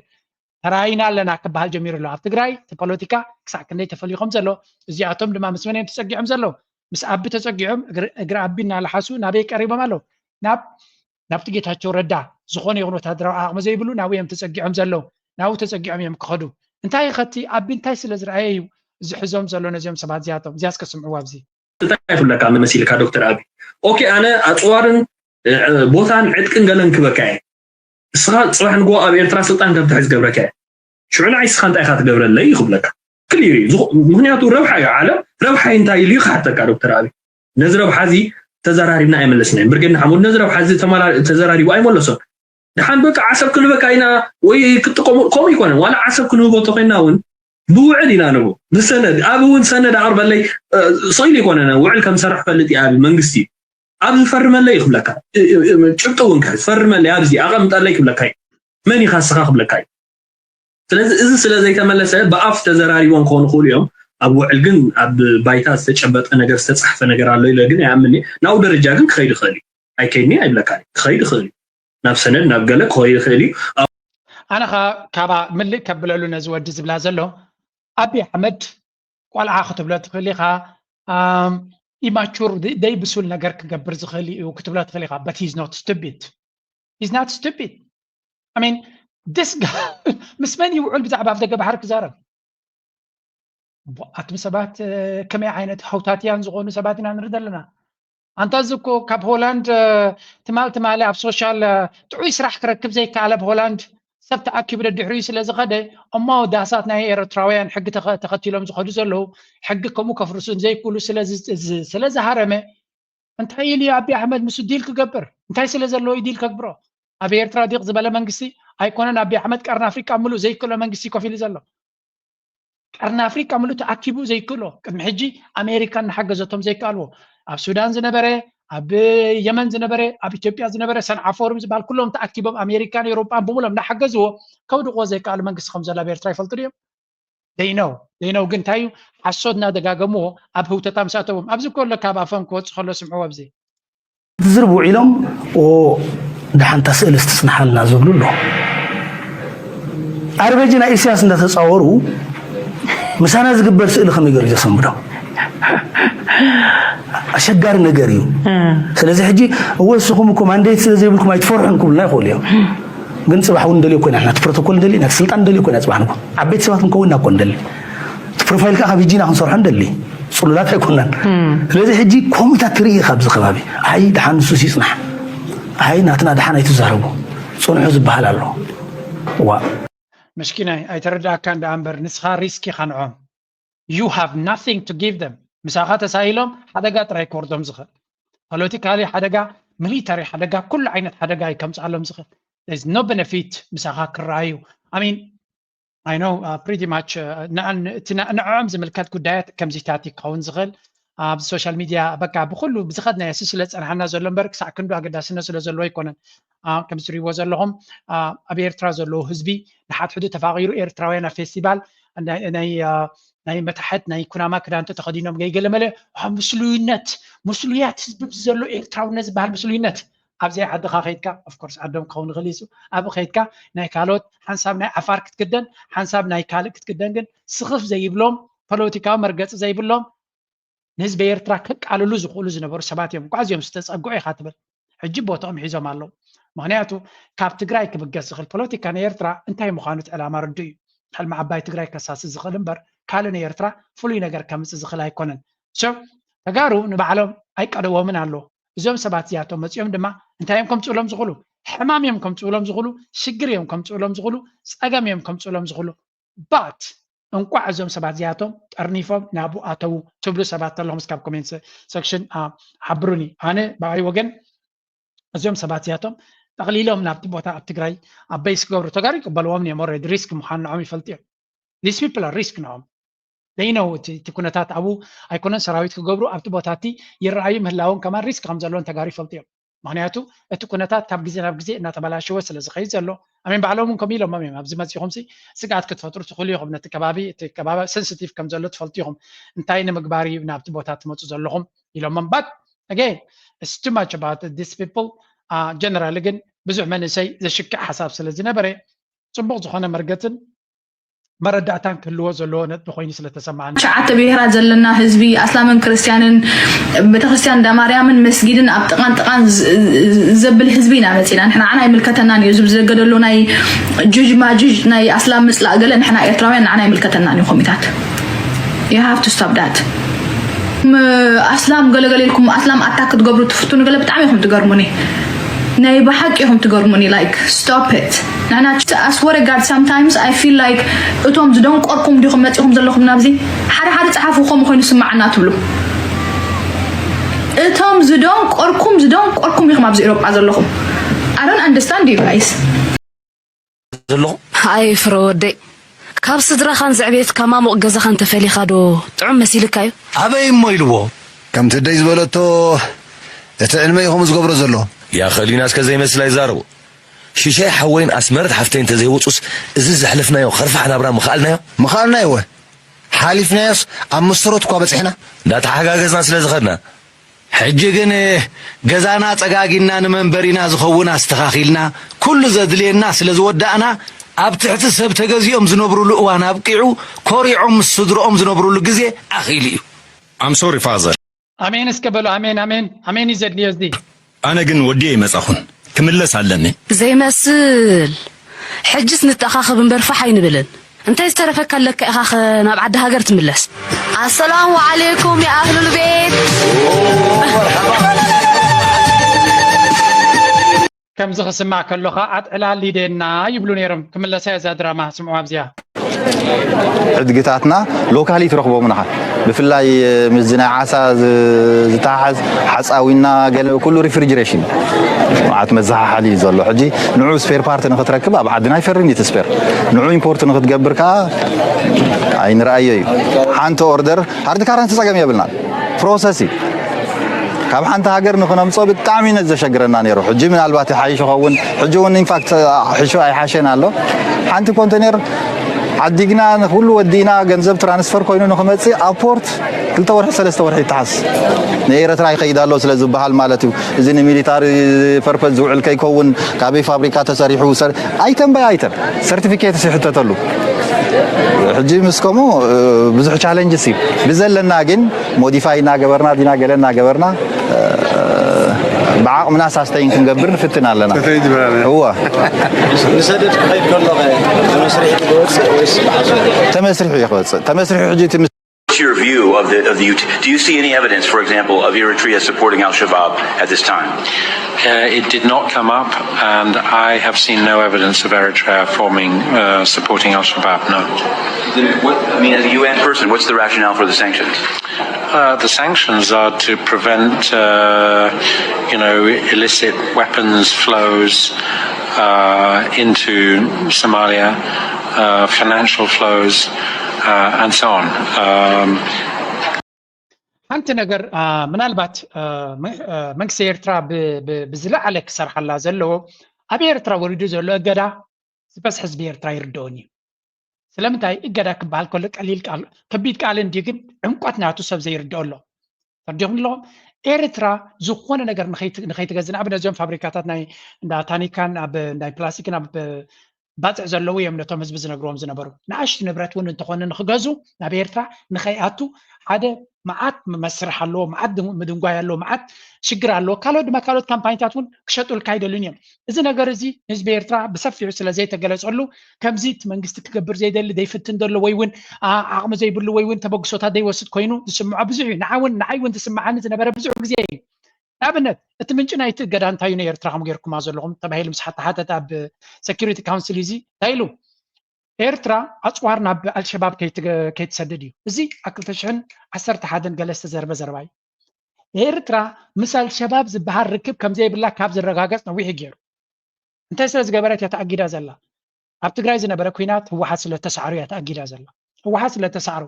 ተራይና ኣለና ክበሃል ጀሚሩ ኣሎ ኣብ ትግራይ እቲ ፖለቲካ ክሳዕ ክንደይ ተፈልዩ ከም ዘሎ እዚኣቶም ድማ ምስ መን እዮም ተፀጊዖም ዘለዉ ምስ ኣቢ ተፀጊዖም እግሪ ኣቢ እናለሓሱ ናበይ ቀሪቦም ኣለዉ ናብ ናብቲ ጌታቸው ረዳ ዝኾነ ይኹን ወታደራዊ ዓቕሚ ዘይብሉ ናብኡ እዮም ተፀጊዖም ዘለዉ ናብኡ ተፀጊዖም እዮም ክኸዱ እንታይ ኸቲ ኣቢ እንታይ ስለ ዝረኣየ እዩ ዝሕዞም ዘሎ ነዚኦም ሰባት እዚኣቶም እዚኣ እስከ ስምዕዋ ኣብዚ እንታይ ይፍለካ መሲልካ ዶክተር ኣቢ ኦኬ ኣነ ኣፅዋርን ቦታን ዕጥቅን ገለን ክበካ እየ እስኻ ፅባሕ ንግሆ ኣብ ኤርትራ ስልጣን ከም ትሕዝ ገብረካ እየ ሽዑ ንዓይ ስኻ እንታይ ኢኻ ትገብረለይ እዩ ክብለካ። ክሊር እዩ። ምክንያቱ ረብሓ እዩ። ዓለም ረብሓ እንታይ ኢሉ እዩ ክሓተካ ዶክተር ኣብይ? ነዚ ረብሓ እዚ ተዘራሪብና ኣይመለስናይ። ብርጌድ ንሓመዱ ነዚ ረብሓ እዚ ተዘራሪቡ ኣይመለሶን። ድሓን በቃ ዓሰብ ክንህበካ ኢና ወይ ክጥቀሙ ከምኡ ይኮነ ዋላ ዓሰብ ክንህቦ ተኮይና እውን ብውዕል ኢና ንቡ ብሰነድ ኣብ እውን ሰነድ ኣቅርበለይ ሰኢሉ ይኮነ ውዕል ከም ሰርሕ ፈልጥ ኣብ መንግስቲ ኣብ ዝፈርመለይ ክብለካ ጭብጢ እውን ከ ዝፈርመለይ ኣብዚ ኣቀምጠለይ ክብለካ እዩ። መን ኢኻ ስኻ ክብለካ እዩ። ስለዚ እዚ ስለ ዘይተመለሰ ብኣፍ ተዘራሪቦም ክኾኑ ክእሉ እዮም። ኣብ ውዕል ግን ኣብ ባይታ ዝተጨበጠ ነገር ዝተፃሕፈ ነገር ኣሎ ኢለ ግን ኣይኣምን። ናብኡ ደረጃ ግን ክኸይድ ይኽእል እዩ። ኣይከይድኒ ኣይብለካ ክኸይድ ይኽእል እዩ። ናብ ሰነድ ናብ ገለ ክኸይድ ይኽእል እዩ። ኣነ ኸ ካባ ምልእ ከብለሉ ነዚ ወዲ ዝብላ ዘሎ ኣቢ ኣሕመድ ቆልዓ ክትብሎ ትኽእል ኢኻ። ኢማቹር ደይ ብሱል ነገር ክገብር ዝኽእል እዩ ክትብሎ ትኽእል ኢኻ። But he's not stupid. He's not stupid. I mean, this guy ምስ መን ይውዕል ብዛዕባ ኣብ ደገ ባሕሪ ክዛረብ? ኣቱም ሰባት ከመይ ዓይነት ሃውታትያን ዝኾኑ ሰባት ኢና ንርኢ ዘለና። ኣንታ እዚ እኮ ካብ ሆላንድ ትማል ትማሊ ኣብ ሶሻል ጥዑይ ስራሕ ክረክብ ዘይከኣለ ኣብ ሆላንድ ሰብ ተኣኪቡ ደድሕሪኡ ስለ ዝኸደ እሞ ዳሳት ናይ ኤርትራውያን ሕጊ ተኸቲሎም ዝኸዱ ዘለዉ ሕጊ ከምኡ ከፍርሱ ዘይክእሉ ስለ ዝሃረመ እንታይ ኢሉ ኣቢ ኣሕመድ ምስ ዲል ክገብር እንታይ ስለ ዘለዎ ዲል ከግብሮ ኣብ ኤርትራ ዲቕ ዝበለ መንግስቲ ኣይኮነን ኣቢ ኣሕመድ ቀርኒ ኣፍሪቃ ምሉእ ዘይክእሎ መንግስቲ ኮፍ ኢሉ ዘሎ ቀርኒ ኣፍሪቃ ምሉእ ተኣኪቡ ዘይክእሎ ቅድሚ ሕጂ ኣሜሪካ እናሓገዘቶም ዘይከኣልዎ ኣብ ሱዳን ዝነበረ ኣብ የመን ዝነበረ ኣብ ኢትዮጵያ ዝነበረ ሰንዓ ፎርም ዝበሃል ኩሎም ተኣኪቦም ኣሜሪካን ኤሮጳን ብምሎም እናሓገዝዎ ከውድቕዎ ዘይከኣሉ መንግስቲ ከም ዘሎ ኣብ ኤርትራ ይፈልጡ ድዮም ደይነው ደይነው ግን እንታይ እዩ ሓሶት እናደጋገምዎ ኣብ ህውተታ ምስ ኣተዎም ኣብዚ ከሎ ካብ ኣፎም ክወፅ ከሎ ስምዕዎ ኣብዚ ዝርብ ውዒሎም ደሓንታ ስእሊ ስትፅንሓልና ዝብሉ ኣሎ ኣርበጂ ናይ ኢሳያስ እንዳተፃወሩ ምሳና ዝግበር ስእሊ ከመይ ገይሩ ዘሰንብዶ ኣሸጋሪ ነገር እዩ ስለዚ ሕጂ እወ እስኹም እኮ ማንዴት ስለ ዘይብልኩም ኣይትፈርሑን ክብሉና ይኽእሉ እዮም ግን ፅባሕ እውን እንደልዮ ኮይና ናቲ ፕሮቶኮል እንደሊ ናቲ ስልጣን እንደልዮ ኮይና ፅባሕ ንጎ ዓበይቲ ሰባት ክንከውንና እኮ እንደሊ እቲ ፕሮፋይል ከዓ ካብ ሂጂና ክንሰርሖ እንደሊ ፅሉላት ኣይኮናን ስለዚ ሕጂ ከምኡታት ትርኢ ኢኻ ኣብዚ ከባቢ ኣይ ድሓን ንሱስ ይፅናሕ ኣይ ናትና ድሓን ኣይትዛረቡ ፅንሑ ዝበሃል ኣሎ ዋ ምሽኪናይ ኣይተረዳእካ እንዳ እምበር ንስኻ risk ኢኻ ንዖም you have nothing to give them ምሳኻ ተሳኢሎም ሓደጋ ጥራይ ክወርዶም ዝኽእል ፖለቲካሊ ሓደጋ ሚሊታሪ ሓደጋ ኩሉ ዓይነት ሓደጋ እዩ ከምፅኣሎም ዝኽእል no benefit ምሳኻ ክረኣዩ I mean I know uh, pretty much uh, ንዕዖም ዝምልከት ጉዳያት ከምዚታት ክኸውን ዝኽእል ኣብ ሶሻል ሚድያ በቃ ብኩሉ ብዝኸድናዮ እሱ ስለ ዝፀንሓና ዘሎ እምበር ክሳዕ ክንዱ ኣገዳስነት ስለ ዘለዎ ኣይኮነን። ከምዚ ትሪእዎ ዘለኹም ኣብ ኤርትራ ዘለዉ ህዝቢ ንሓድሕዱ ተፋቒሩ ኤርትራውያን ኣብ ፌስቲቫል ናይ መታሕት ናይ ኩናማ ክዳን ተተኸዲኖም ገይገለመለ ምስሉይነት ምስሉያት ህዝቢ ዘሎ ኤርትራውነት ዝበሃል ምስሉይነት ኣብ ዘይ ዓድኻ ከይድካ of course ዓዶም ክኸውን ይኽእል እዩ ኣብ ከይድካ ናይ ካልኦት ሓንሳብ ናይ ዓፋር ክትክደን ሓንሳብ ናይ ካልእ ክትክደን ግን ስኽፍ ዘይብሎም ፖለቲካዊ መርገፂ ዘይብሎም ንህዝቢ ኤርትራ ከቃልሉ ዝኽእሉ ዝነበሩ ሰባት እዮም። እንኳዕ እዚኦም ዝተፀግዑ ኢኻ ትብል። ሕጂ ቦትኦም ሒዞም ኣለዉ። ምኽንያቱ ካብ ትግራይ ክብገስ ዝኽእል ፖለቲካ ናይ ኤርትራ እንታይ ምዃኑ እቲ ዕላማ ርዱእ እዩ። ሕልሚ ዓባይ ትግራይ ከሳሲ ዝኽእል እምበር ካልእ ንኤርትራ ፍሉይ ነገር ከምፅእ ዝኽእል ኣይኮነን። So ተጋሩ ንባዕሎም ኣይቀደዎምን ኣሎ። እዞም ሰባት እዚኣቶም መፂኦም ድማ እንታይ እዮም ከምፅእሎም ዝኽእሉ? ሕማም እዮም ከምፅእሎም ዝኽእሉ፣ ሽግር እዮም ከምፅእሎም ዝኽእሉ፣ ፀገም እዮም ከምፅእሎም ዝኽእሉ። But እንቋዕ እዞም ሰባት እዚኣቶም ጠርኒፎም ናብኡ ኣተዉ ትብሉ ሰባት ኣለኹም እስካብ ኮሜንት ሰክሽን ሓብሩኒ። ኣነ ብኣይ ወገን እዚኦም ሰባት እዚኣቶም ጠቕሊሎም ናብቲ ቦታ ኣብ ትግራይ ኣብ በይስ ክገብሩ ተጋሩ ይቅበልዎም እዮም። ኦልሬዲ ሪስክ ምዃኑ ንዖም ይፈልጡ እዮም። These people are risk ንዖም they know እቲ ኩነታት ኣብኡ ኣይኮነን ሰራዊት ክገብሩ ኣብቲ ቦታ እቲ ይረኣዩ ምህላዎም ከማን ሪስክ ከም ዘለዎም ተጋሩ ይፈልጡ እዮም። ምክንያቱ እቲ ኩነታት ካብ ግዜ ናብ ግዜ እናተበላሸወ ስለ ዝኸይድ ዘሎ ኣሜን ባዕሎም እውን ከምኡ ኢሎሞም እዮም ኣብዚ መፂኹም ሲ ስግኣት ክትፈጥሩ ትኽእሉ ኢኹም ነቲ ከባቢ እቲ ከባቢ ሰንስቲቭ ከም ዘሎ ትፈልጡ ኢኹም እንታይ ንምግባር እዩ ናብቲ ቦታ ትመፁ ዘለኹም ኢሎሞም but again it's too much about these people generally ግን ብዙሕ መንእሰይ ዘሽክዕ ሓሳብ ስለ ዝነበረ ፅቡቕ ዝኾነ መርገፅን መረዳእታን ክህልዎ ዘለዎ ነጥቢ ኮይኑ ስለተሰማዓኒ። ትሽዓተ ብሄራት ዘለና ህዝቢ ኣስላምን ክርስትያንን ቤተክርስትያን እንዳማርያምን መስጊድን ኣብ ጥቓን ጥቓን ዘብል ህዝቢ ኢና መፂና ንሕና ዓና ኣይምልከተናን እዩ ዝብል ዘገደሎ ናይ ጁጅ ማጁጅ ናይ ኣስላም ምፅላእ ገለ ንሕና ኤርትራውያን ንዓና ኣይምልከተናን እዩ ኮሚታት you have to stop that ኣስላም ገለገለ ኢልኩም ኣስላም ኣታክ ክትገብሩ ትፍትኑ ገለ ብጣዕሚ ኢኹም ትገርሙኒ ናይ ብሓቂ ኢኹም ትገርሙኒ። Like, stop it. ንሕና I swear to God, sometimes I feel like እቶም ዝደንቆርኩም ዲኹም መጺኹም ዘለኹም ናብዚ? ሓደ ሓደ ጸሓፉ ከምኡ ኮይኑ ስማዓና ትብሉ። እቶም ዝደንቆርኩም ዝደንቆርኩም ኢኹም ኣብዚ ኤውሮጳ ዘለኹም። I don't understand you guys. ዘለኹ። ኣይ ፍረ ወደይ፣ ካብ ስድራኻን ዘዕቤትካ ማሙቕ ገዛኻን ተፈሊኻ ዶ ጥዑም መሲልካ እዩ? ኣበይ እሞ ኢልዎ። ከምቲ ደይ ዝበለቶ፣ እቲ ዕድመ እዩ ከምኡ ዝገብሮ ዘሎ። ያኸሊና እስከ ዘይመስል ኣይዛረቦ። ሽሻይ ሓወይን ኣስመረት ሓፍተይ እንተዘይወፁስ፣ እዚ ዘሕለፍናዮ ኸርፋሕ ናብራ ምኸኣልናዮ። ምኸኣልናዮ ወ ሓሊፍናዮስ፣ ኣብ ምስሮት እኳ በፂሕና። እንዳተሓጋገዝና ስለ ዝኸድና። ሕጂ ግን ገዛና ጸጋጊና ንመንበሪና ዝኸውን ኣስተኻኺልና፣ ኩሉ ዘድልየና ስለ ዝወዳእና፣ ኣብ ትሕቲ ሰብ ተገዚኦም ዝነብሩሉ እዋን ኣብቂዑ፣ ኮሪዖም ምስ ስድርኦም ዝነብሩሉ ግዜ ኣኺሉ እዩ። I'm sorry father። ኣሜን እስከ በሉ። ኣሜን ኣሜን ኣሜን እዩ ዘድልዮ እዚ። ኣነ ግን ወዲየ ኣይመጻኹን፣ ክምለስ ኣለኒ። ዘይመስል። ሕጅስ ንተኣኻኸብ እምበር ፋሕ ኣይንብልን። እንታይ ዝተረፈካ ኣለካ ኢኻ ኸ ናብ ዓዲ ሃገር ትምለስ? ኣሰላሙ ዓለይኩም ያ ኣህሉል ቤት። ከምዚ ክስማዕ ከሎ ኸዓ ኣጥዕላል ሊደና ይብሉ ነይሮም። ክምለሳ እያ እዛ ድራማ፣ ስምዑ ኣብዚኣ። ዕድግታትና ሎካሊ ትረኽቦም ኢኻ። ብፍላይ ምስዚ ናይ ዓሳ ዝ- ዝተሓሓዝ ሓፃዊና ገለ ኩሉ ሪፍሪጅሬሽን መዓት መዘሓሓሊ እዩ ዘሎ። ሕጂ ንዑ ስፔር ፓርት ንክትረክብ ኣብ ዓድና ኣይፈርን እዩ እቲ ስፔር። ንዑ ኢምፖርት ንክትገብር ከዓ ኣይንረኣዮ እዩ። ሓንቲ ኦርደር ሃርድ ካረንሲ ፀገም የብልናን። ፕሮሰስ እዩ። ካብ ሓንቲ ሃገር ንክነምፅኦ ብጣዕሚ እዩ ዘሸግረና ነይሩ። ሕጂ ምናልባት ይሓይሽ ይኸውን። ሕጂ እውን ኢንፋክት ሕሹ ኣይሓሸን ኣሎ። ሓንቲ ኮንቴነር ዓዲግና ንኩሉ ወዲእና ገንዘብ ትራንስፈር ኮይኑ ንክመፅእ ኣብ ፖርት ክልተ ወርሒ ሰለስተ ወርሒ ይተሓስ። ንኤረትራ ይኸይድ ኣሎ ስለ ዝበሃል ማለት እዩ። እዚ ንሚሊታሪ ፐርፐዝ ዝውዕል ከይከውን ካበይ ፋብሪካ ተሰሪሑ ሰር ኣይተም ባይ ኣይተም ሰርቲፊኬትስ ይሕተተሉ። ሕጂ ምስ ከምኡ ብዙሕ ቻለንጅስ እዩ ብዘለና ግን ሞዲፋይ እናገበርና ዲና ገለ እናገበርና ብዓቕምና ሳስተይን ክንገብር ንፍትን ኣለና። እወ ንሰደድ ክኸይድ ከሎ ብመስርሒ ክወፅእ ወይስ ብሓሶት? ተመስሪሑ እዩ ክወፅእ። ተመስሪሑ ሕጂ እቲ What's your view of the of the? Do you see any evidence, for example, of Eritrea supporting Al Shabaab at this time? Uh, it did not come up, and I have seen no evidence of Eritrea forming uh, supporting Al Shabaab. No. Then what, I mean, as a U N person, what's the rationale for the sanctions? Uh, the sanctions are to prevent, uh, you know, illicit weapons flows uh, into Somalia, uh, financial flows, uh, and so on. Um, ሓንቲ ነገር አ፣ ምናልባት አ፣ መ- አ፣ መንግስቲ ኤርትራ ብ- ብ- ብዝለዓለ ክሰርሓላ ዘለዎ ኣብ ኤርትራ ወሪዱ ዘሎ እገዳ ዝበዝሕ ህዝቢ ኤርትራ ይርድኦን እዩ። ስለምንታይ እገዳ ክበሃል ከሎ ቀሊል ቃል ከቢድ ቃል እንዲ ግን ዕምቆት ናቱ ሰብ ዘይርድኦ ኣሎ። ተርዲኹም ኣለኹም? ኤርትራ ዝኾነ ነገር ንኸይት- ንኸይትገዝእ ንኣብነት እዚኦም ፋብሪካታት ናይ እንዳ ታኒካን ኣብ ናይ ፕላስቲክን ኣብ ባፅዕ ዘለዉ እዮም ነቶም ህዝቢ ዝነግርዎም ዝነበሩ። ንኣሽቱ ንብረት እውን እንተኾነ ንክገዙ ናብ ኤርትራ ንኸይኣቱ ሓደ መዓት መስርሕ ኣለዎ፣ መዓት ድን- ምድንጓይ ኣለዎ፣ መዓት ሽግር ኣለዎ። ካልኦት ድማ ካልኦት ካምፓኒታት እውን ክሸጡልካ ኣይደልን እዮም። እዚ ነገር እዚ ንህዝቢ ኤርትራ ብሰፊሑ ስለ ዘይተገለጸሉ ከምዚ እቲ መንግስቲ ክገብር ዘይደሊ ዘይፍትን ዘሎ ወይ እውን ኣ- ዓቕሚ ዘይብሉ ወይ እውን ተበግሶታት ዘይወስድ ኮይኑ ዝስምዖ ብዙሕ እዩ። ንዓ እውን ንዓይ እውን ዝስምዓኒ ዝነበረ ብዙሕ ግዜ እዩ። ንኣብነት እቲ ምንጪ ናይቲ እገዳ እንታይ እዩ ንኤርትራ ከም ጌርኩማ ዘለኹም ተባሂሉ ምስ ሓተሓተት ኣብ ሴኩሪቲ ካውንስል እዚ እንታይ ኢሉ? ኤርትራ ኣፅዋር ናብ ኣልሸባብ ከይትገ- ከይትሰድድ እዩ። እዚ ኣብ ክልተ ሽሕን ዓሰርተ ሓደን ገለ ዝተዘርበ ዘረባ እዩ። ኤርትራ ምስ ኣልሸባብ ዝበሃል ርክብ ከም ዘይብላ ካብ ዝረጋገፅ ነዊሕ እዩ ገይሩ። እንታይ ስለ ዝገበረት እያ ተኣጊዳ ዘላ? ኣብ ትግራይ ዝነበረ ኲናት ህወሓት ስለ ተሳዕሩ እያ ተኣጊዳ ዘላ። ህወሓት ስለ ተሳዕሩ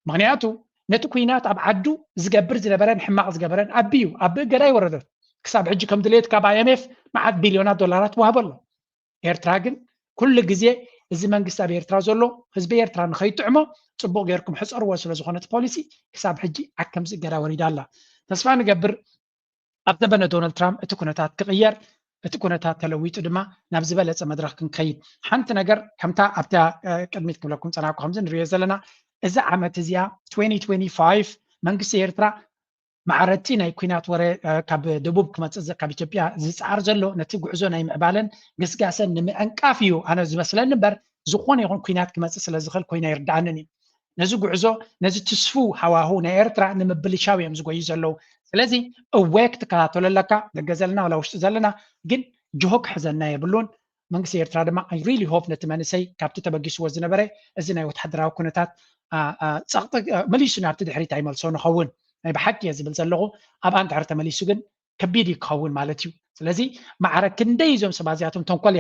ምኽንያቱ ነቲ ኲናት ኣብ ዓዱ ዝገብር ዝነበረን ሕማቕ ዝገበረን ኣቢዩ ኣብ እገዳ ይወረደት። ክሳብ ሕጂ ከም ድሌት ካብ ኣይኤምኤፍ መዓት ቢልዮናት ዶላራት ወሃቦ ኣሎ። ኤርትራ ግን ኩሉ ግዜ እዚ መንግስቲ ኣብ ኤርትራ ዘሎ ህዝቢ ኤርትራ ንኸይጥዕሞ ጽቡቕ ጌርኩም ሕጸርዎ ስለ ዝኾነ እቲ ፖሊሲ ክሳብ ሕጂ ኣብ ከምዚ እገዳ ወሪዳ ኣላ። ተስፋ ንገብር ኣብ ዘበነ ዶናልድ ትራምፕ እቲ ኩነታት ክቕየር፣ እቲ ኩነታት ተለዊጡ ድማ ናብ ዝበለጸ መድረኽ ክንከይድ። ሓንቲ ነገር ከምታ ኣብታ ቅድሚት ክብለኩም ጸናኩ ከምዚ ንሪኦ ዘለና እዚ ዓመት እዚኣ twenty twenty-five መንግስቲ ኤርትራ ማዕረቲ ናይ ኩናት ወረ ካብ ደቡብ ክመፅእ ካብ ኢትዮጵያ ዝፅዓር ዘሎ ነቲ ጉዕዞ ናይ ምዕባለን ግስጋሰን ንምዕንቃፍ እዩ ኣነ ዝመስለኒ እምበር ዝኾነ ይኹን ኩናት ክመፅእ ስለ ዝኽእል ኮይኑ ኣይርድኣንን እዩ። ነዚ ጉዕዞ ነዚ ትስፉው ሃዋሁ ናይ ኤርትራ ንምብልሻው እዮም ዝጎዩ ዘለዉ። ስለዚ እወ ክትከታተሎ ኣለካ፣ ደገ ዘለና ዋላ ውሽጢ ዘለና፣ ግን ጅሆ ክሕዘና የብሉን። መንግስቲ ኤርትራ ድማ I really hope ነቲ መንእሰይ ካብቲ ተበጊስዎ ዝነበረ እዚ ናይ ወተሃደራዊ ኩነታት ጸቕጢ መሊሱ ናብቲ ድሕሪት ኣይመልሶ ንኸውን። ናይ ብሓቂ እየ ዝብል ዘለኹ። ኣብኣ እንድሕር ተመሊሱ ግን ከቢድ እዩ ክኸውን ማለት እዩ። ስለዚ ማዕረ ክንደይ እዞም ሰባት እዚኣቶም ተንኮል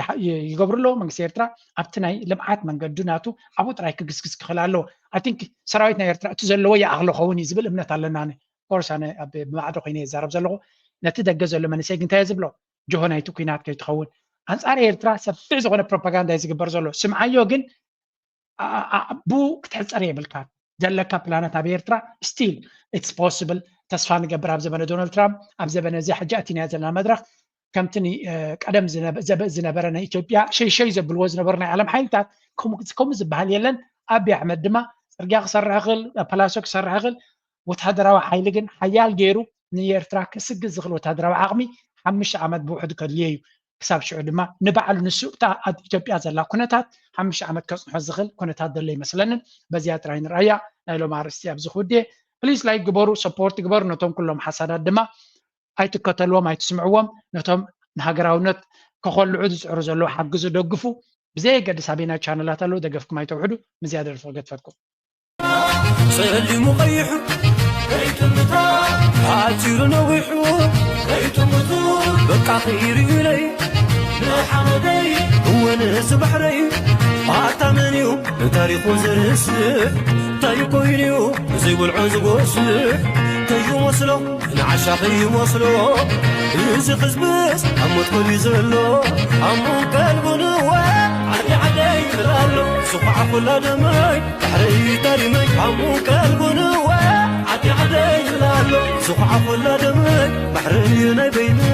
ይገብሩ ኣለዉ። መንግስቲ ኤርትራ ኣብቲ ናይ ልምዓት መንገዱ ናቱ ኣብኡ ጥራይ ክግስግስ ክኽእል ኣለዎ። I think ሰራዊት ናይ ኤርትራ እቲ ዘለዎ ይኣኽሎ ኸውን እዩ ዝብል እምነት ኣለና። ኮርስ ኣነ ብማዕዶ ኮይነ ይዛረብ ዘለኹ። ነቲ ደገ ዘሎ መንእሰይ ግን እንታይ ዝብሎ? ጆሆ ናይቲ ኩናት ከይትኸውን ኣንጻር ኤርትራ ሰፊሕ ዝኾነ ፕሮፓጋንዳ እዩ ዝግበር ዘሎ። ስምዓዮ ግን ብኡ ክትሕጸር የብልካ። ዘለካ ፕላናት ኣብ ኤርትራ still it's possible። ተስፋ ንገብር ኣብ ዘበነ ዶናልድ ትራምፕ ኣብ ዘበነ እዚ ሕጂ ኣቲናያ ዘለና መድረኽ ከምቲ ቀደም ዝነበረ ናይ ኢትዮጵያ ሸይሸይ ዘብልዎ ዝነበሩ ናይ ዓለም ሓይልታት ከምኡ ዝበሃል የለን። ኣቢ ኣሕመድ ድማ ጽርግያ ክሰርሕ ይኽእል፣ ፓላሶ ክሰርሕ ይኽእል። ወተሃደራዊ ሓይሊ ግን ሓያል ገይሩ ንኤርትራ ክስግዝ ዝኽእል ወተሃደራዊ ዓቕሚ ሓሙሽተ ዓመት ብውሕዱ ከድልዮ እዩ። ክሳብ ሽዑ ድማ ንባዕሉ ንሱ እታ ኣብ ኢትዮጵያ ዘላ ኩነታት ሓሙሽተ ዓመት ከጽንሖ ዝኽእል ኩነታት ዘሎ ይመስለንን። በዚኣ ጥራይ ንርኣያ። ናይ ሎም ኣርእስቲ ኣብዚ ክውድየ። ፕሊስ ላይክ ግበሩ፣ ሰፖርት ግበሩ። ነቶም ኩሎም ሓሳዳት ድማ ኣይትከተልዎም፣ ኣይትስምዕዎም። ነቶም ንሃገራውነት ከኾልዑ ዝጽዕሩ ዘለዉ ሓግዙ፣ ደግፉ። ብዘየገድስ ኣበየናይ ቻነላት ኣለዉ፣ ደገፍኩም ኣይተውሕዱ። ምዝያ ደርፊ ክገድፈኩም። ጸሊሙ ቀይሑ ከይትምታ ሓጺሩ ነዊሑ ከይትምቱ በቃ ከይርዩለይ ንሓመደይ እወ ንዚ ባሕረይ ኣታ መን እዩ ንታሪኹ ዘርስዕ እንታይ ኮይኑ እዩ ብዘይብልዖ ዝጎስዕ ከይመስሎ ንዓሻ ከይመስሎ እዚ ሕዝብስ ኣብ ሞት ኮልዩ ዘሎ ኣሙን ቀልቡ ንወ ዓዲ ዓደይ ይብል ኣሎ ዝኹዓ ኩላ ደመይ ባሕረይ ታሪመይ ኣሙን ቀልቡ ንወ ዓዲ ዓደይ ይብል ኣሎ ዝኹዓ ኩላ ደመይ ባሕረይ ናይ በይነይ